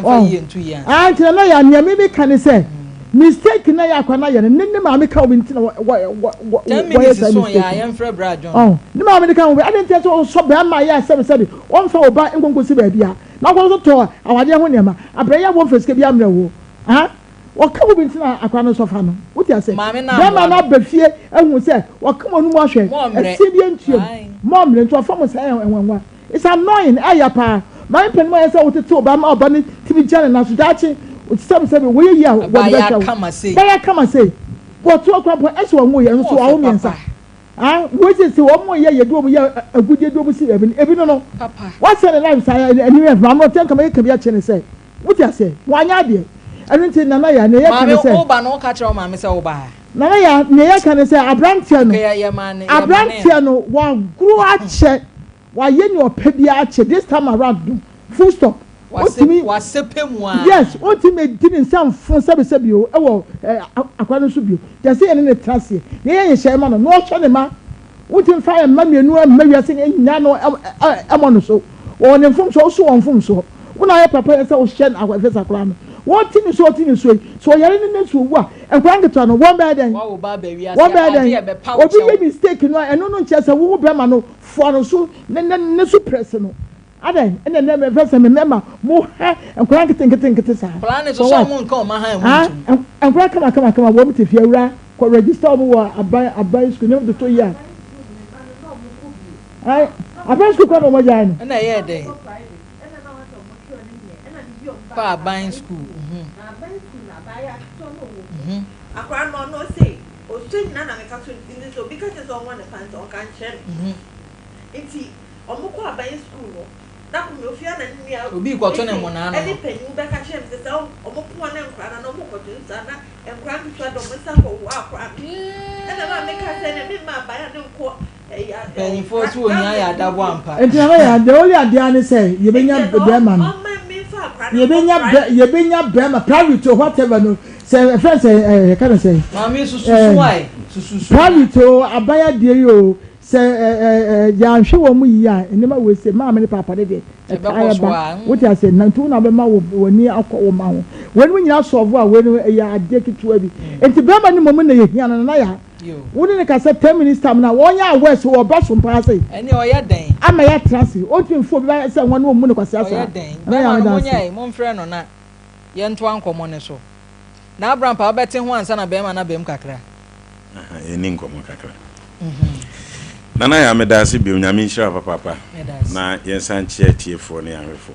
ɔ ah nti na na yɛ nea mi mi ka ne sɛ mistake na yɛ akwa na yɛ no ne ne maame ka obi nti na wɔ wɔ wɔ wɔyɛ saa mistake no ɔn ne maame de ka ho bi adi nti sɛ ɔsɔ bɛrima yɛ sɛbi sɛbi wɔnfa ɔba nkonkosi baabi a na akɔ so tɔ awadeɛ ho nneɛma abirɛ yɛ wɔn fɛ sika bi amrɛ wo ah wɔka ho bi nti na akwa no sɔfa no wote ase bɛrima no aba fie ehu sɛ wɔka mo anum ahwɛ ɛsi bi ntuam mɔ mmerɛ nti ɔfa mo saa ɛnwanwa it's annoying ɛyɛ paa maame panyin mu ayɛ sɛ wotete ɔba ma ɔba no timi. Wotumi gyina ne nan so daakye sɛbesɛbe wɔyɛ yie a wɔde Abaayewa bɛhwɛ wo. kama sei. Bɛyɛ kama sei. Wɔto akora mpo ɛsɛ wɔn yɛ nso Ɔfɛ wɔawo mmiɛnsa. papa. Ah, wei sɛ sɛ wɔn yɛ yɛde wɔn yɛ agudeɛ de wɔn si baabi no ebi no no. Papa. Wasɛ ne life saa ɛni yɛ maame ɔtɛ nkama yɛ kabi akyɛ ne sɛ wote aseɛ wanyɛ adeɛ ɛno nti nana yɛ nea yɛka Maame ne sɛ woba no woka kyerɛ wo maame sɛ woba ha. Nana yɛ nea yɛka ne sɛ aberanteɛ no Okay, yɛ yɛ maa ne yɛ ma ne. aberanteɛ no wagoro akyɛ wayɛ nea ɔpɛ biara akyɛ this time around no full stop. Wase Otumi wasepɛ mu aa. Yes, ontumi edi ne nsa mfo sɛbesɛbe o ɛwɔ ɛ akwadaa no so bio. Kyerɛ sɛ yɛne no tena aseɛ na yɛyɛ nhyehyɛe ma no na ɔhwɛ ne mma. Wontumi mfa mma mmienu mma wiase nnya no mmɔ no so. Wɔwɔ ne mfomsoɔ, wo nso wɔ mfomsoɔ. Wo na woyɛ papa yɛ sɛ wohyɛ no akwadaa sɛ akwadaa no. Wɔte ne so ɔte ne so yi, sɛ ɔyare ne ne so owu a, nkwadaa nketewa no wɔn bɛyɛ dɛn? Wawo ba aba wiase Wɔn bɛyɛ a ade dɛn? ɛbɛpa wo Obi kyɛw. yɛ mistake no a, ɛno no nkyerɛ sɛ wo bɛrima no foa no so ne ne ne so press no. Adɛn ɛna ɛnɛ mɛfɛ sɛ me mɛma mo hɛ nkwadaa nketenkete nkete saa. Nkwadaa no nso For sɛ what? ɔmo nka ɔmo ahan mu Ah, ntom. nkwadaa kama kama kama wɔn te fie awura kɔ register wɔn wɔ aban aban school ne wɔn toto yi a. Ayi, aban school kɔ na wɔn agyae no. Ɛna ɛyɛɛ dɛn? Kɔ aban school. Mhm. Mhm. Akwadaa no ɔno ɔse ɔsua nyinaa na meka to nti sɛ obi ka kyerɛ sɛ ɔnwɔ ne pant a ɔnka nkyerɛ me Mhm. nti Ɔmo kɔ aban sukuu no, da koro me ofie a na ne nua Obi rekɔto ne mmonnaa no ɛne no. panyin bɛka kyerɛ me sɛ sɛ ɔmo pon ne nkora no na ɔmo kɔto nsa na nkora nketewa de ɔmo nsa kɔ wɔ akora no. Ɛna maa me ka sɛ ɛnɛ me mma aban a ne nkɔ ɛyi a ɛɛ Mpanyinfoɔ so ohia private yɛ sukuu adabo bio. ampa. Nti na yɛ the only adeɛ ara ne sɛ Nti yɛbɛnya ɛna bɛrima no ɔma me nfa akora no nkɔ yɛbɛnya bɛ private. yɛbɛnya bɛrima private o whatever no sɛ ɛfɛn sɛ ɛɛ yɛka no sɛ Maame susu so ɛɛ ae susu so na. private o aban adeɛ yi o Sɛ yɛanhwɛ wɔn yie a, nneɛma wei sei, maame ne paapa no deɛ, ɛtaa Ɛbɛkɔ yɛ so ba. a, Wote mm. aseɛ? Na nti wo na wobɛma wo w'ani akɔ wo mma ho. Weinom nyinaa sɔɔvo a, wei no ɛyɛ adeɛ ketewa bi. Nti bɛrima no mmom na yɛhia no, Nana Yaa. Yo. Wo ne no kasa 10 minutes time no a, wɔnyɛ aware sɛ ɔba so paa sei. Ɛnneɛ ɔyɛ dɛn? Ama yɛatena ase. Ɔntumi mfa obi ba sɛ wɔne ɔmmu no kwasea Ɔyɛ saa. dɛn? Nana Yaa, Bɛrima no meda ase. monyɛ, momfrɛ no na yɛntoa nkɔmmɔ no so. Na Abrampa wobɛte ho ansa na bɛrima no aba mu kakra. Aha, yɛnni nkɔmmɔ kakra. Nana Yaa medaase bio, Nyame nhyira wo papaapa. Na yɛnsan nkyea atiefoɔ ne ahwɛfoɔ.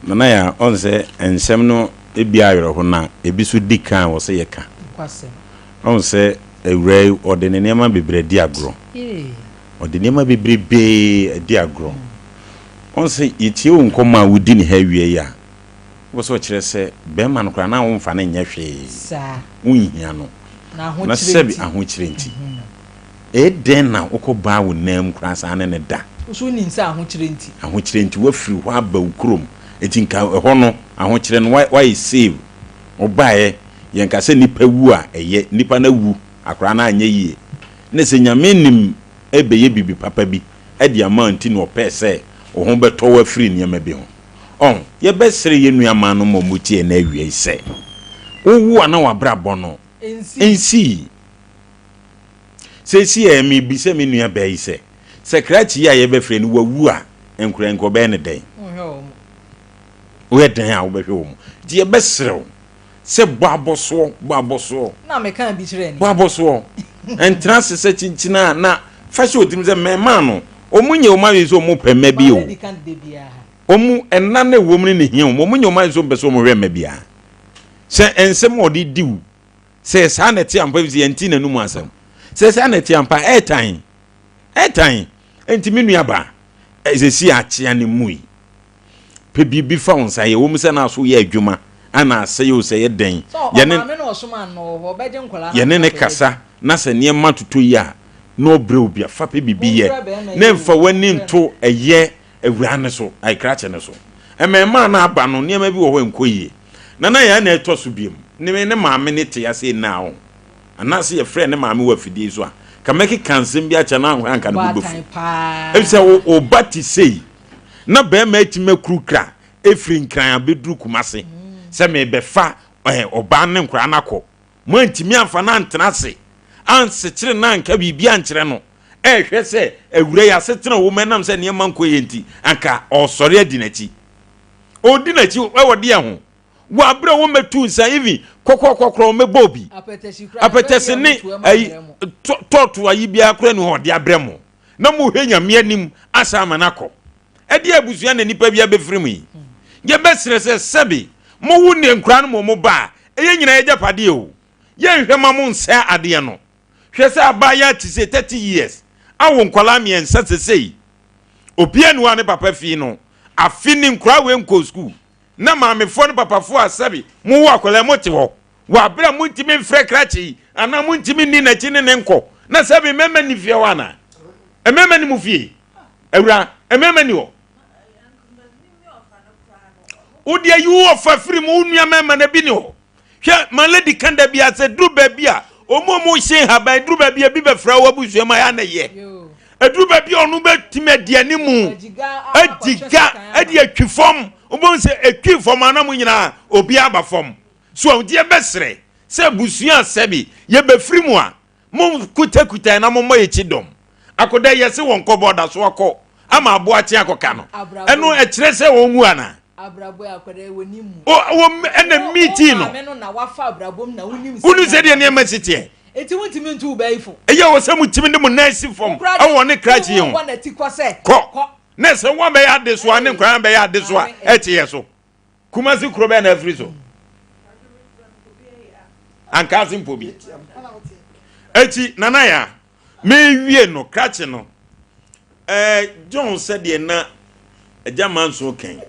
Nana Yaa, ɔn sɛ nsɛm no ebi awerɛho na ebi so di kan a wɔ sɛ yɛka. Ɔn sɛ awuraa yi ɔde ne nneɛma bebree adi agorɔ. Ɔde nneɛma bebrebee adi agorɔ. Ɔn sɛ yɛtie wo nkɔmmɔ a wodi ne ha awia yi a, Wopɛ sɛ ɔkyerɛ sɛ bɛrima no koraa na womfa no nyɛ hwee, wonhia no, na sɛbe ahokyerɛ nti. Ɛyɛ dɛn na wokɔbaa wo nan mu koraa saa ne no da? Wo nso wonim sɛ ahokyerɛ nti. Ahokyerɛ nti, woafiri hɔ aba wo kurom, nti nka ɛhɔ no ahokyerɛ no woayɛ save. Wobaeɛ, yɛnka sɛ nnipa wu a ɛyɛ, nnipa no awu, akwadaa no anyɛ yie. Na sɛ Nyame nim rebɛyɛ biribi papa bi de ama wo nti na ɔpɛɛ sɛ wo ho bɛtɔ wo afiri nneɛma bi ho. Ɔn, yɛbɛsrɛ yɛn nuamaanom a wɔtie yɛn awia yi sɛ, wowo a na w'abrabɔ no nsii. Seesei a mebisa me nua baa yi sɛ, sɛ krakye yi a yɛbɛfrɛ no wawu a, nkora nka ɔbɛyɛ no dɛn? Woyɛ dɛn a wobɛhwɛ wɔn? Nti yɛbɛsrɛ wo sɛ bɔ abɔsoɔ, bɔ abɔsoɔ. Bɔ abɔsoɔ. Ɛntena ase sɛ kyinkyin a na fa hyɛ wo tirim sɛ mmɛɛmaa no, wɔn nyɛ wɔn adwene sɛ wɔn pɛ mma bi o. Wɔn nna no a ɛwɔ mu no na ehia wɔn. Wɔn nyɛ wɔn adwene sɛ wɔpɛ sɛ wɔhwɛ mma biara. Sɛ nsɛm a ɔde di wo, sɛ saa na ɛte ampa, efisɛ yɛnte n'anom asɛm. Sɛ saa na ɛte ampa a, ɛtan. Ɛtan. Enti me nuabaa, seesei akyea ne mu yi. Pɛ biribi fa wo nsa yɛ. Ɛwɔ mu sɛ na so yɛ adwuma ana asɛe o, sɛ ɛyɛ dɛn. Yɛne yɛne no kasa na sɛ nneɛma totɔ yie a, na ɔbrɛ wo bi a, fa pɛ biribi yɛ. Na mfa w'ani nto ɛyɛ awuraa no so, ae krakye no so. Mmarimaa no aba no, nneɛma bi wɔ hɔ a ɛnkɔ yie. Nana Yaa na ɛtɔ so biom. Ne me ne maame no te ase nnaa o. Anaasɛ yɛfrɛɛ ne maame wɔ afidie yi so a, ka mɛkeka nsɛm bi akyerɛ no anhwɛ a anka ne bo bɛfu. Efisɛ wo, wo ba te sei, na barima atumi akurukura ɛfiri Nkran abɛduru Kumase sɛ merebɛfa eh, ɔbaa no ne nkwadaa no akɔ. Moantumi amfa no antena ase, ansekyere no anka biribi ankyerɛ no. Ɛrehwɛ sɛ awura yi asetena a ɔwɔ mu ɛnam sɛ nneɛma nkɔ yie nti, anka ɔresɔre adi n'akyi. Ɔredi n'akyi wɔ deɛ ho? Wɔ abere a wɔmmɛtu nsa even kɔkɔɔkɔ koraa wɔmmɛbɔ obi. Apɛtɛse ne ayi tɔɔto ayi biara koraa ni hɔ ɔde abrɛ mo. Na mohwɛ Nyame anim asa ama no akɔ. Ɛdeɛ abusua na nipa bi abɛfiri mu yi. Yɛbɛsrɛ sɛ sɛbe mowo ne nkwadaa no ma wɔn ba a, ɛyɛ nyinaa yɛgyapadeɛ o. Yɛnhwɛ ma mo nsɛe adeɛ no. Hwɛ sɛ abaayaa te sei, 30 years, awo nkwadaa mmiɛnsa sesei. Obiara nni hɔ a ne papa fii no. Afe ni nkwadaa wei nkɔɔ sukuu. Na maamefoɔ ne papafoɔ a sɛbe mowo akwadaa yi mote hɔ wɔ abere a montumi mfrɛ krakye yi anaa montumi nni n'akyi ne ne nkɔ. Na sɛbe mmarima nni fie hɔ anaa? Mmarima nni mo fie? Awura, mmarima nni hɔ? Wo deɛ yi wo ɔfa firi mu, wo nua mmarima no bi ni hɔ. Hwɛ, ma lady ka da bi asɛ duru baabi a wɔn a wɔhyɛ nhaban duru baabi a bi bɛfra wɔ abusua mu a yɛ na yɛ. Eduru baabi a ɔno bɛtumi adi animu, adi ga, adi atwi fam. Wobɛhu sɛ etwi fam anam nyinaa obi aba fam. So wɔn deɛ bɛsrɛ sɛ abusua sɛbi yɛbɛfiri mu a Mo kutakuta na mo mmɔ yɛ kyidɔm. Akoda yi yɛse wɔn kɔ bɔ ɔda so akɔ ama aboa akye akɔka no. Ɛno ɛkyerɛ sɛ wɔn wu ana? O wɔ ɛna meeting no. Wonu sɛ deɛ nneɛma si teɛ. Ɛyɛ wɔ sɛ mo timi de mo nan si fam ɛwɔ ne krakye yi ho. Kɔ. Na sɛ wɔn bɛyɛ adesoa ne nkwadaa bɛyɛ adesoa ɛte yɛ so. Kumasi kuro bɛn na afiri so? Ankaase mpo bi. Eti nana ya mewie no krakye no ɛɛ eh, John sɛdeɛ na agya manso kɛn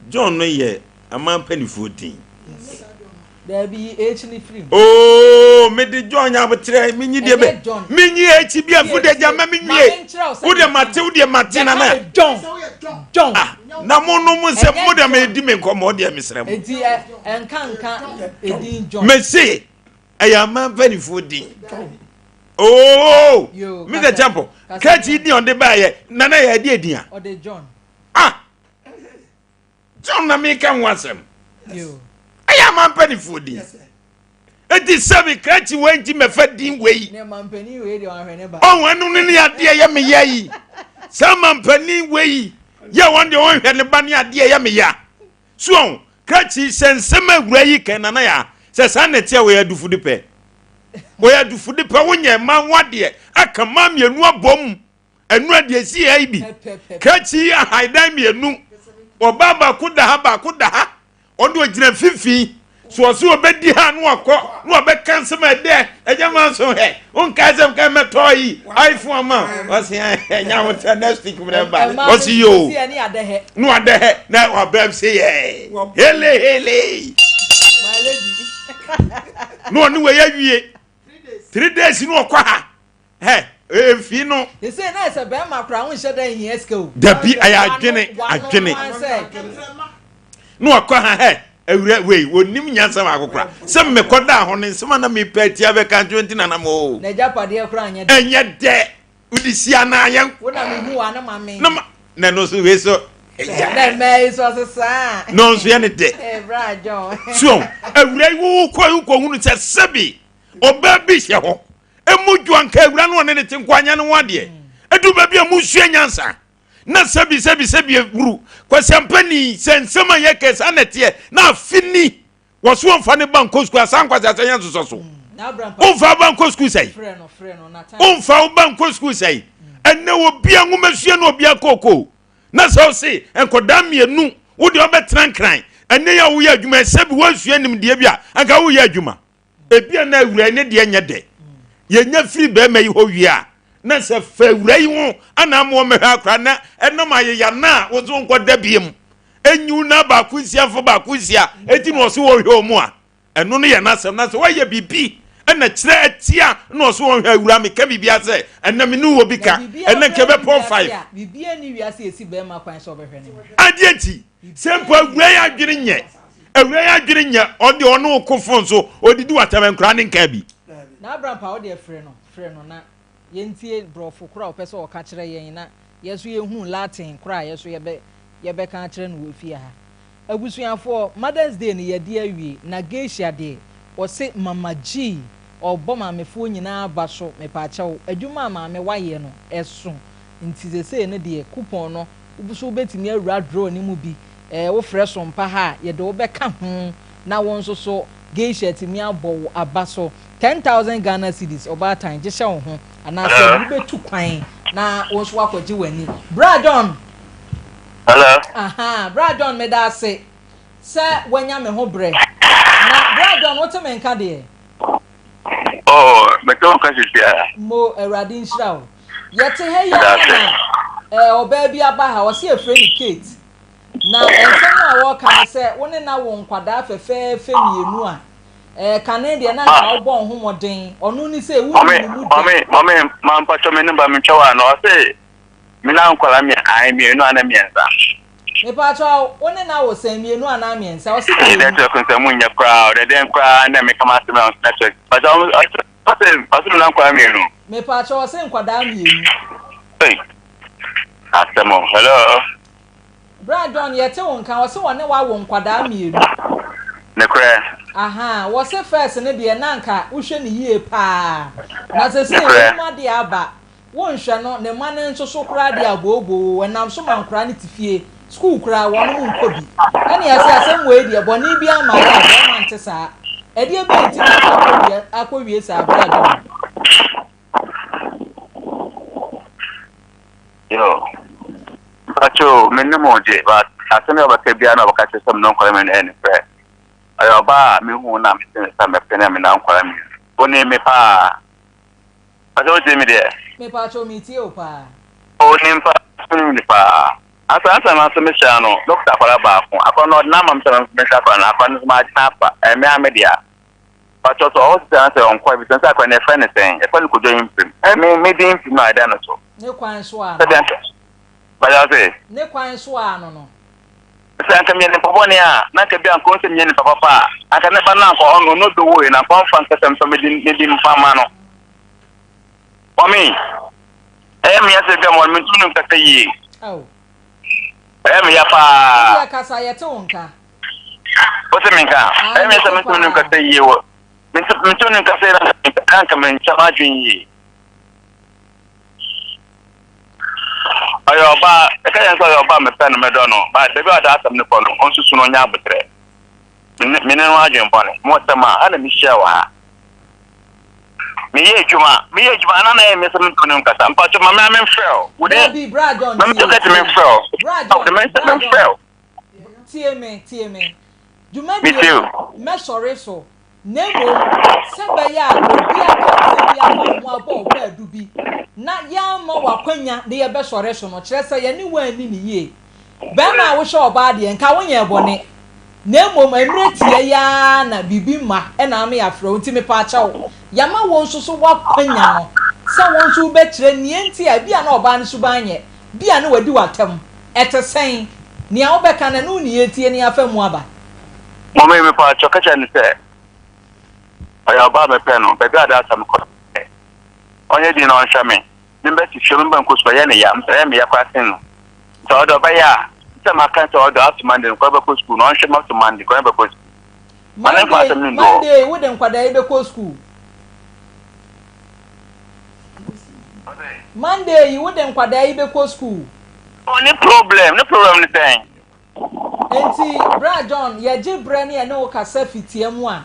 John no yɛ aman mpanimfoɔ din. Daabi yi H ne firi mu. Oo mede John abotrɛ menyi deɛ bɛ menyi H bi afu de gya ma menwie wo deɛ mate wo deɛ mate nana. John John. Ah na mo no mo nsɛ mo deɛ medi me nkɔmmɔ deɛ mesrɛ mo. Eti ɛnka nka edin John. Mese ɛyɛ aman mpanimfoɔ din. Oo Mr. Champo krakye din ɔde baayɛ nana yɛ ɛde edin a. Ɔde John. Ah. John na meka ho asɛm. Ɛyɛ amampanifoɔ din. Eti sɛbi krakye wei nti mɛfa din wei. Ɔho ɛno ne ne adeɛ yɛ me ya yi. Sɛ amampanin wei yɛ wɔn deɛ wɔnhwɛ ne ba ne adeɛ yɛ me ya. So ɔho krakye sɛ nsɛm awura yi kɛn nana ya sɛ saa na ɛteɛ wɔyɛ adufode pɛ. Wɔyɛ adufode pɛ wonyɛ mma ho adeɛ aka mmaa mmienu abom. Ɛno deɛ ɛsi ha yi bi. Krakye yi ahan mmienu. Ɔbaa baako da ha baako da ha. Ɔno ɔgyina mfimfini. So ɔso ɔbɛdi ha na wakɔ na wabɛka nsɛm a ɛdɛ ɛnyɛ ma nso hɛ wonkae sɛ mka mɛtɔ yi iPhone ama ɔse ɛnyɛ ahokyɛ next week mmerɛ ba ɔse yoo na wadɛhɛ na wabɛm se yɛ hele hele na ɔne wei awie 3 days na ɔkɔ ha Hɛ, mfii no. Sesei na ɛsɛ bɛrima koraa wo nhyɛ da nhia sika o. Dabi, ɛyɛ adwene, adwene. Na wakɔ ha hɛ, awura wei, wɔnim nyansa baako koraa. Sɛ mmekɔ daa hɔ no, nsɛm a na mepɛ atia bɛka nkyerɛ nti na na mo. Na agyapadeɛ koraa nyɛ dɛ. Ɛnyɛ dɛ. Wode si anaa yɛn. Wo na mehu wa ne ma me. Na ma, na ɛno nso wei so. Na mmaa yi so ɔsesaa. Na ɔnso yɛ ne dɛ. Ɛbra John. So, awura yi wo kɔ wokɔ hunu sɛ sɛbi ɔbaa bi hyɛ hɔ. Emu dwo anka awura no ɔne ne te nko anya ne ho adeɛ. Edu baabi a musua nyansa. Na sɛbi sɛbi sɛbi ewuru. Kwasiampani sɛ nsɛm a yɛkɛ saa na ɛteɛ na afe ni wɔso wɔmfa ne ba nkɔ sukuu asa nkwasi asɛ yɛn nsosɔ so. Womfa wo ba nkɔ sukuu sɛe. Womfa wo ba nkɔ sukuu sɛe. Ɛnɛ obia nwoma sua na obia kookoo. Na sɛ ɔse nkɔdaa mmienu wo deɛ ɔbɛtena nkran. Ɛnɛ yɛ a woyɛ adwuma sɛbi woansua nimdeɛ bi a anka woyɛ adwuma. Ebia na awura yi ne deɛ nyɛ dɛ. Yɛnya firi bɛrima yi hɔ wie a, na sɛ fa awura yi ho ana ama wɔmmɛhwɛ akora na ɛnam ayeya no a wo so nkɔ da biem. Enyiw na baako nsia mfa baako nsia eti na ɔso wɔhwɛ wɔn a, ɛno no yɛ n'asɛm. Na sɛ wɔayɛ biribi ɛna kyerɛ atia na ɔso wɔhwɛ awura meka biribi asɛ ɛnna me ne wɔ bi ka ɛnna nka ɛbɛpɔn five. Adeɛ nti sɛ mpo awura yi adwene nyɛ awura yi adwene nyɛ ɔde ɔne oko fon so odidi watam nkora ne nka bi. Na Abraham pa wodeɛ frɛ no frɛ no na yɛntie brɔfo koro a ɔpɛ sɛ ɔka kyerɛ yɛn na yɛ nso yɛhunu Latin koro a yɛ nso yɛbɛ yɛbɛka akyerɛ no wɔ fie ha. Abusuafoɔ Mother's Day no yɛde awie na Geisha deɛ ɔse Mama G ɔbɔ maamefoɔ nyinaa aba so mepaakyɛw adwuma a maame wayɛ no ɛso nti sesei no deɛ coupon no wo nso wobɛtumi awura draw no mu bi Ɛɛ, wofrɛ so mpa ha a, yɛde wo bɛka ho na wo nso so Geisha atumi abɔ wo aba so. 10,000 Ghana cedis, ɔbaatan, gye hyɛ wo ho, anaasɛ Hello. wobɛtu kwan na wo nso woakɔgye w'ani. Bra John! Hello. Aha, Bra John meda ase sɛ wanya me ho brɛ. Na Bra John wote me nka deɛ? Oh, mete wo nka sisi a. Mo, Awurade nhyira wo. Yɛte ha yi ara na eh, ɔbaa bi aba ha, ɔse yɛfrɛ no Kate. Na nsɛm a wɔreka ne sɛ wo ne no awo nkwadaa fɛfɛɛfɛ mmienu a, eh, kane deɛ na nka wobɔ wo ho mmɔden, ɔno ne sɛ wonni ne mu da. Mame, mame, ma mpakyɛ me number mentwa wo ano, ɔse me na nkwadaa mmiɛ, ae, mmienu anaa mmiɛnsa. Mepaakyɛw, wo ne no awo sɛn, mmienu anaa mmiɛnsa? Ɔse Ɛyɛ mmienu. network nsɛm mu nyɛ koraa, ɔdɛ dɛn koraa na meka m'asɛm na network. Mpakyɛ, ɔse, ɔse, ɔse me na nkwadaa mmienu. Mepaakyɛw, ɔse nkwadaa mmienu. Ei, asɛm o, hello. Bra John yɛte wo nka, ɔse wɔne wo awo nkwadaa mienu. Nokorɛ. Ahaa, wɔse first no deɛ na anka wohwɛ no yie paa, na sesei Nokorɛ. wɔnom adeɛ aba, wonhwɛ no, ne mma no nso so koraa deɛ abooboo, ɛnam so ma nkoraa no te fie, school koraa wɔnom nkɔ bi. Ɛne yɛse asɛm wei deɛ bɔne biara mmaeɛ a bɛɛma nte saa, ɛdeɛ bɛn nti na akɔwie akɔwie saa Bra John? Yo, mpakyɛw me nim wo de but asɛm bi a ɔbɛka biara na ɔbɛka kyerɛ sɛ me nɔnkɔla mi no ɛyɛ nokorɛ. Ɔyɛ ɔbaa a mehu na mete ne sɛ mɛpɛ na me nankɔla mi. Onim me paa. Mpakyɛw wotie me deɛ? Mepakyɛw metie wo paa. Onim paa, menim no paa. Ansa ansa na nso mehyia no, na ɔkuta akwadaa baako. Akwadaa no ɔde no ama me sɛ menhwɛ akwadaa no. Akwadaa no nso magye no afa. Ɛyɛ me ara me dea. Pakyɛw sɛ ɔwɔ sisi anasɛ ɔnkɔ ebisa sɛ akwadaa no yɛfrɛ no sɛn? Yɛfrɛ no Kojo Mpirim. Ɛyɛ me me din Mpirim a ɛda no so. Ne kwan so ano. Sɛdeɛ anka pakyɛw se. Ne kwan so ano no. Sɛ anka meyɛ nipa bɔne a, na anka bi anka ɔhu sɛ meyɛ nipa papa a, anka ne ba no anka ɔno ɔno ɔbɛwuiɛ no anka ɔmfa nka sɛ mfa me din me din mfa mma no. Mɔmi, ɛyɛ me ya sɛ bi a mɔ mentumi ne nkasa yie. Ɛyɛ me ya paa. Wodeɛ kasa yɛte wo nka. Wose menka? Ɛyɛ me sɛ mentumi ne nkasa yie wɔ mentumi ne nkasa yie na nka menkyɛ m'adwene yie. Ɔyɛ ɔbaa, ɛka yɛn sɛ ɔyɛ ɔbaa mepɛ no mɛdɔ no, ba baabi a ɔde asɛm no kɔ no, ɔnsusu no ɔnyɛ abotrɛ. Me ne no adwene bɔne, mo sɛm a, ha na mehyia wɔ ha. Meyɛ adwuma, meyɛ adwuma, ana na ɛyɛ me sɛ mentumi ne nkasa. Mpakyɛ ma me memfrɛ o. Wode, ma me tokɛte memfrɛ o. Memfrɛ o. Tie me, tie me. Dwumadie no, mɛsɔre so, na mmom sɛ ɛbɛyɛ a obi aka asɛm bi afa wo ho abɔ wo kwaadu bi na yɛamma wo akwanya na yɛbɛsɔre so no, kyerɛ sɛ yɛne wo anni no yie. Barima a wohwɛ ɔbaa deɛ, nka wonyɛɛ bɔne, na mmom mmerɛ tia yi ara na biribi mma na ama yɛafrɛ wo, nti mepaakyɛw, yɛama wo nso so w'akwanya no sɛ wo nso wobɛkyerɛ nea nti a ebia na ɔbaa no suban nyɛ, bi a na wadi wo atɛm. Ɛte sɛn? Nea wobɛka no, ɛno ne yɛretie na yɛafa mu aba. Mummy mepaakyɛw ka kyerɛ no sɛ ɔyɛ ɔbaa a mepɛ no, baabi a ɔde asɛm kɔ no ɔnyɛ din na ɔnhwɛ me, me mba si fie, me mba nkɔ sukuu, ɛyɛ ne ya, ɛyɛ me ya koraa sen no. Sɛ ɔde ɔbɛyɛ a, sɛ maka sɛ ɔde up to Monday nkɔla bɛkɔ sukuu na ɔnhwɛ me up to Monday nkɔla bɛkɔ sukuu. Ma ne mfa asɛm no ndu hɔ. Monday wode nkwadaa yi bɛkɔ sukuu. Monday yi wode nkwadaa yi bɛkɔ sukuu. Oh ne problem, ne problem ne sɛn? Enti bra John, yɛgye berɛ ne yɛne wo kasa fitia mu a,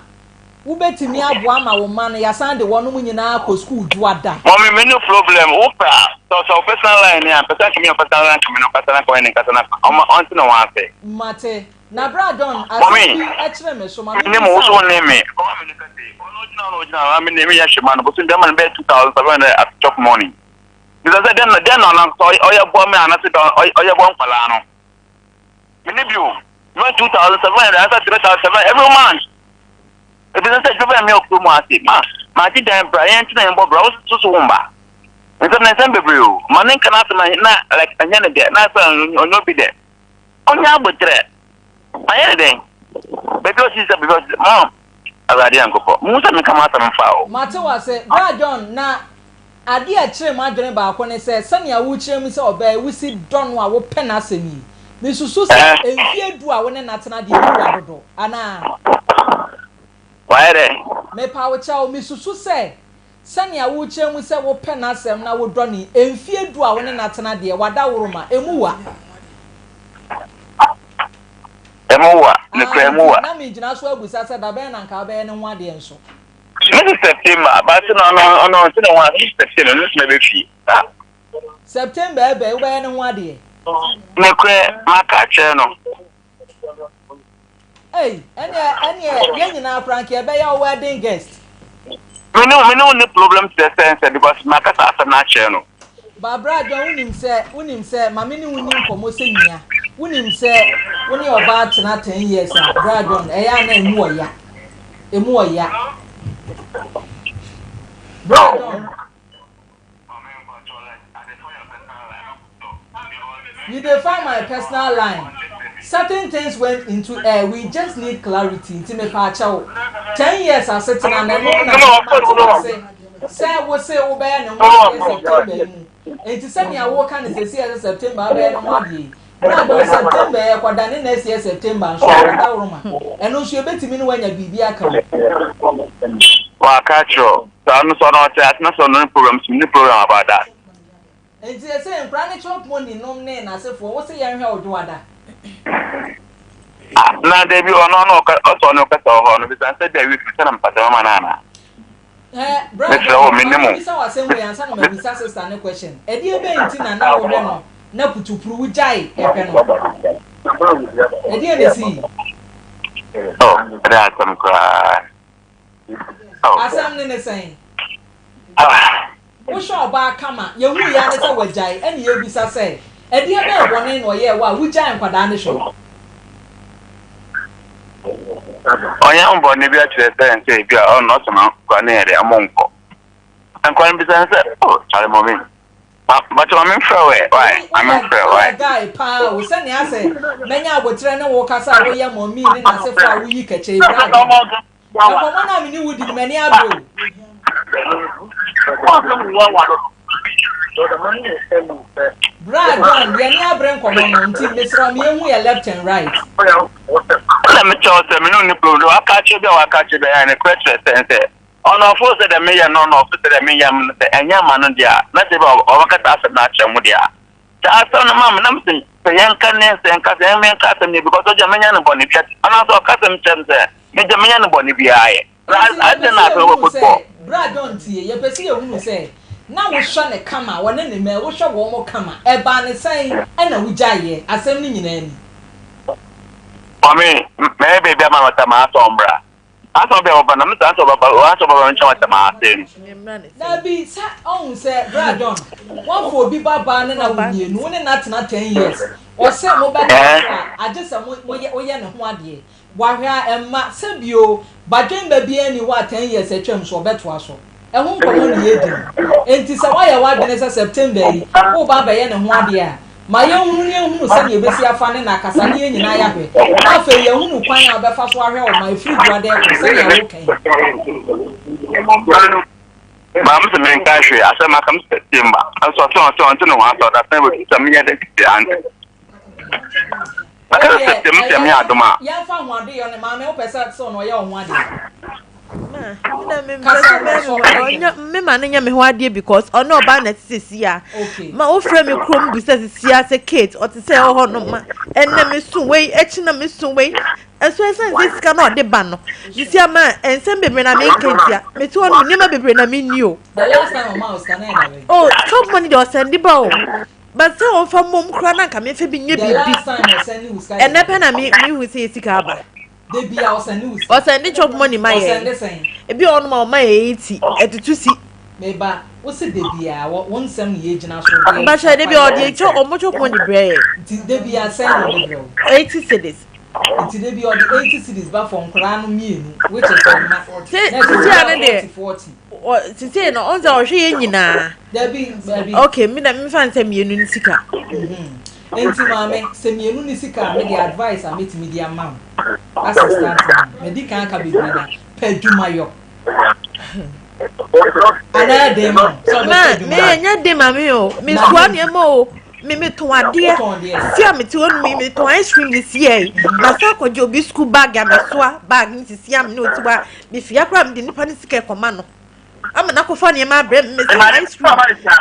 wobɛtumi aboa ma wo mma no yɛasan de wɔnom nyinaa akɔ sukuu dwoada. Mummy me no problem, wo pɛ a, sɛ ɔsɛ wo personal line ni a, mpɛ sɛ anka me yɛ personal line anka me no kasa na anka ɔne ne nkasa na ɔma ɔnte ne ho ase. Mate. Na bra John, asɛm bi kyere me so, ma me Mene mo, wo mmisa so wo. wo ne me. Ɔma me no kasa yi, ɔno ogyina hɔ na ogyina hɔ, me ne me yɛ hwɛ ma no, bosom bi ama no bɛyɛ 2700 at chop money. Bisa sɛ dɛn na dɛn na ɔno ankasa ɔyɛ boa me anaasɛ dɛn ɔyɛ boa nkwadaa no. Mene bi o, mema 2700 anaasɛ 3700 every month. Ebisa sɛ adwuma bɛn na meyɛ wɔ kurom ha ase. Ma magye dan bra, yɛn tena yɛn bɔ bra, wo so so wo mba. Nsɛm na nsɛm bebree o. Ma ne nka n'asɛm na like ɛnyɛ ne dɛ, na sɛ ɔnyɛ obi dɛ. Ɔnyɛ aboterɛ. Mayɛ ne dɛn? Baabi a ɔsi sɛ baabi a ɔsi sɛ mom Awurade Nyankopɔn. Muhu sɛ menka m'asɛm mfa o. Mate wo ase. Bra John, na Ade a ɛkyere m'adwene baako ne sɛ, sɛnea worekyerɛ mu sɛ ɔbaa yi, wusi dɔ no a wopɛ n'asɛm yi, misusu sɛ mfe du a wo ne no atena deɛ, emu wa dodo, anaa? Wayɛ dɛn? Mepa wo kyɛw, misusu sɛ, sɛnea worekyerɛ mu sɛ wopɛ n'asɛm na wodɔ no yi, mfe du a wo ne no atena deɛ, wadaworoma, emu wa. Emu wa, nokorɛ, emu wa. Aane, nti na megyina so abisa sɛ, da bɛn na anka wobɛyɛ ne ho adeɛ nso? Mese September but no ɔno ɔno ɔnte ne ho ase mese September mese mɛbɛ fie ah. September ɛbɛ wobɛyɛ ne ho adeɛ. Nokorɛ, maka akyerɛ no. Ei, ɛneɛ, ɛneɛ, yɛn nyinaa koraa nka yɛbɛyɛ wo wedding guest. Me ne me ne wo ne problem kyerɛ sɛ nsɛ because maka saa asɛm no akyerɛ no. Barbara Adwoa wonim sɛ wonim sɛ ma me ne wo ni nkɔmmɔ sɛ nua wonim sɛ wo ne ɔbaa tena 10 years a Bra John ɛyɛ a na emu ɔya emu ɔya Bra John. You dey find my personal line certain things went into air we just need clarity nti mepaakyɛw 10 years asetena na ɛno na mate wase sɛ wo se wobɛyɛ ne ho adeɛ September yi mu nti sɛnea woka ne sɛsi ɛsɛ September abɛyɛ ne ho adeɛ yi na adɔn September yɛ kɔda ne next year September nso adaworoma ɛno nso yɛbɛtumi ne wanya biribi aka o. Waka akyerɛ saa no sɛ ɔno ɔte ase na sɛ ɔno ne program so ne program about that. Nti sese nkora ne chop money nom ne n'asefoɔ wo se yɛnhwɛ wo dwoada. Ah, na dabi ɔno ɔno ɔka ɔsɛ ɔno ɔkasa wɔ hɔ no bisa sɛ bi a week sɛ na mpata mama no ana. Eh, bra Mesrɛ wo me ne mo. Bisa w'asɛm wei ansa na mabisa sister ne question. Ɛdeɛ bɛn nti na na wohwɛ no na putupuru wogyae ɛhwɛ no? Ɛdeɛ na esii? Oh, ɛdɛ asɛm koraa. Oh. Asɛm ne ne sɛn? Wohwɛ ɔbaa kama, yɛhuu yɛ ara ne sɛ wagyae, ɛne yɛbisa sɛ, ɛdeɛ bɛn bɔne na ɔyɛɛ wo a wogyae nkwadaa no hwɛ? Ɔnyɛ ho bɔne bi akyerɛ sɛ sɛ ebi a ɔno ɔsoma nkwadaa no yɛ dɛ ɔmo nkɔ. Nkwadaa no bisa no sɛ, oh, Charlie mommy, ma but ma memfrɛ wo ɛ, why? Ma memfrɛ wo, why? Woyɛ guy paa o, sɛnea asɛ manya aboterɛ ne wo kasa a woyɛ mommy ne n'asefo a woyi kɛkyɛ yi, bra adwene. Nkɔmmɔ no a me ne wo di no, m'ani abere o. Bra John, yɛn ani abere nkɔmmɔ no, nti mesrɛ wo, yɛnhu yɛ left and right. Ɛna mekyerɛ wo sɛ me ne wo nni problem, waka akyerɛ bi a waka akyerɛ bi a, ɛyɛ nokorɛ kyerɛ sɛ sɛ ɔno ɔfo sɛ dɛ meyɛ no na ɔfo sɛ dɛ meyɛ no sɛ ɛnyɛ ma no deɛ a, na sɛ bi a ɔbɛka saa asɛm no akyerɛ mo deɛ a, saa asɛm no ma me na mese sɛ yɛnka ne sɛ yɛnka sɛ yɛnka asɛm no because ɔgya menya no bɔne bi anaasɛ ɔka asɛm kyerɛ me sɛ megya menya no bɔne biara yɛ. Enti yɛpɛ sɛ yɛhunu sɛ, Bra John tie, yɛpɛ sɛ yɛhunu sɛ, na wohwɛ no kama, ɔne ne mma, wohwɛ wɔn kama, ɛbaa no sɛn ɛna wogyaeɛ? Asɛm no nyinaa ni. Mame, mɛyɛ baabi ama no sɛ maasɔ ɔmmra. Ansa ɔbɛ ɔba na mesa ansa ɔbɛba ansa ɔbɛba me nkyɛn ɔsɛ maa ase no. Dabi sɛ ɔhu sɛ bra John wafo obi ba baa ne na wo mienu wo ne no atena ten years ɔsɛ mo bɛ tena so a agye sɛ mo mo yɛ woyɛ ne ho adeɛ wahwɛ a ɛmma sɛ bio badwenba biara ni hɔ a ten years atwam so ɔbɛtoa so. Ɛho nkɔmmɔ na yɛredi no. Enti sɛ woayɛ w'adwene sɛ September yi woreba abɛyɛ ne ho adeɛ a, ma yɛnhunu na yɛnhunu sɛdeɛ yɛbɛsi afa ne no akasa na yɛn nyinaa yɛahwɛ, na afei yɛahunu kwan a wobɛfa so ahwɛ wo ma ɛfiri Dwoada rekɔ sɛdeɛ woreka yi. Maa me sɛ menka hwee asɛm aka me sɛ September nso ɔsɛ ɔsɛ ɔnte ne ho asɛ ɔda sɛn bɛtu sɛ meyɛ dɛ tete ante. Maka sɛ September sɛ meyɛ adom a. Yɛmfa ho adeyɔ no maame wopɛ sɛ sɛ ɔno ɔyɛ wo ho adeɛ. Me ma no nyɛ me ho adeɛ because ɔne ɔbaa na ɛte sisi a ma wofrɛ me kurom bisa sisi a sɛ Kate ɔte sɛ ɛwɔ hɔ no ma ɛnna me so wei akyi na me so wei ɛso ɛsan sɛ sika na ɔde ba no sisi ama nsɛm bebree na menka ntia mete hɔ no nneɛma bebree na menni o. The last time ɔma wo sika na ɛda bɛn? Oh chop money deɛ ɔsɛnde ba o. But sɛ ɔmfa mmom koraa na nka memfa bi nyɛ biribi. Ɛnɛ pɛ na mehu sɛ yɛ sika aba. Ɔsɛnde chop money ma yɛ. Ebi a ɔnom a ɔma yɛ 80 ɛtutu si. Meba wo se debia wo nsɛm na yɛgyina so de. Bahyɛ debia ɔde kyɛ ɔmo chop money brɛ yɛ. Nti debia sɛn na ɔde brɛ wo? 80 cedis. Nti debia ɔde 80 cedis ba fɔ nkoraa no mmienu which is mma. Sɛ sisi ano deɛ. 40 40. Sisi no ɔn sɛ ɔhwɛ yɛn nyinaa. Dabi, dabi. Okay, me na me fa nsɛ mmienu ne sika. Enti maame, sɛ mmienu ne sika a, me de advice a metumi de ama wo as a start no, madi kan aka bebree na pɛ adwumayɔ. Anaa ɛden ma wo sɛ wobɛpɛ adwuma. Me ɛnyɛ den ma me o, me soa nneɛma o, me me tɔn adeɛ. Sisi a mete hɔ no me me tɔn ice cream sisi yɛ yi. Masa akɔgye obi school bag a mɛsoa bag ne sisi a me ne oti hɔ a, mefia koraa mede nipa ne sika ɛkɔma no. Ama no akɔfa nneɛma abrɛ me mesɛ ice cream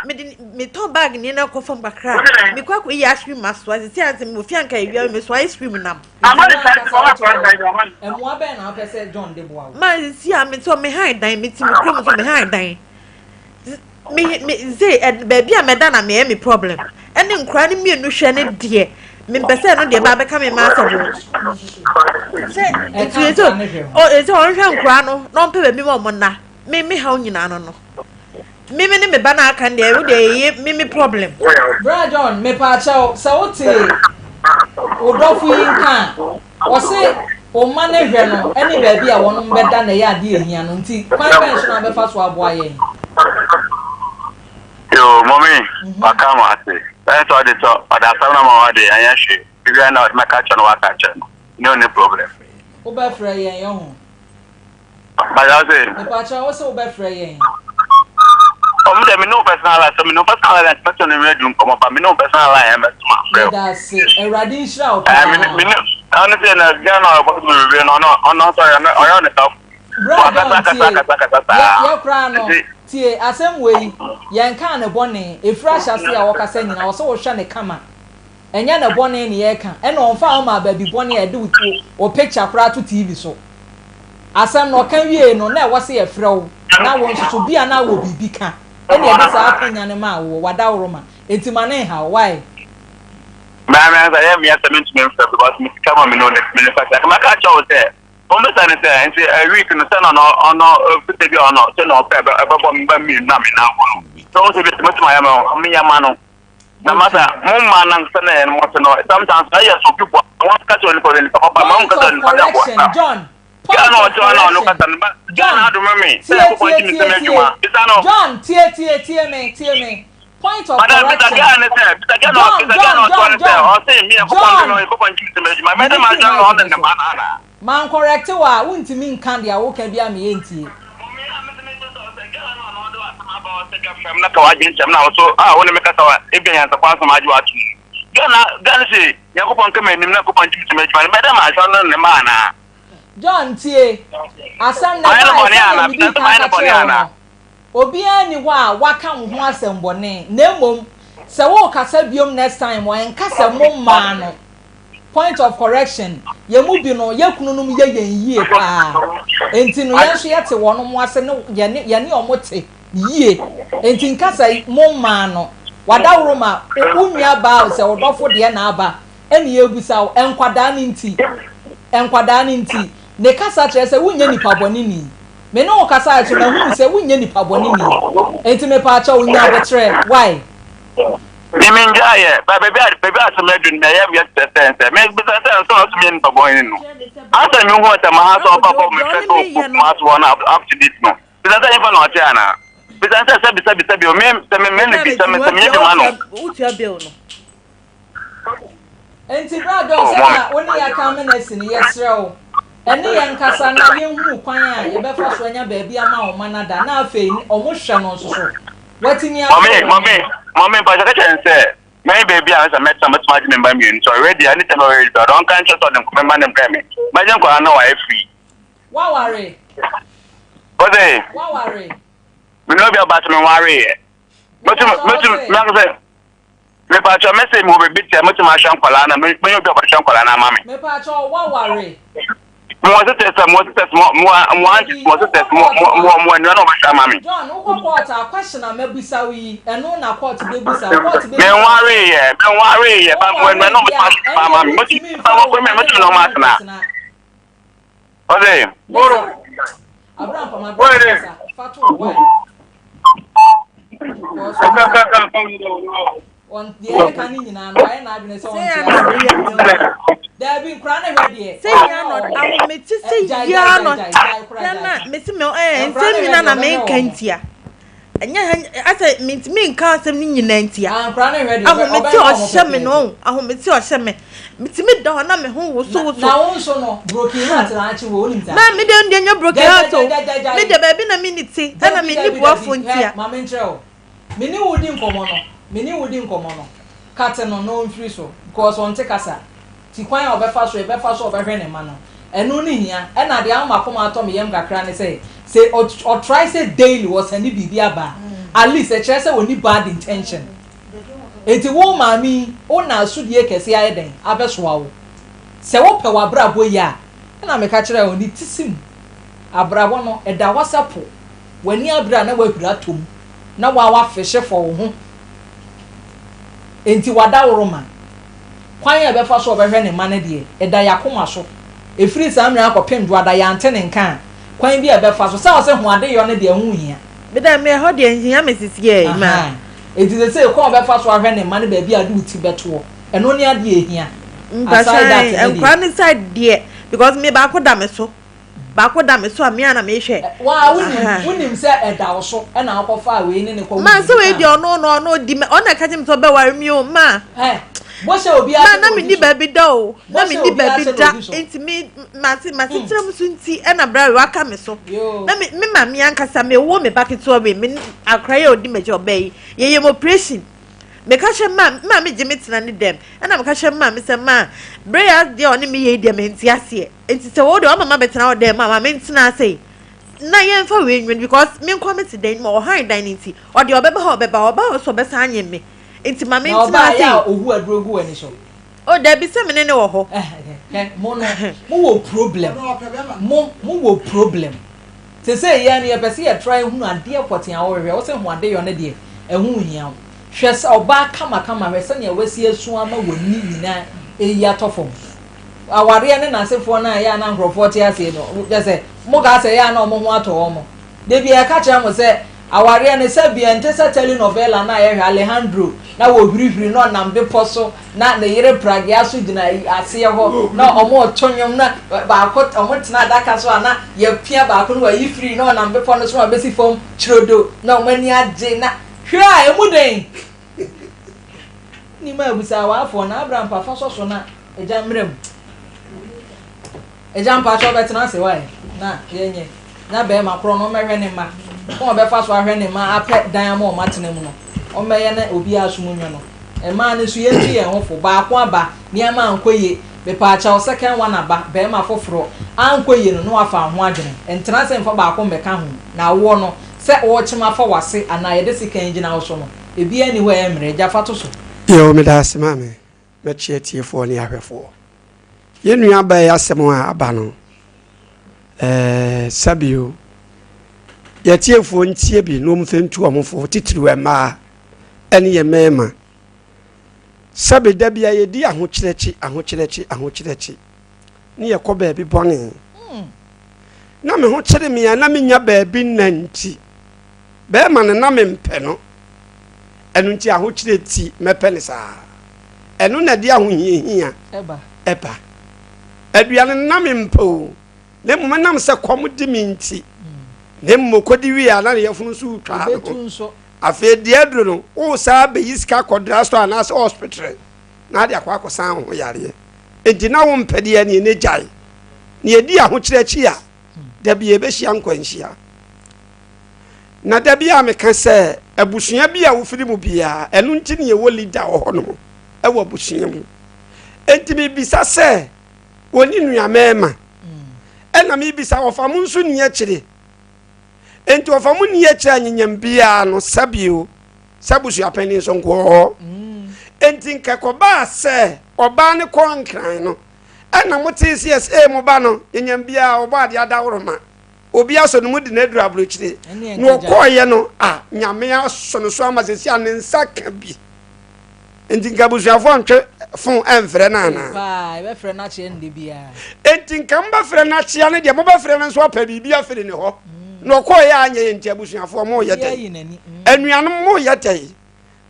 mede metɔn bag ne na akɔ fam kakra mekɔ akɔyi ice cream masoa sisi a sɛ mewɔ fie anka awia mesoa ice cream nam. Mmoa bɛn na wopɛ sɛ John de boa wo? Ma sisi a metɔ me han dan mete me kurom nso me han dan me me se baabi a mɛda na meyɛ me problem ɛne ne nkora no mmienu hwɛ no deɛ mempɛ sɛ ɛno deɛ ba bɛka me ma asɛm o. Sɛ nti Ɛka ɛsɛ nkora no hwɛ ho. ɔ ɛsɛ ɔnhwɛ nkora no na ɔmpɛ baabi ma ɔmo nna. Me me haw nyinaa no no. Me me ne me ba no aka no deɛ wo deɛ ɛyɛ me me problem. Bra John, mepaakyɛw, sɛ wote wo dɔfo yi nka a, ɔse wo mma no hwɛ no ne baabi a wɔnom bɛda na ɛyɛ adeɛ a ɛhia no nti kwan bɛn so na wobɛfa so aboa yɛn? Yoo mummy waka mo ase bɛyɛ sɛ ɔde sɛ ɔde asɛm no ama wa de ɛnyɛ hwee biribiara na ɔde mɛka kyerɛ no waka kyerɛ no ne ɔne problem. Wobɛfrɛ yɛn ɔho. Bàyà ɔsè. Mepaakyɛw wo se wobɛfrɛ yɛn. Ɔmo dɛ me ne wo personal line sɛ me ne wo personal line mɛtɔ ne radio nkɔmɔ ba me ne wo personal line ɛmɛ soma frɛ o. Meda ase Awurade nhyira wo Ɛɛ me ne paa. me ne ɔno sɛ na Ghana ɔbɔ so bebree no ɔno ɔno nso ɔyɛ ɔyɛ ɔne safo. Bra Wakasa John kasa tie kasa kasa yɛ saa yɛ koraa no nti. tie asɛm wei yɛnkaa ne bɔne ɛfiri ahyɛaseɛ a ɔkasa nyinaa ɔse wohwɛ ne kama Ɛnyɛ ne bɔne ne yɛreka, ɛna ɔmfaa wo maa baabi bɔne a yɛde wo wo picture koraa to TV so. Asɛm no ɔka wiee no na ɛwɔ sɛ yɛfrɛ wo na wo nso so bi a na wowɔ biribi ka ɛna yɛde saa akwanya no maa woɔ, w'adaworoma nti ma no nha wo, why? Maame ansa yɛ mea sɛ mentumi mfrɛ because me sika ma me no ne me nifa sɛ maka akyerɛ wo sɛ wɔn bisa ne sɛ nti a week no sɛ na ɔno ɔno sɛ bi ɔno sɛ na ɔpɛ ɛbɛbɔ me ba mmienu na me nan ho no sɛ wɔn sɛ bi sɛ mɛtumi ayɛ ma meyɛ ma no Na masa mo mmaa no ankasa na ɛyɛ mo se no sometimes na yɛ so people wɔn kasa onipa bɛ nipa papa ma wɔn Point kasa of nipa bɛ aboa correction John Ghana point of ɔte hɔ na ɔno correction kasa no ba John Ghana adome me sɛ tie Nyankopɔn tie gye me tie sɛ tie m'adwuma bisa no John tie tie tie me tie me point of Madam bisa correction Ghana ne sɛ bisa Ghana John bisa John Ghana ɔte hɔ John ne sɛ John ɔse me Nyankopɔn John dome Nyankopɔn gye me sɛ m'adwuma mede mɛde firi m'adwene na mic ɔne no ne so ma no anaa man correct wo a wontumi nka deɛ woka biara me yɛntie. Na ka w'adwene kyɛm na wo so a wo ne me kasa wa ebia nyansakwan asɛm agye w'ato mu. Ghana Ghana se Nyankopɔn nka m'anim na Nyankopɔn gye me so m'adwuma no mɛda m'ahwɛ no ne ma anaa? John tie, asɛm no Mayɛ no ɛbaeɛ bɔne sɛdeɛ anaa? medii Bisa sɛ kan mayɛ no ka bɔne kyerɛɛ wo anaa? no, obiara nni hɔ a waka wo ho asɛm bɔne, na mmom sɛ worekasa biom next time a, nka sɛ mo mmaa no. Point of correction, yɛn mu bi no, yɛn kununom yɛ yɛn yie paa. Enti no, yɛn nso yɛte wɔn ase ne yɛne yɛne wɔn te yie. Enti nka sɛ mo mmaa no, wadaworo ma wo nua baa o, sɛ wo dɔfo deɛ na aba ɛna yɛrebisa wo, nkwadaa no nti, nkwadaa no nti. Ne kasa kyerɛ sɛ wonyɛ nipa bɔne ni. Me ne wo kasaeɛ nso mahunu sɛ wonyɛ nipa bɔne ni. Enti mepaakyɛw nya aboterɛ, why? Me me ngyaa yɛ ba baabi a baabi a asɛm adu no mɛyɛ meyɛ te sɛ sɛ me bisa sɛ nso na ɔsɛ meyɛ nipa bɔne no ansa na mehu sɛ maha sɛ ɔba bɔ mehwɛ sɛ ɔkɔ kuma so hɔ no up to date no bisa sɛ nyimfa na ɔte anaa bisa sɛ sɛ bisa bisa bi o me sɛ me me ne bi sɛ me sɛ meyɛ bi ma no. Wotua bill no. Enti bra John Oh, sɛnea mommy. wo ne yɛn aka amena asi no, yɛsrɛ wo, ɛne yɛn nkasa na yɛnhunu kwan a yɛbɛfa so anya baabi ama wo mma no ada, na afei wɔn hwɛ no nso so, woatumi ahwɛ Mommy, wɔn mommy, no. mommy, mpakyɛ ka kyerɛ no sɛ, mɛyɛ baabi a sɛ mɛtena mɛtumi agye me mma mmienu sɛ ɔready a anytime ɔready bi ɔdɔ ɔnka nkyerɛ sɛ ɔde me mma no mbrɛ me mɛgye nkwadaa no wayɛ free. Woaware? Ɔse? Woaware? Me nua bi aba sɛ menwareeɛ. Mɛtumi, Mepakyɛ wo mɛtumi, se? mɛka sɛ Mepakyɛw mese mewɔ baabi te a mɛtumi ahwɛ nkwadaa na mɛnya obi a ɔbɛhwɛ nkwadaa no ama me. Mepakyɛw woaware? Mewɔ sisters a mewɔ sisters mewɔ mewɔ aunties Dabi mewɔ wokɔ sisters mewɔ court mewɔ a mewɔ nua na ɔbɛhwɛ ama me. John wokɔ court a question a mabisa wo yi ɛno na court bɛbisa wo court bɛbisa wo sɛ Menwareeɛ menwareeɛ ba mewɔ nua wonwaree na deɛ ɔbɛtumi a ahwɛ ama ɛnneɛ me wontumi mɛtumi mfa wo mɛtumi mma ne mɛtumi na wɔn ɔmo atena. nkɔtena. Ɔse. Mese Abrampam Abraham kasa fa to hɔ why? Because ɔn deɛ ɛka ne nyinaa no wayɛ n'adwene sɛ Sɛ ɔnte ya na ase. ɔyɛ me o. Daabi nkora ne hwɛ deɛ Sɛ ɔbɛhwɛ ya na wɔn. ahomete sɛ Gyae ya gyae na gyae gyae koraa sɛ gyae. na mesi me ɛɛ Nkora nsɛm ne hwɛ nyinaa deɛ na ɔbɛhwɛ menka wɔn. ntia. Ɛnyɛ ha asɛ mentumi nka asɛm no nyinaa ntia. Ah nkora ne hwɛ deɛ ɔbɛ Ahomete ɔbɛhwɛ wɔn ɔhyɛ me no pɛpɛɛpɛ. ahomete ɔhyɛ me. Metumi da hɔ na me ho woso Na woso. na wo nso no broken heart na akye wo wonim saa. Maa me deɛ deɛ nyɛ broken Gyae heart gyae o. gyae gyae Me gyae. deɛ baabi na me ni te ɛna Dabi me ni dabi boafo dabi ntia. hwɛ ma menkyerɛ wo. Me ne wo di nkɔmmɔ no, me ne wo di nkɔmmɔ no, cut no na ɔmfiri so because ɔnte kasa. Nti kwan a ɔbɛfa so, yɛbɛfa so a ɔbɛhwɛ ne mma no, ɛno ne hia. Ɛna deɛ ama m'akoma atɔ me yam kakra ne sɛ, sɛ ɔ try sɛ daily ɔsɛnde biribi aba a, at least ɛkyerɛ sɛ ɔnni bad intention. Nti wo maame yi, wo na asodie kɛseɛ ayɛ dɛn abɛsoa wo. Sɛ wopɛ w'abrabɔ yie a, ɛna meka kyerɛɛ wo, ne ti si mu. Abrabɔ no, ɛda hɔ sɛ po. W'ani abere a na w'ahuri atɔ mu na wa w'afehye fɔ wo ho. Enti wadaworoma. Kwan a ɛbɛfa so a ɔbɛhwɛ ne mma no deɛ, ɛda yɛn akoma so. Ɛfiri saa mmerɛ yi akɔpem Dwoada, yɛante ne nka a, kwan bi a ɛbɛfa so, sɛ ɔse ho adeyɔ no deɛ, ɛho nhia. Me deɛ, me ɛhɔ deɛ nhia me sisiɛ yi, ma. Ahaa. Enti seesei kwan a ɔbɛfa so ahwɛ ne mma ne baabi a ɔde wo ti bɛtoɔ, ɛno ne adeɛ a ɛhia. Aside that Mpakyɛw, no deɛ. nkwadaa no side deɛ, because me baako da me so. Baako da me so a me ara na mehwɛ. Wo ara wonim, wonim sɛ ɛda wo so na wokɔfaa wei ne ne kɔ Ma wodidi sɛ wei kaa deɛ ho. ɔno no ɔno di me ɔno na ɛka kyerɛ me sɛ ɔbɛware me o ma. Ɛ, bɔhyɛ a obiara Ma hyɛ na na me ɔdi ni so. baabi da o na me Bɔhyɛ a ni obiara baabi hyɛ na da ɔdi so. nti me mase masetena mu so nti ɛna bra wei waka me so Yoo. na me me maame ankasa me wo me ba ketewa wei me akora yi a ɔdi m'akyi ɔbaa yi yɛyɛ mu operation meka kyerɛ maa maa me gye me tena ne dɛm ɛna meka kyerɛ maa me sɛ maa bere a deɛ ɔne me yɛ yi deɛ mente aseɛ. Nti sɛ wo deɛ wama mabɛtena wo dan mu a ma mentena ase yi na yɛmfa wei nwene because me nkoa mete dan no mu ɔhan dan no nti ɔdeɛ ɔbɛba hɔ ɔbɛba hɔ ɔba hɔ nso ɔbɛsan anye me nti ma Na mentena ɔbaa ase yɛ a yi. ohu aduro gu w'ani so. Oh dabi sɛ me ne no wɔ hɔ. Hwɛ mo no mo wɔ problem mo mo wɔ problem sesei yɛn no yɛpɛ sɛ yɛ try hunu adeɛ pɔtee a wohwehwɛ wose ho adeyɔ no deɛ ɛho nhia wo hwɛ sɛ ɔbaa kama kama hwɛ sɛnea wasi asu ama w'ani nyinaa ɛyi atɔ fam. Awareɛ ne n'asefoɔ no a ɛyɛ a na nkorɔfoɔ te aseɛ no, kyerɛ sɛ, mokaa sɛ ɛyɛ a na wɔn ho atɔ wɔn. Da biara yɛka kyerɛ mo sɛ, awareɛ no, sɛbi ɛnte sɛ telenovela no a yɛhwɛ, Alejandro, na wɔhurihuri na ɔnam bepɔ so, na ne yere pragea so gyina aseɛ hɔ, na wɔreto nnwom, na baako, wɔtena adaka so a na yɛpia baako na wayi firi, na ɔnam bepɔ no so na wabɛsi fam kyirodo, na wɔn ani agye, na hwɛ a, ɛmu den! Nim a busa awaafoɔ na abra mpa fa sɔ so na agya mmerɛ mu. Agya mpakyɛ ɔbɛtena ase wae na yɛnyɛ na bɛrima korɔ no ɔmmɛhwɛ ne mma kwan ɔbɛfa so ahwɛ ne mma apɛ dan ama wɔn atena mu no ɔmmɛyɛ na obiara so mu nwo no. Mmaa no nso yɛntu yɛn ho fo baako aba nneɛma ankɔ yie mepaakyɛw second one aba bɛrima foforɔ ankɔ yie no na wafa ho adwene ntena ase mfa baako mmɛka ho na awoɔ no sɛ worekyem afa w'ase anaa yɛde sekan gyina wo so no Ebiara nni hɔ a ɛyɛ mmerɛ. Agya, fa to so. Yoo medaase maame, mɛkyea atiefoɔ ne ahwɛfoɔ. Yɛn nua baa yi asɛm a aba no, ɛɛ sɛbio yɛtiefoɔ ntie bi na wɔmfa ntu wɔn fo, titiriw mmaa ɛne yɛn mmarima. Sɛbi da bi a yɛdi ahokyerɛkyi, ahokyerɛkyi, ahokyerɛkyi ne yɛkɔ baabi bɔne. Na me ho kyere me a na menya baabi nna nti, Bɛrima no, na mempɛ no. Ɛno nti ahokyerɛ ti, mɛpɛ no saa. Ɛno na ɛde ahohiahia ba. Aduane no, na mempɛ o, na mmom ɛnam sɛ kɔm de me nti. Na mmom ɔkɔdi wie a, na ne yafunu nso retwa ne ho. Afei deɛ aduro no, woresan abɛyi sika akɔ drugstore anaasɛ hospital na ade akɔ akɔsan wo ho yareɛ. Enti na wompɛ deɛ ɛneɛ na gyae. Na yɛdi ahokyerɛ akyi a, da bi yɛbɛhyia nkwanhyia. Na da bi a meka sɛ abusua bi a wofiri mu biara, ɛno nti ne yɛwɔ leader wɔ hɔ nom ɛwɔ abusua mu. Enti mebisa sɛ wɔne nuammarima ɛna mebisa wɔfa mo nso nni akyire. Enti wɔfa mo nni akyire a nyenyam biara no sɛbio sɛ abusuapanin nso nkoɔ hɔ. Enti nka kɔbaa sɛ ɔbaa no kɔɔ nkran no ɛna motee sɛ yɛsɛ ee mo ba no nyenyam biara ɔbɔ adeɛ adaworoma. Obi asɔ ne mu de no aduru aburokyire na ɔkɔɔyɛ no a nyame asɔ no so ama sɛsi a ne nsa ka bi nti nka abusuafoɔ ntwe fon ɛmfrɛ no anaa enti nka mobɛfrɛ no akyea no deɛ mobɛfrɛ no nso apɛ biribi afiri ne hɔ na ɔkɔɔyɛ anyɛ yɛ nti abusuafoɔ moyɛ dɛn anuanom moyɛ dɛn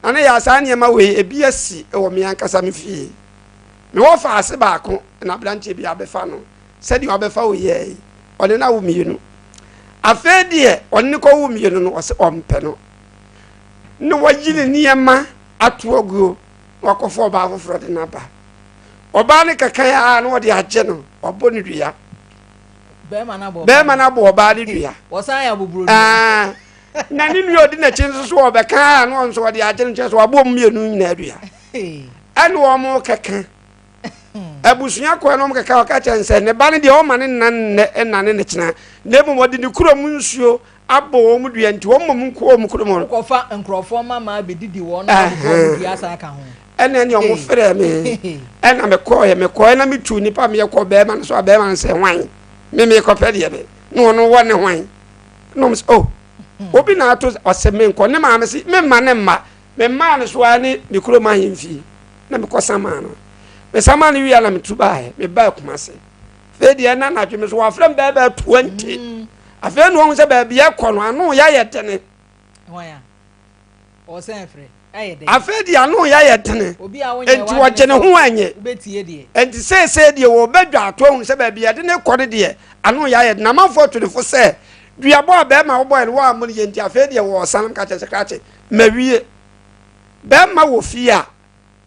Na ne yɛ a saa nneɛma wei ebi asi wɔ me ankasa me fie. Mewɔ faase baako na aberanteɛ bi abɛfa no sɛdeɛ wabɛfa wo yɛɛ yi. Ɔne no awo mmienu. Afei deɛ ɔne no kɔwo mmienu no ɔse ɔmpɛ no. Na wayi ne nneɛma ato aguo na wakɔfa ɔbaa foforɔ de no aba. Ɔbaa no kɛkɛ a na ɔde agye no, wabɔ no dua. Bɛrima no abɔ ɔbaa no dua. Wɔsan yɛ aboboro dua. Na ne nua ɔdi n'akyi nso so ɔbɛka a na ɔno nso ɔde agye no kyerɛ sɛ wabɔ wɔn mmienu nyinaa dua. Ɛna wɔn kɛka. Abusua kɔɛ na wɔn kɛka ɔka kyerɛ sɛ ne ba no deɛ ɔma ne nna nnɛ ɛna ne ne kyena na mmom ɔde ne kurom nsuo abɔ wɔn dua nti wɔn mmom nkɔ wɔn kurom hɔ. Wokɔfa nkurɔfoɔ mma ma abɛdidi wɔn na wɔabobɔ wɔn dua asan aka ho. Ɛna ɛne wɔn frɛɛ me ɛna mekɔɔɛ mekɔɔɛ na metu nipa meyɛ kɔ bɛrima no so a bɛrima no sɛ hwan me mekɔpɛ deɛ bɛ na ɔno wɔ ne hwan na ɔmo sɛ oh obi na ato ɔsɛ menkɔ ne maame se memma ne mma. Memaa no so ara ne me kurom ahemfie na mekɔsamaa no. Mesamaa no wie a na metu baeɛ. Mebaa Kumase. Afei deɛ na anadwo me so wɔafrɛ me bɛyɛ bɛyɛ 20. Mm. Afei na wɔhu sɛ baabi ɛkɔ no ano yɛ ayɛ dene. Afei deɛ ano yɛ ayɛ dene. Enti wɔgye ne ho anye. Enti seesei deɛ wɔbɛdwa ato ahu sɛ baabi yɛde ne kɔ no deɛ ano yɛ ayɛ dene. Amanfoɔ atu ne fo sɛ duabɔ a bɛrima wobɔɛ no wɔammɔ no yie nti afei deɛ wɔresan ka kyerɛ sɛ krakye mawie. Bɛrima wɔ fie a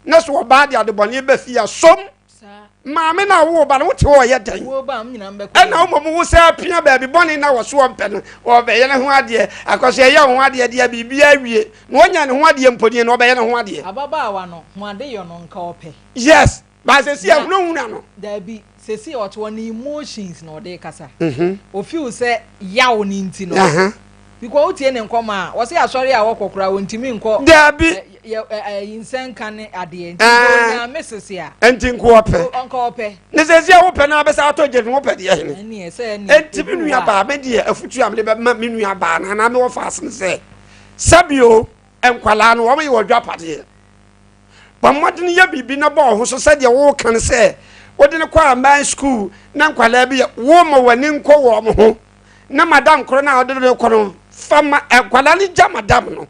na so ɔbaa de adebɔne ba fie a som maame na wo ba no wote hɔ ɔyɛ dɛn ɛna wo mmom wo sɛ apia baabi bɔne na wɔ so ɔmpɛ no ɔbɛyɛ ne ho adeɛ akɔso ɛyɛ ho adeɛ deɛ biribi awie na ɔnya ne ho adeɛ mpo deɛ na ɔbɛyɛ ne ho adeɛ. Ababaawa no ho ade yɔ no nka ɔpɛ. Yes, ba sɛsi ahunahuna no. Dabi, sɛsi ɔte hɔ ne emotions na ɔde kasa. O feel sɛ yaw no nti no. Because wotie ne nkɔmɔ a, wɔse asɔre a wɔkɔ koraa wɔntumi nkɔ. Dabi. Yɛ ɛyi nsɛnka ne adeɛ. Nti nka onyaa Mrs a. Nti nka ɔpɛ. Nka ɔpɛ. Ne sɛsi a wopɛ no abɛsa atɔ gye no wopɛ deɛ hene. Ɛneɛ sɛ ɛneɛ. Nti me nua baa me deɛ afutuo a mede bɛma me nua baa no anaa me wɔfa ase no sɛ sɛbio nkwalaa no wɔn yɛ wɔdwapadeɛ. Bɔ mmɔden yɛ biribi na bɔ wo ho so sɛdeɛ woreka no sɛ wode no kɔ aman sukuu na nkwadaa bi yɛ woma w'ani nkɔ wɔn ho na madam korɔ no a wode no kɔ no fa ma nkwadaa no gya madam no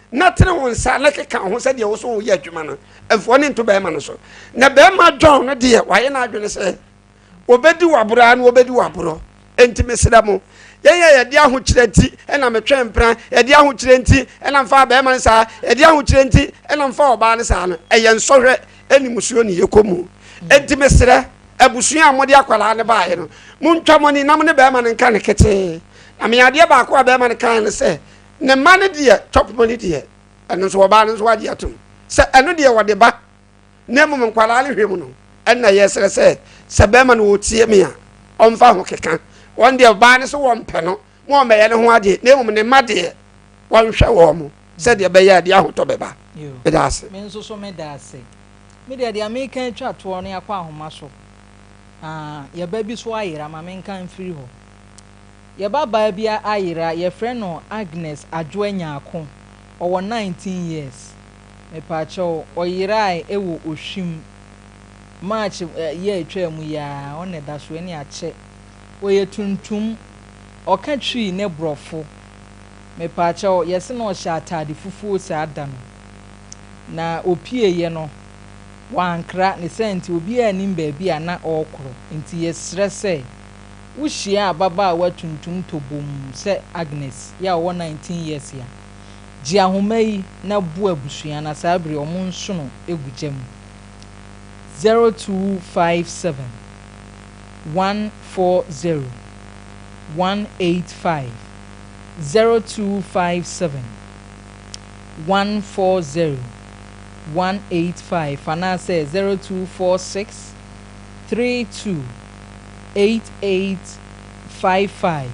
na tene wo nsa na keka ho sɛdeɛ wo so woyɛ adwuma no mfoɔ ne nto bɛrima no so na bɛrima John no deɛ wayɛ n'adwene sɛ Wɔbɛdi wo aborɔ ara na wɔbɛdi wo aborɔ. Enti mesrɛ mo, yɛn a yɛde ahokyerɛ nti na metwe mpena, yɛde ahokyerɛ nti na mfaa barima no saa, yɛde ahokyerɛ nti na mfaa ɔbaa no saa no, ɛyɛ nsɔhwɛ ne musuo ne yɛkɔ mu. Enti mesrɛ abusua a mode akwadaa no baeɛ no, montwa mo ani na mo ne barima no nka no ketee. Na me adeɛ baako a barima no kaeɛ ne sɛ, ne mma no deɛ, chop money deɛ, ɛno nso ɔbaa no nso agye atom sɛ ɛno deɛ wɔde ba. Na mmom nkwadaa no hwɛ mu no, ɛnna yɛsrɛ sɛ, sɛ bɛrima no ɔretie me a, ɔmfa ho keka. Wɔn deɛ ɔbaa no so wɔmpɛ no, ma ɔmmɛyɛ ne ho adeɛ, na mmom ne mma deɛ, wɔnhwɛ wɔn sɛdeɛ ɛbɛyɛ a deɛ ahotɔ bɛba. Meda ase. Me nso so meda ase. Me deɛ deɛ meka atwa toɔ no yɛakɔ ahoma so. Ah, yɛba bi so ayera, ma menka mfiri hɔ. Yɛ ba baa bi ayera, yɛfrɛ no Agnes Adwoa Nyarko, ɔwɔ 19 years. Mepaakyɛw, ɔyerae wɔ Ohwim, March yi a etwaa mu yi ara, ɔno na ɛda so, ɛne akyɛ. Ɔyɛ tuntum, ɔka Twi ne Borɔfo. Mepaakyɛw, yɛse na ɔhyɛ ataade fufuo saa da no. Na opieeɛ no, wankra, ne saa nti obiara nnim baabi a na ɔrekorɔ. Nti yɛsrɛ sɛ, wohyia ababaawa tuntum tɔbomm sɛ Agnes yi a ɔwɔ 19 years a, Gye ahoma yi na boa abusua na saa bere ɔmo nsono gu gya mu. 0257 140 185 0257 140 185 anaasɛ 0246 32 8855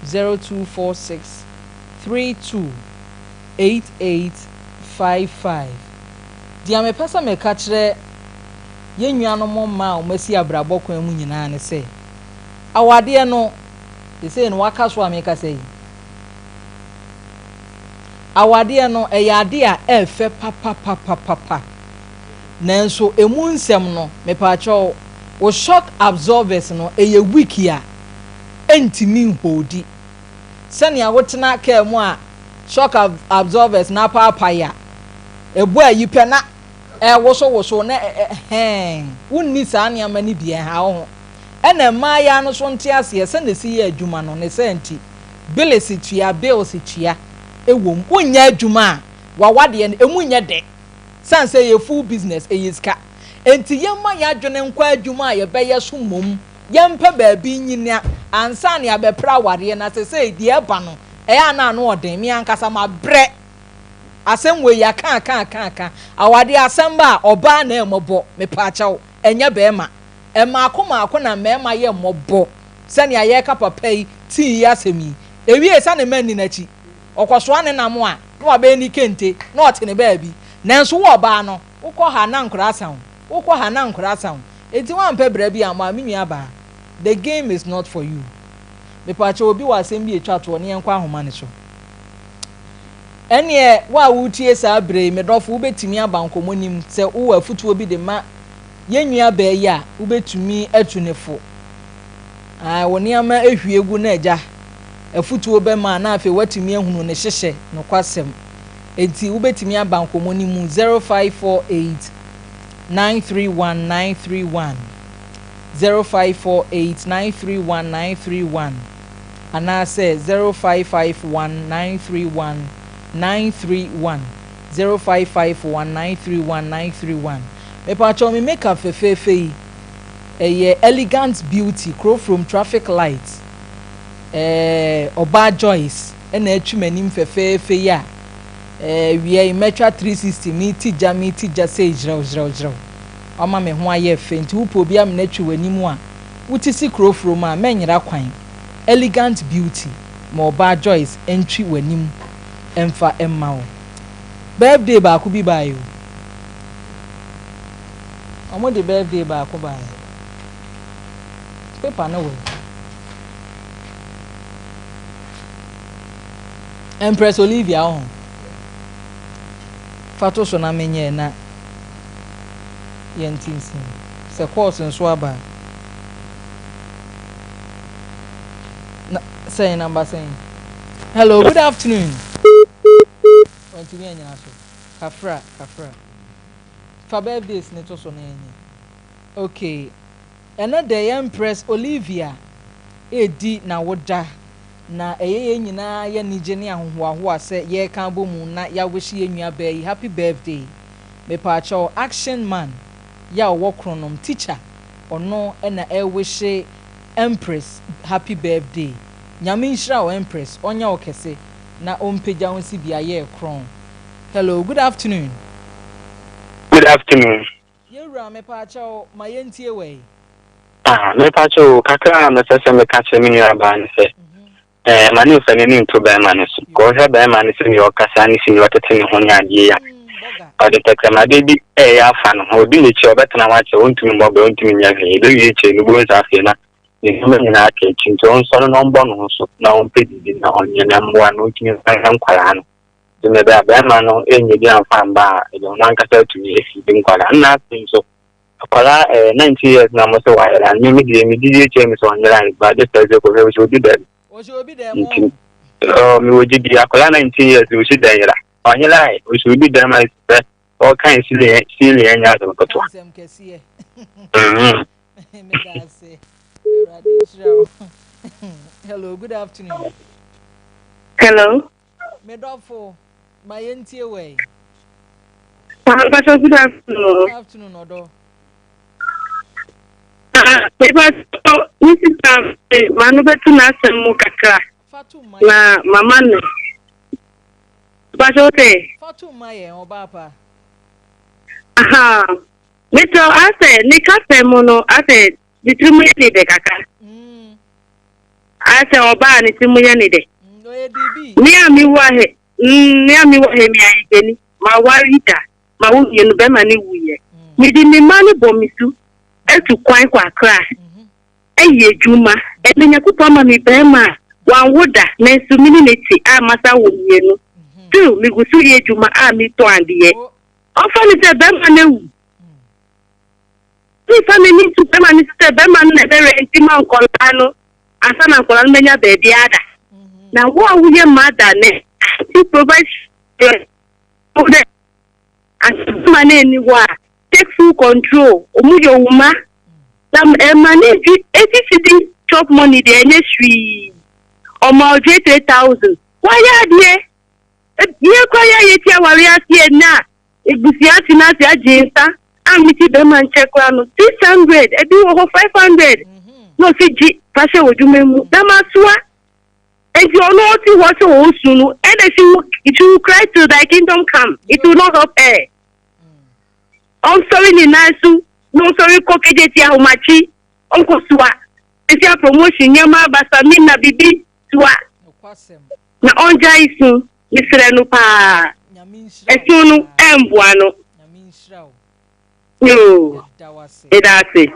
0246 328855. Deɛ mepɛ sɛ meka kyerɛ yɛn nuanom mmaa a wɔasi abrabɔ kwan mu nyinaa ne sɛ, awadeɛ no, seesei no wɔaka so a merekasa yi, awadeɛ no, ɛyɛ adeɛ a ɛɛfɛ papapapapa. Nanso ɛmu nsɛm no, mepaakyɛw, wo shock absorbers no, ɛyɛ weak a, ɛntumi nholdi. Sɛnea wotena kaa mu a shock absorbers no apaapae a, ɛbɔ ayi pɛ na ɛrewosowosow na ɛhɛn. Wonni saa nneɛma no bi, ɛnha wo ho. Ɛna mmaayaa no nso nte aseɛ sɛnea ɛsi yɛ adwuma no, ne saa nti, bills tua, bills tua wɔ mu. Wonyɛ adwuma a, w'awadeɛ no, ɛmu nyɛ dɛ. Sane sɛ ɛyɛ full business, ɛyɛ sika. Enti yɛmma yɛn adwene nkɔ adwuma a yɛbɛyɛ so mmom. Yɛmpɛ baabi nnyina ansa na yɛabɛpere awareɛ na sesei deɛ ɛba no ɛyɛ a na ano ɔden. Me ankasa mabrɛ asɛm wei yɛaka aka aka aka. Awadeɛ asɛm ba a ɔbaa na ɛmmɔbɔ mepaakyɛw ɛnyɛ bɛɛma. Mmaako mmaako na mmarima yɛ mmɔbɔ sɛnea yɛreka papa yi tii yi asɛm yi. Ɛwiee sɛ ne mma nni n'akyi. Ɔkɔsoa ne nam a na wabɛyɛ ne kente na ɔte ne baabi. Nanso wo ɔbaa no wokɔ ha na nkwadaa asa wo, wokɔ ha na nkwadaa asa wo. Enti woampɛ bra bi ammɔ a me nua baa, the game is not for you. Mepaakyɛw obi wɔ asɛm bi a etwa toɔ ne yɛnkɔ ahoma no so. Ɛnneɛ wo a woretie saa berɛ yi, me dɔfo, wobɛtumi aba nkɔmmɔ no mu. Sɛ wowɔ afotuo bi de ma yɛn nuabaa yi a, wobɛtumi atu no fo. Ae, wo nneɛma ahwie gu na agya afotuo bɛma a, na afei woatumi ahunu ne hyehyɛ nokwasɛm. Enti wobɛtumi aba nkɔmmɔ no mu 0548 931 931, 0548 931 931, anaasɛ 0551 931 931, 0551 931 931. Mepakyɛw me makeup fɛfɛɛfɛ yi, ɛyɛ Elegant Beauty, Kurofrom traffic light, ɛɛ Ɔbaa Joyce na atwi m'anim fɛfɛɛfɛ yi a, ɛɛ wia yi mɛtwa 360, meti gya, meti gya sei gyerɛw gyerɛw gyerɛw. Wama me ho ayɛ fɛ, nti wopɛ obi amena atwi w'anim a, wote si Kurofrom a, mɛnyera kwan. Elegant Beauty, ma Ɔbaa Joyce ntwi w'anim mfa mma wo. Birthday baako bi baeɛ o. Wɔn de birthday baako baeɛ. Paper no wɔ he? Empress Olivia wo ho. Fa to so na menyɛ na yɛnte nsim. Sɛ course nso aba a. Na sɛn number sɛn? Hello, good afternoon. Wantumi anyina so. Kafra, kafra. Fa birthdays ne to so na yɛnyɛ. Okay. Ɛnɛ dɛ yɛn Empress Olivia redi n'awoda na ɛyɛ yɛn nyinaa yɛ anigye ne ahohoahoa sɛ yɛreka abɔ mu na yɛawihye yɛn nua baa yi happy birthday. Mepaakyɛw Action Man yi a ɔwɔ Kronom teacher ɔno na ɛrewihye Empress happy birthday. Nyame nhyira wo Empress ɔnyɛ wo kɛse na ɔmpagya wo nsi beaeɛ ɛkorɔn. Hello, good afternoon. Good afternoon. Yɛwura mepaakyɛw ma yɛntie wɔ yi. Ah, mepaakyɛw kakra a mɛsɛ sɛ meka kyerɛ me nuabaa ne sɛ ɛɛ ma ne mfa n'ani nto bɛrima no so. Kɔ ɔhwɛ bɛrima no sɛ nea ɔkasa ne sɛ nea ɔtete ne ho ne adeɛ yi a ɔde tɛkrɛmade bi ɛyɛ afa no ho. Odi n'akyi a ɔbɛtena hɔ akyɛ, ɔntumi mmɔ bɛ, ɔntumi nyɛ hwee. Ɛbɛwie akyire no, wobɛhu sɛ afei na ne nneɛma nyinaa aka akyi. Nti ɔnsɔre na ɔmbɔ ne ho so na ɔmpɛ biribi na ɔnyɛ na mmoa no ɔntumi mfa nhwɛ nkwadaa no. Nti mebɛ a bɛrima no ɛnyɛ bi amfa mba a, ɛde ɔno ankasa atumi afi bi nkwadaa. Nna afei nso akwadaa ɛɛ 19 years na mo sɛ wayera no, me me deɛ me didi akyerɛ me sɛ ɔnyera no, ba just sɛ kɔhwɛ sɛ obi dɛm. Nti ɔɔ mewɔ gyidi akwadaa 19 years osi dɛn yera. Ɔnyera ɛ, osi obi dɛm a sɛ ɔka sili sili ɛnyɛ asɛm ketewa. Mhm. Hello, good afternoon. Hello. Medɔfo, ma yɛntie wɔ yi. Pastor, good afternoon. Good afternoon, Odo. Pastor, me sister, ma no bɛto n'asɛm mu kakra. Na mama no. Pastor, sɛ. Fato ma yɛn, ɔbaa pa. Aha. Metɔ asɛ ne kasa mu no asɛ ne tiri mu yɛ ne dɛ kakra. Asɛ ɔbaa ne tiri mu yɛ ne dɛ. Me a mewɔ he, me a mewɔ he me ayigani, maware da, ma wo mmienu bɛrima ne wuyɛ. Mede me mma no bɔ me su atu kwan kɔ Accra ɛyɛ adwuma. Ɛnɛ Nyankopɔn ama me bɛrima a wanwo da nanso me ne no te a masa wo mmienu. Still megu so yɛ adwuma a metɔ adeɛ. Ɔmfa no sɛ bɛrima no awu. Memfa m'ani nto bɛrima no so sɛ bɛrima no na ɛbɛrɛnti ma nkɔlaa no ansa na nkɔlaa no bɛnya baabi ada. Na wo a woyɛ mother no, you provide for your ansa bɛrima no ani hɔ a, take full control. Ɔmo yɛ wo mma. Na ɛma no dwi 80 cedi chop money deɛ ɛnyɛ hwee. Ɔma ɔdwe 3000. Wayɛ adeɛ. Yɛ kora yɛ yɛ ti aware aseɛ na ebusua ate na ase agye nsa a mete bɛrima nkyɛn koraa no 600 ebi wɔ hɔ 500 na ɔsi gye fa hyɛ wɔ dwuma mu na masoa nti ɔno ɔte hɔ sɛ ɔresu no ɛna she will she will cry till thy kingdom come it will not help her ɔnsɔre ne nan so na ɔnsɔre kɔ kegye ti ahomakye ɔnkɔ soa esi a promotion nneɛma abasa mi na bibi soa na ɔngyae su mesrɛ no paa ɛsu no ɛmboa no yoo meda ase.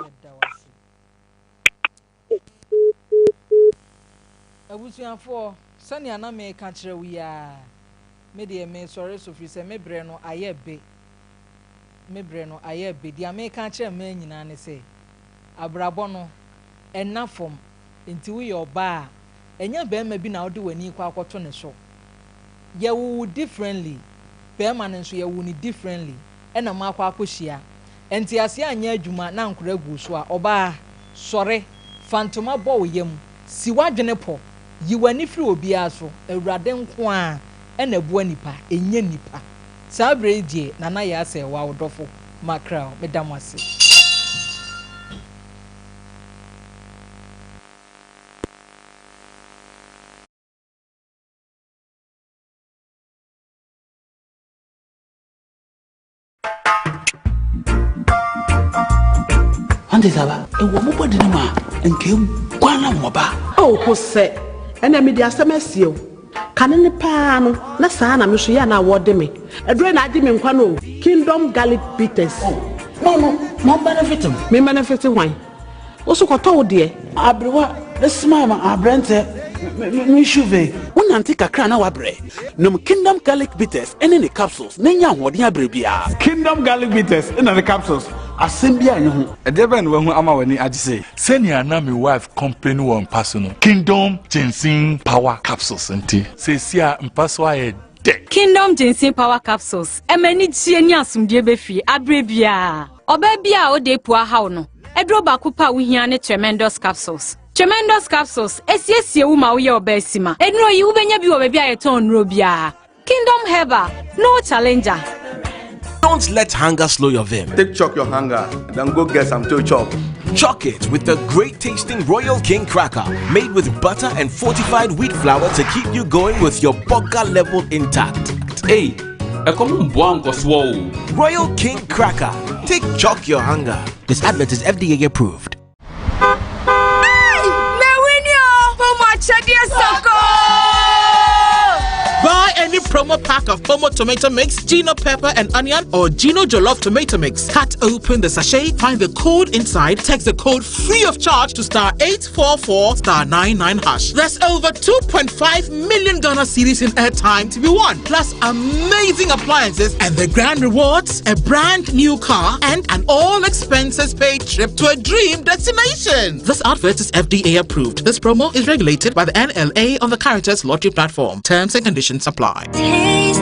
Abusuafoɔ, sɛnea na meka kyerɛ wo yi ara. Me deɛ mesɔre so firi sɛ me berɛ no ayɛ be. Me berɛ no ayɛ be. Deɛ meka akyerɛ mmaa nyinaa ne sɛ, abrabɔ no, ɛnna fam. Enti woyɛ ɔbaa a, ɛnyɛ barima bi na wode w'ani rekɔ akɔto ne so. Yɛwo wo differently, barima no nso yɛwo no differently ɛna moakɔ akɔhyia. Nteaseɛ anyɛ adwuma na nkora agu wo so a, ɔbaa, sɔre, fa ntoma bɔ wo yam, si w'adwene pɔ, yi w'ani firi obiara so, Awurade nko ara na ɛboa nnipa, ɛnyɛ nnipa. Saa berɛ yi deɛ, Nana Yaa Sɛɛwaa, wo dɔfo, Mackerel, meda mo ase. Ɔnte saa ba? Ɛwɔ mo bɔde no mu a, nka eguan na wɔba. Oh, Hosɛ, ɛnna mede asɛm asie wo. Kane no paa no, na saa na me nso yɛ a na wɔde me. Aduro yi na agye me nkwa no o. Kingdom Garlic Bitters. Oh, no, no, mo benefit me. Me benefit hwan? Wo so kɔtɔ wo deɛ. Aberewa, ne smile ma aberɛntɛ, me, me, me shuve. Wonante kakra na wabrɛ. Nom Kingdom Garlic Bitters ne ne capsules na nya ahoɔden abrɛ biara. Kingdom Garlic Bitters na ne capsules, asɛm biara nni ho. Ɛdeɛ bɛn na wahu ama w'ani agye sei? Sɛnea na me wife complain wɔ mpa so no, Kingdom Ginseng Power Capsules nti, seesei a mpa so ayɛ dɛ. Kingdom Ginseng Power Capsules, ɛma anigyeɛ ne asomdwoeɛ ba fie aberɛ biara. Ɔbaa bi a ɔda apu ahaw no, aduro baako pɛ a wohia ne Tremendous Capsules. Tremendous Capsules, esiesie wo ma woyɛ ɔbaa sima. Nnuro yi, wobɛnya bi wɔ baabi a yɛtɔn nnuro biara. Kingdom Herbal, no challenger. Don't let hunger slow your vim. Take chalk your hunger, then go get some to chop. Chalk it with the great tasting Royal King cracker, made with butter and fortified wheat flour to keep you going with your burger level intact. Hey, ɛkɔm mboa nkɔsoɔ o. Royal King cracker, take chalk your hunger. This advert is FDA approved. Buy any promo pack of Pomo tomato mix, Gino pepper and onion, or Gino Jollof tomato mix. Cut open the sachet, find the code inside, text the code free of charge to star 844 star 99 hash. There's over 2.5 million Ghana cedis in airtime to be won, plus amazing appliances and the grand rewards, a brand new car, and an all expenses paid trip to a dream destination. This advert is FDA approved. This promo is regulated by the NLA on the Caritas Lottery platform. Terms and conditions apply. Taste